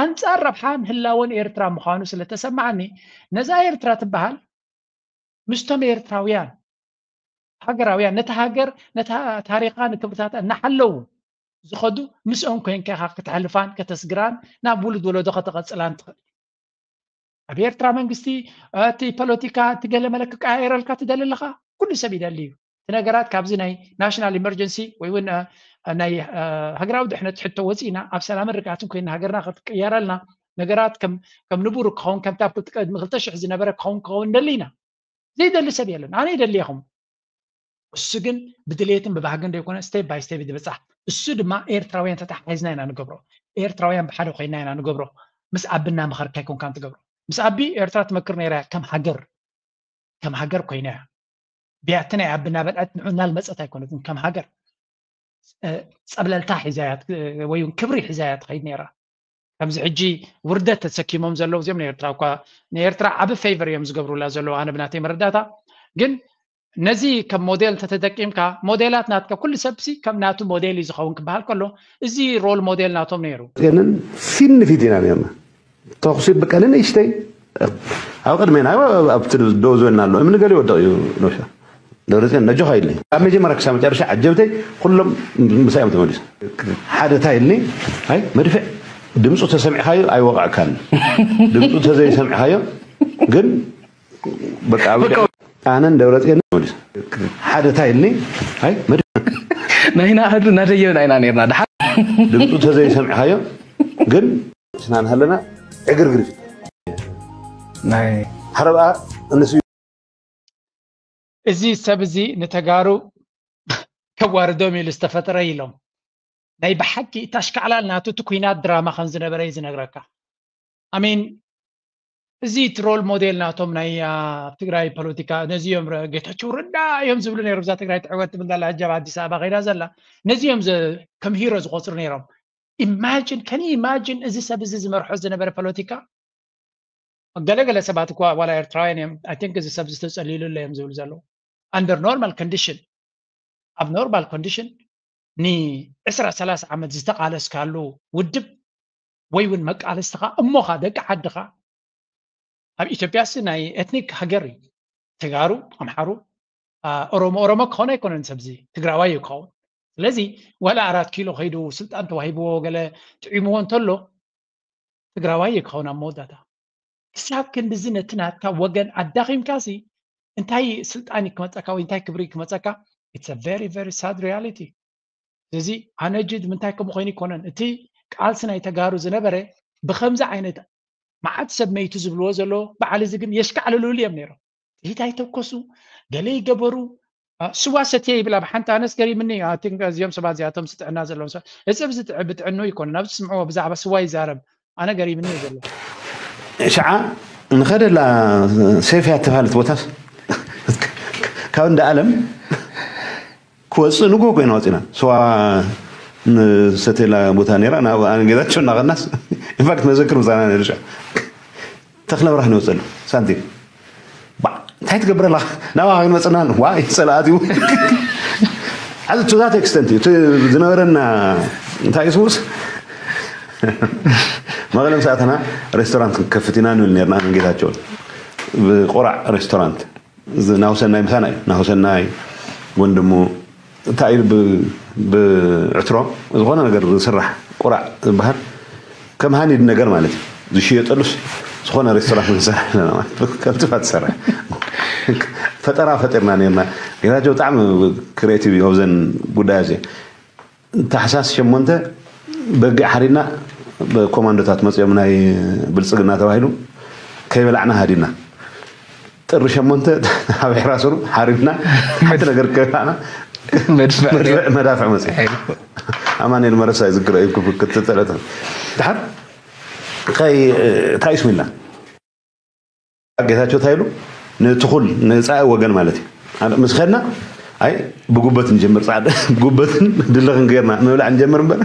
ኣንጻር ረብሓን ህላወን ኤርትራ ምዃኑ ስለተሰማዓኒ ነዛ ኤርትራ ትበሃል ምስቶም ኤርትራውያን ሃገራውያን ነታ ሃገር ነታ ታሪኻ ንክብርታታ እናሓለዉ ዝኸዱ ምስኦም ኮይንካ ኢኻ ከተሕልፋን ከተስግራን ናብ ውሉድ ወለዶ ከተቐጽላን ትኽእል። ኣብ ኤርትራ መንግስቲ እቲ ፖለቲካ እቲ ገለ መለ ክቀያየረልካ ትደሊ ኣለኻ። ኩሉ ሰብ ይደሊ እዩ። እቲ ነገራት ካብዚ ናይ ናሽናል ኢመርጀንሲ ወይ እውን ናይ ሃገራዊ ድሕነት ሕቶ ወፂእና ኣብ ሰላምን ርግኣትን ኮይና ሃገርና ክትቀየረልና ነገራት ከም ንቡሩ ክኸውን ከምታ ቅድሚ ክልተ ሽሕ ዝነበረ ክኸውን ክኸውን ንደሊ ኢና። ዘይደሊ ሰብ የለን። ኣነ ይደሊ ኢኹም እሱ ግን ብድሌትን ብባህግን ዘይኮነ ስቴፕ ባይ ስቴፕ ዝብፃሕ። እሱ ድማ ኤርትራውያን ተተሓሒዝና ኢና ንገብሮ። ኤርትራውያን ብሓደ ኮይና ኢና ንገብሮ። ምስ ኣቢ እናመኸርካ ኣይኮንካን ትገብሮ። ምስ ኣቢ ኤርትራ ትመክር ነይራ እያ ከም ሃገር ከም ሃገር ኮይና እያ። ብያቲ ናይ ኣቢ እናበልዐት ንዑ እናልመፀት ኣይኮነትን ከም ሃገር ፀብለልታ ሒዛያ ወይ ክብሪ ሒዛያ ትኸይድ ነይራ። ከምዚ ሕጂ ውርደት ተሰኪሞም ዘለዉ እዚኦም ንኤርትራ እኳ ንኤርትራ ዓቢ ፌቨር እዮም ዝገብሩላ ዘለዉ ኣነ ብናተይ መረዳእታ። ግን ነዚ ከም ሞዴል እንተተጠቂምካ ሞዴላት ናትካ ኩሉ ሰብሲ ከም ናቱ ሞዴል እዩ ዝኸውን ክበሃል ከሎ እዚ ሮል ሞዴል ናቶም ነይሩ። ንን ፊት ንፊት ኢና ነርና ተኹሲ ብቀሊ ንእሽተይ ኣብ ቅድሜና ኣብቲ ደው ዝበልና ኣሎ እምኒ ገለ ይወደቕ እዩ ነብሻ ደብረፅዮን ነጆኻ ኢልኒ ኣብ መጀመርያ ክሳብ መጨረሻ ዓጀብተይ ኩሎም ምሳዮም ተመሊሱ ሓደ ታይ ኢልኒ ኣይ መድፍዕ ድምፁ ተሰሚዕካዮ ኣይወቕዕካን ድምፁ ተዘይሰሚዕካዮ ግን በቃ ኣነን ደብረፅዮን መሊሱ ሓደ ታይ ኢልኒ ኣይ መድፍዕ ናይና ኣህዱ እናደየብና ኢና ነርና ድሓር ድምፁ ተዘይሰሚዕካዮ ግን ስና ንሃለና ዕግርግር ይፍጠር ናይ ሓረብኣ እነሱ እዚ ሰብ እዚ ንተጋሩ ከዋርዶም ኢሉ ዝተፈጠረ ኢሎም ናይ ብሓቂ እታ ኣሽካዕላል ናቱ እቲ ኩናት ድራማ ከም ዝነበረ እዩ ዝነግረካ። ኣሚን እዚ እቲ ሮል ሞዴል ናቶም ናይ ኣብ ትግራይ ፖለቲካ ነዚ እዮም ጌታቸው ረዳ እዮም ዝብሉ ነይሩ። እዛ ትግራይ ትዕወት ትብል ዘላ ሕጂ ኣብ ኣዲስ ኣበባ ከይዳ ዘላ ነዚ እዮም ከም ሂሮ ዝቆፅሩ ነይሮም። ኢማጂን ከን ኢማጂን እዚ ሰብ እዚ ዝመርሖ ዝነበረ ፖለቲካ ገለገለ ሰባት እኳ ዋላ ኤርትራውያን እዮም I think እዚ ሰብ ዝተፀሊሉ ኣሎ እዮም ዝብሉ ዘለዉ under normal condition ኣብ normal condition ንዕስራ ሰላሳ ዓመት ዝተቃለስካሉ ውድብ ወይ እውን መቃለስትኻ እሞኻ ደቂ ዓድኻ ኣብ ኢትዮጵያ ሲ ናይ ኤትኒክ ሃገር እዩ ተጋሩ ኣምሓሩ ኦሮሞ ኦሮሞ ክኾን ኣይኮነን ሰብዚ ትግራዋይ እዩ ክኸውን ስለዚ ዋላ ኣራት ኪሎ ከይዱ ስልጣን ተዋሂብዎ ገለ ጥዒምዎ እንተሎ ትግራዋይ እዩ ክኸውን ኣብ መወዳእታ ክሳብ ክንድዚ ነቲ ናትካ ወገን ኣዳኺምካ ሲ እንታይ ስልጣን ክመፀካ ወይ እንታይ ክብሪ ክመፀካ it's a very very sad reality ስለዚ ኣነ ጅድ ምንታይ ከምኡ ኮይኑ ይኮነን እቲ ቃልሲ ናይ ተጋሩ ዝነበረ ብከምዚ ዓይነት መዓት ሰብ መይቱ ዝብልዎ ዘሎ በዓል እዚ ግን የሽካዕልሉሉ እዮም ነይሮም ጥይት ኣይተኮሱ ገለ ይገበሩ ስዋ ሰትየ ይብል ኣብ ሓንቲ ኣነስ ገሪምኒ እዚኦም ሰባት እዚኣቶም ስጥዕና ዘለዎም ሰብ ህፅብ ብጥዕኑ ይኮነ ናብ ዝስምዕዎ ብዛዕባ ስዋ ይዛረብ ኣነ ገሪምኒ እዩ ዘሎ ሽዓ ንኸደላ ሴፍያ እተባህለት ቦታስ ካብ እንደ ኣለም ክወፅእ ንጎ ኮይና ወፂና ስዋ ንሰቴላ ቦታ ነራ ናብ ኣነ ጌታቸው እናኸናስ ኢንፋክት መዘክር ምፃና ነርሻ ተክለ ብርሃን ይወፀሉ ሳንቲም እንታይ ትገብረላ ናባ ክንመፅና ዋ ፀላኣት እዩ ዓዚ to that extent እዩ ዝነበረና እንታይ ስሙስ መቐለ ምስ ኣተና ሬስቶራንት ክንከፍት ኢና ንብል ነርና ኣነ ጌታቸውን ብቆራዕ ሬስቶራንት ናሁሰናይ ምሳና እዩ ናሁሰናይ ወንድሙ እንታይ ኢሉ ብዕትሮ ዝኾነ ነገር ዝስራሕ ቁራዕ ዝበሃል ከም ሃኒድ ነገር ማለት እዩ ዝሽየጠሉስ ዝኾነ ሬስቶራንት ንሰርሕ ኣለና ማለት ከምትፋ ትሰርሕ ፈጠራ ፈጢርና ነርና ጌታቸው ብጣዕሚ ክሬቲቭ ይሆብዘን ጉዳይ እዚ ታሕሳስ ሸሞንተ በጊዕ ሓሪድና ኮማንዶታት መፅኦም ናይ ብልፅግና ተባሂሉ ከይበላዕና ሃዲና ጥሪ ሸሞንተ ኣብ ሕራስሩ ሓሪድና ሓንቲ ነገር ከይበላዕና መዳፍዕ መፅ ኣማኑኤል መረሳ ይዝክሮ እዩ ክትተለተ ድሓር እንታይ እንታይ ስሚልና ጌታቸው እንታይ ኢሉ ንትኹል ንፃኢ ወገን ማለት እዩ። ምስ ኸድና ኣይ ብጉበት ንጀምር፣ ፃዕዳ ብጉበትን ድልኽን ጌርና ምብላዕ ንጀምር እምበር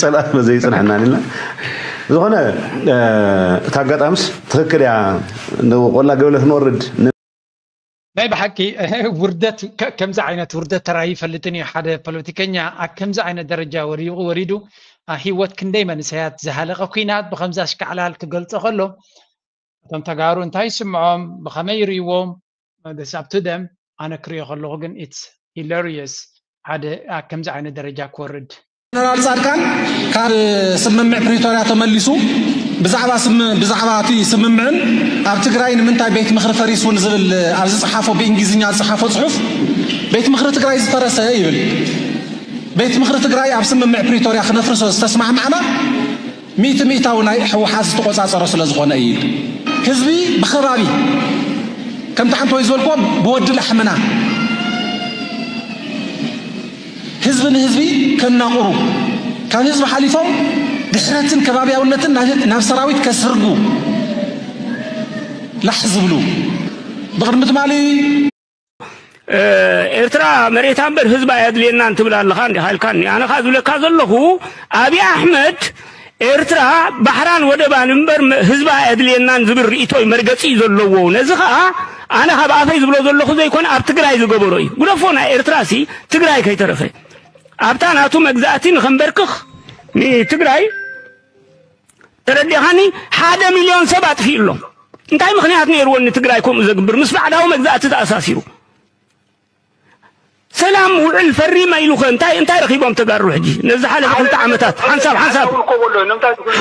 ፀላእትና ዘይፅንሐና ኢልና። ዝኾነ እቲ ኣጋጣምስ ትኽክል እያ። ቆላ ገበለ ክንወርድ ናይ ብሓቂ ውርደት ከምዚ ዓይነት ውርደት ተራይ ይፈልጥን እዩ። ሓደ ፖለቲከኛ ኣብ ከምዚ ዓይነት ደረጃ ወሪቁ ወሪዱ ህይወት ክንደይ መንእሰያት ዝሃለቀ ኩናት ብከምዚ ኣሽካዕላል ክገልጾ ከሎ እቶም ተጋሩ እንታይ ይስምዖም ብኸመይ ይርእዎም? ደሳብቱ ደም ኣነ ክሪኦ ከለኹ ግን it's hilarious። ሓደ ኣብ ከምዚ ዓይነት ደረጃ ክወርድ ጀነራል ፃድቃን ካብ ስምምዕ ፕሪቶርያ ተመሊሱ ብዛዕባ ብዛዕባ እቲ ስምምዕን ኣብ ትግራይ ንምንታይ ቤት ምኽሪ ፈሪሱን ዝብል ኣብ ዝፀሓፎ ብእንግሊዝኛ ዝፀሓፎ ፅሑፍ ቤት ምኽሪ ትግራይ ዝፈረሰ ይብል። ቤት ምኽሪ ትግራይ ኣብ ስምምዕ ፕሪቶርያ ክነፍርሶ ዝተስማዕማዕና ሚእቲ ሚእታዊ ናይ ህወሓት ዝተቆፃፀሮ ስለ ዝኾነ እዩ። ህዝቢ ብኸባቢ ከምቲ ሓንቲ ወይ ዝበልክዎ ብወዲ ላሕምና ህዝቢ ንህዝቢ ከናቑሩ ካብ ህዝቢ ሓሊፎም ድሕረትን ከባቢያውነትን ናብ ሰራዊት ከስርጉ ላሕ ዝብሉ ብቕድሚ ትማሊ ኤርትራ መሬታ እምበር ህዝባ ኣየድልየናን ትብል ኣለኻ እንዲኻ ኢልካኒ። ኣነ ኸኣ ዝብለካ ዘለኹ ኣብይ ኣሕመድ ኤርትራ ባሕራን ወደባን እምበር ህዝባ ኣየድልየናን ዝብል ርእይቶ እዩ መርገጺ እዩ ዘለዎ። ነዚ ኸኣ ኣነ ካብ ኣፈይ ዝብሎ ዘለኹ ዘይኮነ ኣብ ትግራይ ዝገበሮ እዩ። ግደፎ ናይ ኤርትራ ሲ ትግራይ ከይተረፈ ኣብታ ናቱ መግዛእቲ ንኸንበርክኽ ንትግራይ ተረዲኻኒ ሓደ ሚልዮን ሰብ ኣጥፊኡ ኣሎ። እንታይ ምኽንያት ነይርዎ ንትግራይ ከምኡ ዘግብር ምስ ባዕዳዊ መግዛእቲ ተኣሳሲሩ ሰላም ውዕል ፈሪመ ኢሉ ኸ እንታይ እንታይ ረኺቦም ተጋሩ ሕጂ ነዚ ዝሓለፈ ክልተ ዓመታት ሓንሳብ ሓንሳብ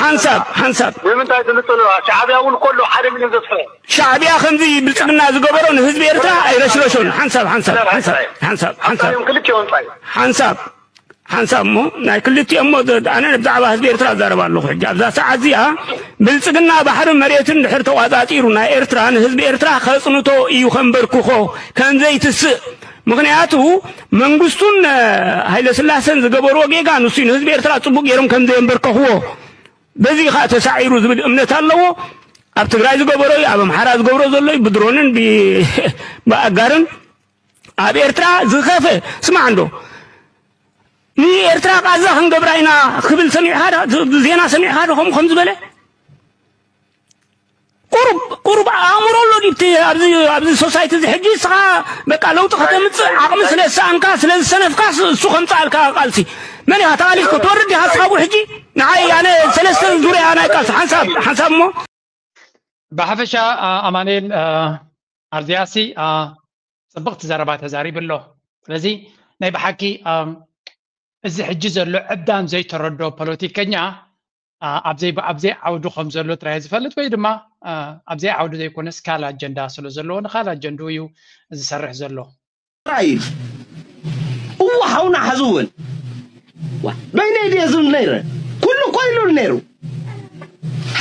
ሓንሳብ ሓንሳብ ንምንታይ ትልጥሉ ሻዕብያ እውን ከሎ ሓደ ሚልዮን ዘጥፍአ ሻዕብያ ከምዚ ብልፅግና ዝገበሮ ንህዝቢ ኤርትራ ኣይረሽረሾን ሓንሳብ ሓንሳብ ሓንሳብ ሓንሳብ ሓንሳብ እዮም ክልቲኦም ፃይ ሓንሳብ ሓንሳብ እሞ ናይ ክልቲኦም ሞ ኣነ ብዛዕባ ህዝቢ ኤርትራ እዛረብ ኣለኹ ሕጂ ኣብዛ ሰዓት እዚኣ ብልፅግና ባሕርን መሬትን ድሕር ተቋፃፂሩ ናይ ኤርትራ ንህዝቢ ኤርትራ ከፅንቶ እዩ ከንበርክኾ ከምዘይትስእ ምኽንያቱ መንግስቱን ሃይለስላሰን ዝገበርዎ ጌጋ ንሱ ንህዝቢ ኤርትራ ፅቡቅ ገይሮም ከምዘየንበርከኽዎ በዚ ከዓ ተሳዒሩ ዝብል እምነት ኣለዎ ኣብ ትግራይ ዝገበሮ እዩ ኣብ ኣምሓራ ዝገብሮ ዘሎ እዩ ብድሮንን ብኣጋርን ኣብ ኤርትራ ዝኸፈ ስማዕ እንዶ ንኤርትራ ቃዛ ክንገብራ ኢና ክብል ሰሚዕካ ዜና ሰሚዕካ ዶ ከምኡ ከም ዝበለ ቁሩብ ቁሩብ ኣእምሮ ኣሎ ዲብቲ ኣብዚ ሶሳይቲ እዚ ሕጂ እስኻ በቃ ለውጢ ከተምፅእ ዓቕሚ ስለ ዝሰኣንካ ስለ ዝሰነፍካ እሱ ከምፅኣልካ ቃልሲ መን ኢኻ ተቓሊስኮ ትወርድ ኢኻ እስኻቡ ሕጂ ንዓይ ኣነ ሰለስተ ዙርያ ናይ ቃልሲ ሓንሳብ ሓንሳብ እሞ ብሓፈሻ ኣማኑኤል ኣብዚኣሲ ፅብቕቲ ዘረባ ተዛሪቡ ኣሎ ስለዚ ናይ ብሓቂ እዚ ሕጂ ዘሎ ዕብዳን ዘይተረዶ ፖለቲከኛ ኣብዘይ ኣብዘይ ዓውዱ ከም ዘሎ ጥራይ ዝፈልጥ ወይ ድማ ኣብዘይ ዓውዱ ዘይኮነስ ካል ኣጀንዳ ስለ ዘለዎ ንካል ኣጀንድኡ እዩ ዝሰርሕ ዘሎ ራእዩ እዎ ሓውና ሓዚ እውን በይነይ ድየ ዝብል ነይረ ኩሉ እኮ ኢሉን ነይሩ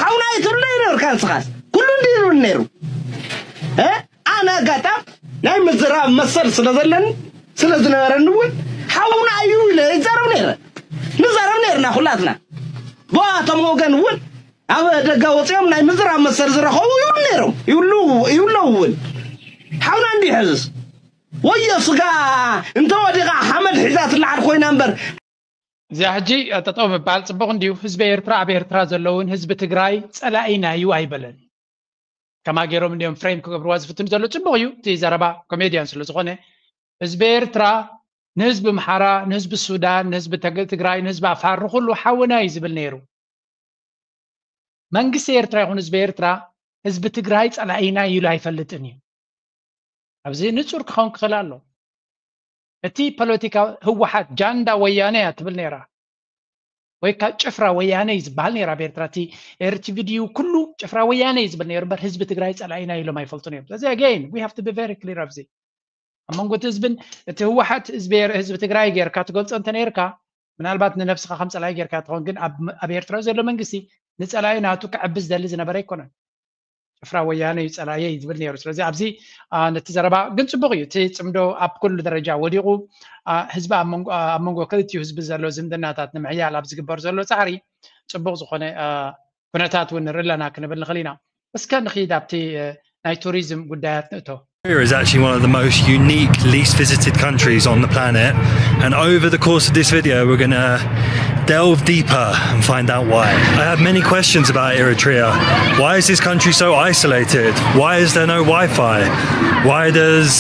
ሓውና ኣይትብለይ ነበርካ ንስኻስ ኩሉ እንዲ ኢሉን ነይሩ ኣነ ኣጋጣም ናይ ምዝራብ መሰል ስለ ዘለኒ ስለ ዝነበረኒ እውን ሓውና እዩ ኢለ ይዛረብ ነይረ ንዛረብ ነይርና ኩላትና ብኣቶም ወገን እውን ኣብ ደጋ ወፂኦም ናይ ምዝራብ መሰል ዝረኸቡ ይብሉ ነይሮም ይብሉ ይብለው እውን ሓውና እንዲ ሕዝስ ወዮ ስጋ እንተ ወዲቓ ሓመድ ሒዛ ትለዓል ኮይና እምበር እዚኣ ሕጂ ጠጠው ምባል ፅቡቅ እንድዩ ህዝቢ ኤርትራ ኣብ ኤርትራ ዘለውን ህዝቢ ትግራይ ፀላኢና እዩ ኣይበለን ከማ ገይሮም እንዲዮም ፍሬም ክገብርዋ ዝፍትኑ ዘሎ ፅቡቅ እዩ እቲ ዘረባ ኮሜድያን ስለ ዝኾነ ህዝቢ ኤርትራ ንህዝቢ ምሓራ ንህዝቢ ሱዳን ንህዝቢ ትግራይ ንህዝቢ ኣፋር ንኩሉ ሓውና እዩ ዝብል ነይሩ መንግስቲ ኤርትራ ይኹን ህዝቢ ኤርትራ ህዝቢ ትግራይ ፀላኢና ኢሉ ኣይፈልጥን እዩ ኣብዚ ንፁር ክኸውን ክኽእል ኣሎ እቲ ፖለቲካ ህወሓት ጃንዳ ወያነ እያ ትብል ነይራ ወይ ካብ ጭፍራ ወያነ እዩ ዝበሃል ነይራ ኣብ ኤርትራ እቲ ኤርቲቪ ድዩ ኩሉ ጭፍራ ወያነ እዩ ዝብል ነይሩ እምበር ህዝቢ ትግራይ ፀላኢና ኢሎም ኣይፈልጡን እዮም ስለዚ again we have to be very clear ኣብዚ ኣብ መንጎ እቲ ህዝብን እቲ ህወሓት ህዝቢ ትግራይ ጌርካ ትገልፆ እንተ ነይርካ ምናልባት ንነብስኻ ከም ፀላኢ ጌርካ ትኾን ግን ኣብ ኤርትራ ዘሎ መንግስቲ ንፀላኢ ናቱ ክዕብስ ደሊ ዝነበረ ኣይኮነን ጭፍራ ወያነ እዩ ፀላየ እዩ ዝብል ነይሩ ስለዚ ኣብዚ ነቲ ዘረባ ግን ፅቡቅ እዩ እቲ ፅምዶ ኣብ ኩሉ ደረጃ ወዲቁ ህዝቢ ኣብ መንጎ ክልቲኡ ህዝቢ ዘሎ ዝምድናታት ንምሕያል ኣብ ዝግበር ዘሎ ፃዕሪ ፅቡቅ ዝኾነ ኩነታት እውን ንርኢ ኣለና ክንብል ንኽእል ኢና። እስከ ንኺድ ኣብቲ ናይ ቱሪዝም ጉዳያት ንእቶ። Korea is actually one of the most unique, least visited countries on the planet. And over the course of this video, we're going to delve deeper and find out why. I have many questions about Eritrea. Why is this country so isolated? Why is there no Wi Fi? Why does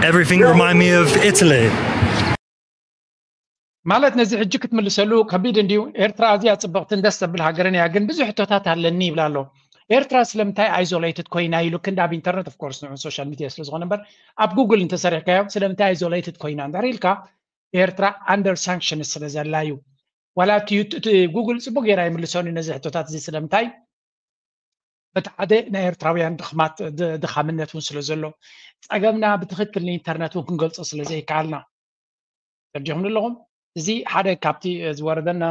everything remind me of Italy? ማለት ነዚ ሕጂ ክትምልሰሉ ከቢድ እንድዩ። ኤርትራ ኣዝያ ጽብቕትን ደስ ዘብል ሃገርን እያ፣ ግን ብዙሕ ሕቶታት ኣለኒ ይብላ ኣሎ። ኤርትራ ስለምንታይ isolated ኮይና ኢሉ ክንዲ ኣብ ኢንተርነት፣ of course ንዑ social media ስለ ዝኾነ እምበር፣ ኣብ ጉግል እንተሰሪሕካዮ ስለምንታይ isolated ኮይና እንድሕር ኢልካ፣ ኤርትራ under sanctions ስለ ዘላ እዩ። ዋላ እቲ ጉግል ጽቡቅ ገይራ ይምልሰኒ ነዚ ሕቶታት እዚ ስለምንታይ በቲ ሓደ ናይ ኤርትራውያን ድኽማት ድኻምነት እውን ስለ ዘሎ ጸገምና ብትኽክል ንኢንተርነት እውን ክንገልጾ ስለ ዘይከኣልና ተርዲኹም ኣለኹም። እዚ ሓደ ካብቲ ዝወረደና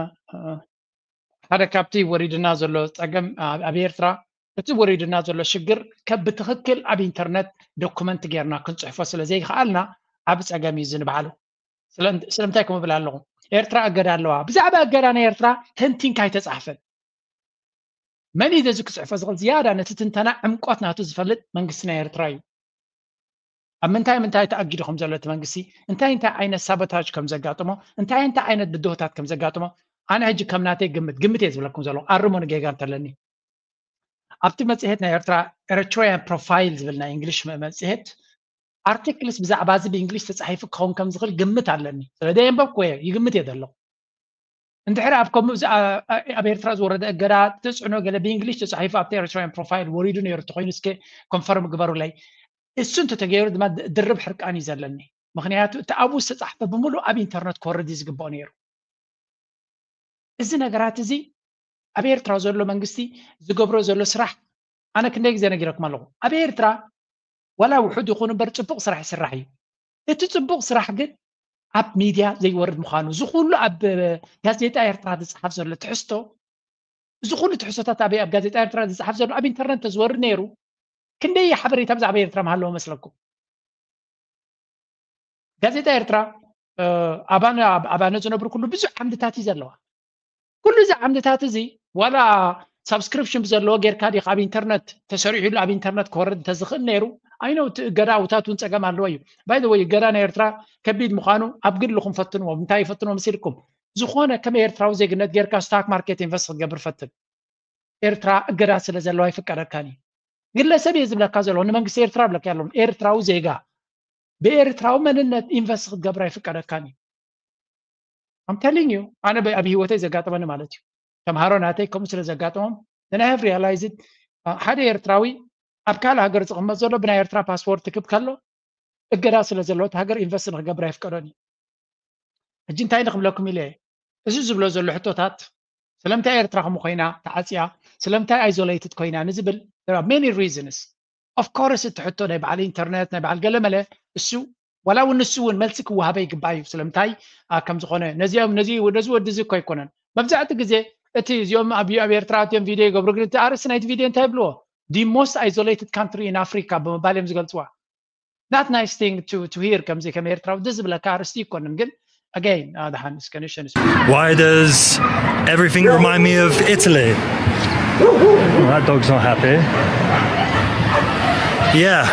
ሓደ ካብቲ ወሪድና ዘሎ ጸገም ኣብ ኤርትራ እቲ ወሪድና ዘሎ ሽግር ከብ ብትኽክል ኣብ ኢንተርነት ዶኩመንት ጌርና ክንጽሕፎ ስለ ዘይከኣልና ኣብ ጸገም እዩ ዝንባዕሉ። ስለምንታይ ከምኡ ብል ኣለኹ? ኤርትራ እገዳ ኣለዋ። ብዛዕባ እገዳ ናይ ኤርትራ ተንቲንካ ኣይተጻሕፈን። መን እዩ ነዚ ክጽሕፎ ዝኽእል? ዝያዳ ነቲ ትንተና ዕምቆት ናቱ ዝፈልጥ መንግስቲ ናይ ኤርትራ እዩ። ኣብ ምንታይ ምንታይ ተኣጊዱ ከም ዘሎ እቲ መንግስቲ፣ እንታይ እንታይ ዓይነት ሳቦታጅ ከም ዘጋጥሞ፣ እንታይ እንታይ ዓይነት ብድሆታት ከም ዘጋጥሞ፣ ኣነ ሕጂ ከም ናተይ ግምት ግምት እየ ዝብለኩም ዘለኹ። ኣርሙኒ ጌጋ እንተለኒ። ኣብቲ መጽሔት ናይ ኤርትራ Eritrean Profile ዝብል ናይ እንግሊሽ መጽሔት ኣርቲክልስ ብዛዕባ እዚ ብእንግሊሽ ተጻሒፉ ክኸውን ከም ዝኽእል ግምት ኣለኒ። ስለ ዘየንበብኩ እየ ይግምት እየ ዘለኹ። እንድሕር ኣብ ከምኡ ኣብ ኤርትራ ዝወረደ እገዳ ተጽዕኖ ገለ ብእንግሊሽ ተጻሒፉ ኣብቲ Eritrean Profile ወሪዱ ነይሩ እንተኮይኑ እስከ ኮንፈርም ግበሩለይ። እሱ እንተተገይሩ ድማ ድርብ ሕርቃን እዩ ዘለኒ። ምክንያቱ እቲ ኣብኡ ዝተጻሕፈ ብምሉእ ኣብ ኢንተርነት ክወርድ እዩ ዝግብኦ ነይሩ። እዚ ነገራት እዚ ኣብ ኤርትራ ዘሎ መንግስቲ ዝገብሮ ዘሎ ስራሕ ኣነ ክንደይ ግዜ ነጊረኩም ኣለኹ። ኣብ ኤርትራ ዋላ ውሑድ ይኹን እምበር ጽቡቕ ስራሕ ይስራሕ እዩ። እቲ ጽቡቕ ስራሕ ግን ኣብ ሚድያ ዘይወርድ ምዃኑ፣ እዚ ኩሉ ኣብ ጋዜጣ ኤርትራ ዝጽሓፍ ዘሎ ትሕዝቶ፣ እዚ ኩሉ ትሕዝቶታት ኣብ ኣብ ጋዜጣ ኤርትራ ዝጽሓፍ ዘሎ ኣብ ኢንተርነት ተዝወርድ ነይሩ ክንደይ ሓበሬታ ብዛዕባ ኤርትራ ምሃለዎ መስለኩም? ጋዜጣ ኤርትራ ኣባና ኣባና ዝነብሩ ኩሉ ብዙሕ ዓምድታት እዩ ዘለዋ። ኩሉ እዚ ዓምድታት እዚ ዋላ ሳብስክሪፕሽን ብዘለዎ ጌርካ ዲኻ ኣብ ኢንተርነት ተሰሪሑሉ ኣብ ኢንተርነት ክወርድ እንተዝኽእል ነይሩ? ኣይነው እቲ እገዳ ውታት እውን ጸገም ኣለዎ እዩ። ባይ ዘ ወይ እገዳ ናይ ኤርትራ ከቢድ ምዃኑ ኣብ ግልኹም ፈትንዎ። እንታይ ይፈትንዎ መሲልኩም? ዝኾነ ከም ኤርትራዊ ዜግነት ጌርካ ስታክ ማርኬት ኢንቨስት ክትገብር ፈትን። ኤርትራ እገዳ ስለ ዘለዋ ይፍቀደካን እዩ። ግለሰብ እየ ዝብለካ ዘለኹ፣ ንመንግስቲ ኤርትራ ብለካ ኣለኹ። ኤርትራዊ ዜጋ ብኤርትራዊ መንነት ኢንቨስት ክትገብር ኣይፍቀደካን እዩ። I'm telling you ኣነ ኣብ ህይወተይ ዘጋጠመኒ ማለት እዩ። ተምሃሮ ናተይ ከምኡ ስለ ዘጋጠሞም then I have realized ሓደ ኤርትራዊ ኣብ ካልእ ሃገር ዝቕመጥ ዘሎ ብናይ ኤርትራ ፓስፖርት ክብ ከሎ እገዳ ስለ ዘለዎ እቲ ሃገር ኢንቨስት ንክገብር ኣይፍቀዶን እዩ። ሕጂ እንታይ ንክብለኩም ኢለ እዚ ዝብሎ ዘሎ ሕቶታት ስለምንታይ ኤርትራ ከምኡ ኮይና ተዓፅያ ስለምንታይ isolated ኮይና ንዝብል there are many reasons. Of course እቲ ሕቶ ናይ በዓል ኢንተርነት ናይ በዓል ገለመለ እሱ ዋላ እውን ንሱ እውን መልሲ ክወሃበ ይግባእ እዩ። ስለምንታይ ከም ዝኾነ ነዚኦም ነዚ ነዚ ወዲ እዚ እኮ ኣይኮነን መብዛሕቲ ግዜ እቲ እዚኦም ኣብ ኣብ ኤርትራ ኣትዮም ቪድዮ ይገብሩ ግን እቲ ኣርእስቲ ናይቲ ቪድዮ እንታይ ይብልዎ? The most isolated country in Africa ብምባል እዮም ዝገልፅዋ። Not nice thing to to hear ከምዚ ከም ኤርትራዊ ደስ ዝብለካ ኣርእስቲ ይኮንን ግን again ደሓን እስከ ንሸንስ Why does everything remind me of Italy? Well, that dog's not happy. Yeah,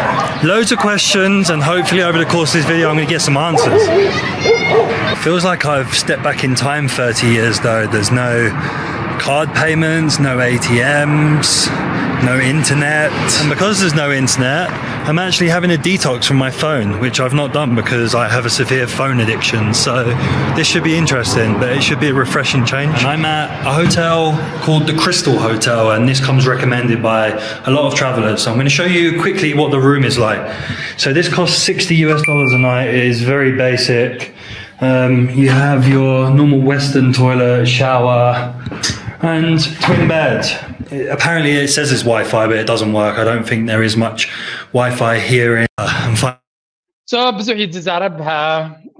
loads of questions, and hopefully over the course of this video, I'm going to get some answers. Feels like I've stepped back in time thirty years, though. There's no card payments, no A T Ms, no internet. And because there's no internet, I'm actually having a detox from my phone, which I've not done because I have a severe phone addiction. So this should be interesting, but it should be a refreshing change. And I'm at a hotel called the Crystal Hotel, and this comes recommended by a lot of travelers. So I'm going to show you quickly what the room is like. So this costs sixty U S dollars a night. It is very basic. Um, you have your normal Western toilet, shower, and twin bed. It, apparently, it says it's Wi-Fi, but it doesn't work. I don't think there is much Wi-Fi here. In, uh, I'm fine. So ብዙሕ እዩ ዝዛረብ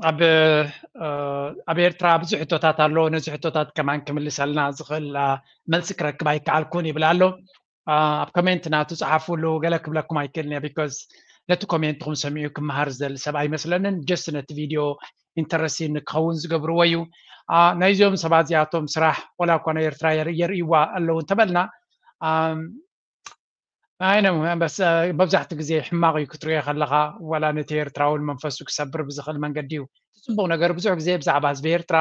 ኣብ ኣብ ኤርትራ ብዙሕ ሕቶታት ኣሎ። ነዚ ሕቶታት ከማን ክምልሰልና ዝኽእል መልሲ ክረክብ ኣይከኣልኩን ይብል ኣሎ። ኣብ ኮሜንት ናቱ ጸሓፉሉ ገለ ክብለኩም ኣይክእልን እየ because ነቲ ኮሜንትኹም ሰሚዑ ክመሃር ዝደሊ ሰብ ኣይመስለንን። ጀስት ነቲ ቪድዮ ኢንተረስቲንግ ክኸውን ዝገብርዎ እዩ። ናይዚኦም ሰባት እዚኣቶም ስራሕ ወላ እኳ ናይ ኤርትራ የርእይዋ ኣለዉ እንተበልና ኣም፣ ኣይነ በስ መብዛሕትኡ ግዜ ሕማቕ እዩ ክትሪኦ ከለኻ፣ ዋላ ነቲ ኤርትራውን መንፈሱ ክሰብር ብዝኽእል መንገዲ እዩ። እቲ ጽቡቕ ነገር ብዙሕ ግዜ ብዛዕባ ህዝቢ ኤርትራ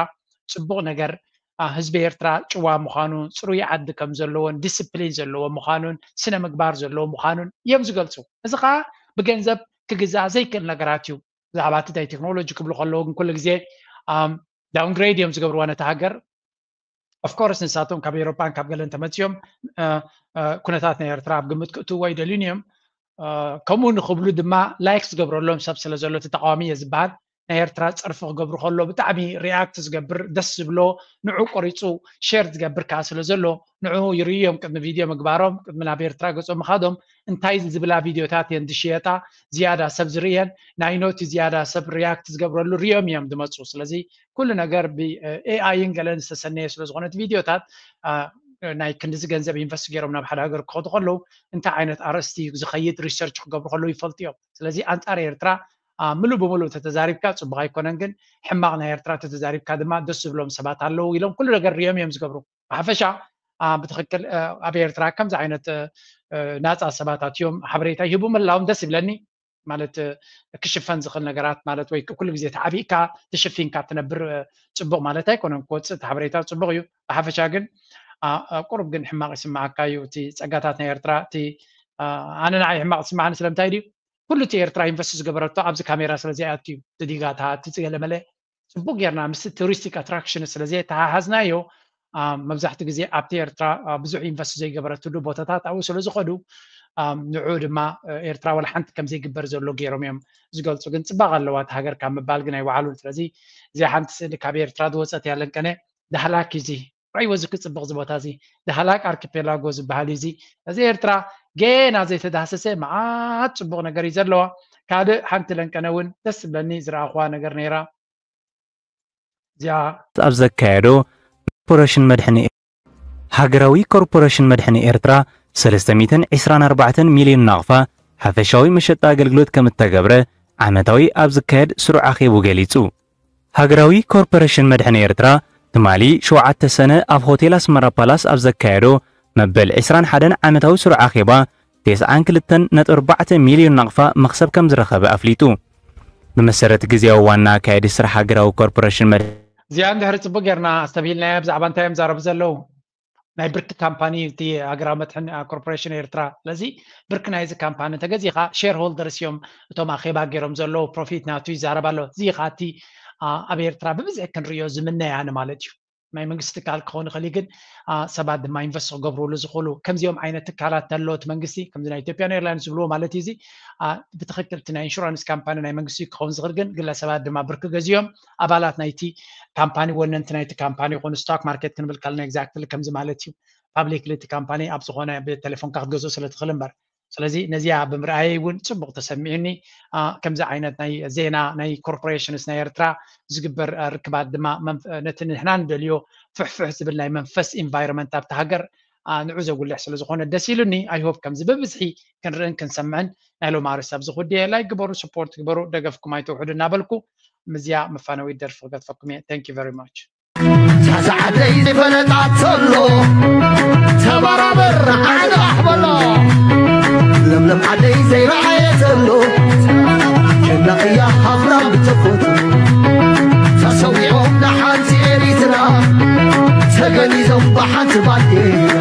ጽቡቕ ነገር፣ አ፣ ህዝቢ ኤርትራ ጭዋ ምዃኑ፣ ጽሩይ ዓዲ ከም ዘለዎን ዲስፕሊን ዘለዎ ምዃኑን ስነ ምግባር ዘለዎ ምዃኑን እዮም ዝገልጹ። እዚ ኸኣ ብገንዘብ ክግዛእ ዘይክእል ነገራት እዩ። ብዛዕባ እቲ ናይ ቴክኖሎጂ ክብሉ ከለዉ ግን ኩሉ ግዜ ዳውንግሬድ እዮም ዝገብርዋ ነቲ ሃገር። ኦፍኮርስ ንሳቶም ካብ ኤሮፓን ካብ ገለን ተመፅዮም ኩነታት ናይ ኤርትራ ኣብ ግምት ክእትውዎ ኣይደልዩን እዮም። ከምኡ ንክብሉ ድማ ላይክ ዝገብረሎም ሰብ ስለ ዘሎ እቲ ተቃዋሚ እየ ዝበሃል ናይ ኤርትራ ፀርፊ ክገብሩ ከሎ ብጣዕሚ ሪኣክት ዝገብር ደስ ዝብሎ ንዑ ቆሪፁ ሼር ዝገብር ከዓ ስለ ዘሎ ንዑ ይርእዮም ቅድሚ ቪድዮ ምግባሮም ቅድሚ ናብ ኤርትራ ገፆም ምኻዶም እንታይ ዝብላ ቪድዮታት እየን ዝሽየጣ ዝያዳ ሰብ ዝርእየን ናይ ኖቲ ዝያዳ ሰብ ሪያክት ዝገብረሉ ሪኦም እዮም ዝመፁ ስለዚ ኩሉ ነገር ብኤኣይን ገለን ዝተሰነየ ስለዝኮነ እቲ ቪድዮታት ናይ ክንድዚ ገንዘብ ኢንቨስት ገይሮም ናብ ሓደ ሃገር ክኸዱ ከለዉ እንታይ ዓይነት ኣርእስቲ እዩ ዝኸይድ ሪሰርች ክገብሩ ከለዉ ይፈልጡ እዮም ስለዚ ኣንፃር ኤርትራ ምሉእ ብምሉእ ተተዛሪብካ ፅቡቅ ኣይኮነን ግን ሕማቅ ናይ ኤርትራ ተተዛሪብካ ድማ ደስ ዝብሎም ሰባት ኣለዉ ኢሎም ኩሉ ነገር ሪኦም እዮም ዝገብሩ ብሓፈሻ ብትክክል ኣብ ኤርትራ ከምዚ ዓይነት ናፃ ሰባት ኣትዮም ሓበሬታ ይህቡ ምህላዎም ደስ ይብለኒ ማለት ክሽፈን ዝኽእል ነገራት ማለት ወይ ኩሉ ግዜ ተዓቢእካ ተሸፊንካ ትነብር ፅቡቅ ማለት ኣይኮነን ክወፅእ እቲ ሓበሬታ ፅቡቅ እዩ ብሓፈሻ ግን ቁሩብ ግን ሕማቅ ይስማዓካ እዩ እቲ ፀጋታት ናይ ኤርትራ እቲ ኣነ ንዓይ ሕማቅ ዝስማዓኒ ስለምንታይ ድዩ ኩሉ እቲ ኤርትራ ኢንቨስት ዝገበረቶ ኣብዚ ካሜራ ስለዘይኣትዩ እቲ ዲጋታት እቲ ገለመለ ፅቡቅ ጌርና ምስ ቱሪስቲክ ኣትራክሽን ስለዘይተሓሓዝናዮ መብዛሕትኡ ግዜ ኣብቲ ኤርትራ ብዙሕ ኢንቨስት ዘይገበረትሉ ቦታታት ኣብኡ ስለዝኸዱ ንዑ ድማ ኤርትራ ዋላ ሓንቲ ከምዘይግበር ዘሎ ገይሮም እዮም ዝገልፁ ግን ፅባቅ ኣለዋ እቲ ሃገር ካብ ምባል ግን ኣይወዓሉን ስለዚ እዚኣ ሓንቲ ስእሊ ካብ ኤርትራ ዝወፀት ያለንቀነ ዳህላክ እዚ ራይዎ እዚ ክፅብቅ እዚ ቦታ እዚ ዳህላክ ኣርኪፔላጎ ዝበሃል እዩ እዚ እዚ ኤርትራ ገና ዘይተዳህሰሰ መዓት ፅቡቅ ነገር እዩ ዘለዋ ካልእ ሓንቲ ለንቀነ እውን ደስ ዝብለኒ ዝረኣኹዋ ነገር ነይራ እዚኣ ኣብ ዘካየዶ ኮርፖሬሽን መድሕኒ ሃገራዊ ኮርፖሬሽን መድሕኒ ኤርትራ ሰለስተ ሚእትን ዕስራን ኣርባዕተን ሚልዮን ናቕፋ ሓፈሻዊ መሸጣ ኣገልግሎት ከም እተገብረ ዓመታዊ ኣብ ዝካየድ ስሩዕ ኣኼቡ ገሊጹ። ሃገራዊ ኮርፖሬሽን መድሕኒ ኤርትራ ትማሊ ሸውዓተ ሰነ ኣብ ሆቴል ኣስመራ ፓላስ ኣብ ዘካየዶ መበል ዕስራን ሓደን ዓመታዊ ስሩዕ ኣኼባ ተስዓን ክልተን ነጥቢ ኣርባዕተ ሚልዮን ናቕፋ መኽሰብ ከም ዝረኸበ ኣፍሊጡ። ብመሰረት ግዜያዊ ዋና ኣካያዲ ስራሕ ሃገራዊ ኮርፖሬሽን መድሕኒ እዚኣ እንድሕሪ ጽቡቅ ጌርና ኣስተብሂልናያ ብዛዕባ እንታይ እዮም ዛረቡ ዘለዉ ናይ ብርኪ ካምፓኒ እቲ ሃገራዊ መድሕን ኮርፖሬሽን ኤርትራ ስለዚ ብርኪ ናይዚ ካምፓኒ እንተገዚእካ ሼር ሆልደርስ እዮም እቶም ኣኼባ ገይሮም ዘለዉ ፕሮፊት ናቱ ይዛረብ ኣሎ እዚ ከዓ እቲ ኣብ ኤርትራ ብብዝሒ ክንሪኦ ዝምነያ ንማለት እዩ ናይ መንግስቲ ትካል ክኸውን ይኽእል ግን ሰባት ድማ ኢንቨስት ክገብርሉ ዝኽእሉ ከምዚኦም ዓይነት ትካላት ተለዎት መንግስቲ ከምዚ ናይ ኢትዮጵያን ኤርላይንስ ዝብልዎ ማለት እዩ እዚ ብትኽክል እቲ ናይ ኢንሹራንስ ካምፓኒ ናይ መንግስቲ ክኸውን ዝኽእል ግን ግለሰባት ድማ ብርኪ ገዚኦም ኣባላት ናይቲ ካምፓኒ ወነንቲ ናይቲ ካምፓኒ ይኹን ስቶክ ማርኬት ክንብል ከለና ኤግዛክትሊ ከምዚ ማለት እዩ ፓብሊክሊ እቲ ካምፓኒ ኣብ ዝኾነ ብቴሌፎንካ ክትገዝኦ ስለ ትኽእል እምበር ስለዚ ነዚኣ ብምርኣየይ እውን ፅቡቅ ተሰሚዑኒ ከምዚ ዓይነት ናይ ዜና ናይ ኮርፖሬሽንስ ናይ ኤርትራ ዝግበር ርክባት ድማ ነቲ ንሕና ንደልዮ ፍሕፍሕ ዝብል ናይ መንፈስ ኢንቫይሮንመንት ኣብቲ ሃገር ንዑ ዘጉልሕ ስለ ዝኾነ ደስ ኢሉኒ ኣይሆፕ ከምዚ ብብዝሒ ክንርእን ክንሰምዕን ናይ ሎማርስ ኣብዚ ኩዲ ላይክ ግበሩ ስፖርት ግበሩ ደገፍኩም ኣይተውሕዱ እናበልኩ ምዝያ መፋነዊት ደርፊ ክገድፈኩም እየ thank you very much ዛዛ ዓደይ ዝፈለጣት ዘሎ ተባራበር ዓንቓሕ በሎ ለምለም ዓደይ ዘይረኣየ ዘሎ ጀናቕያ ሃፍራም ብተፈጥሮ ተሰዊዖም ንሓንቲ ኤሪትራ ተገኒዞም ብሓንቲ ባንዴራ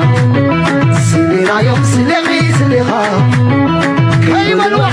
ስሌናዮም ስሌኺ ስሌኻ ከይበልዋ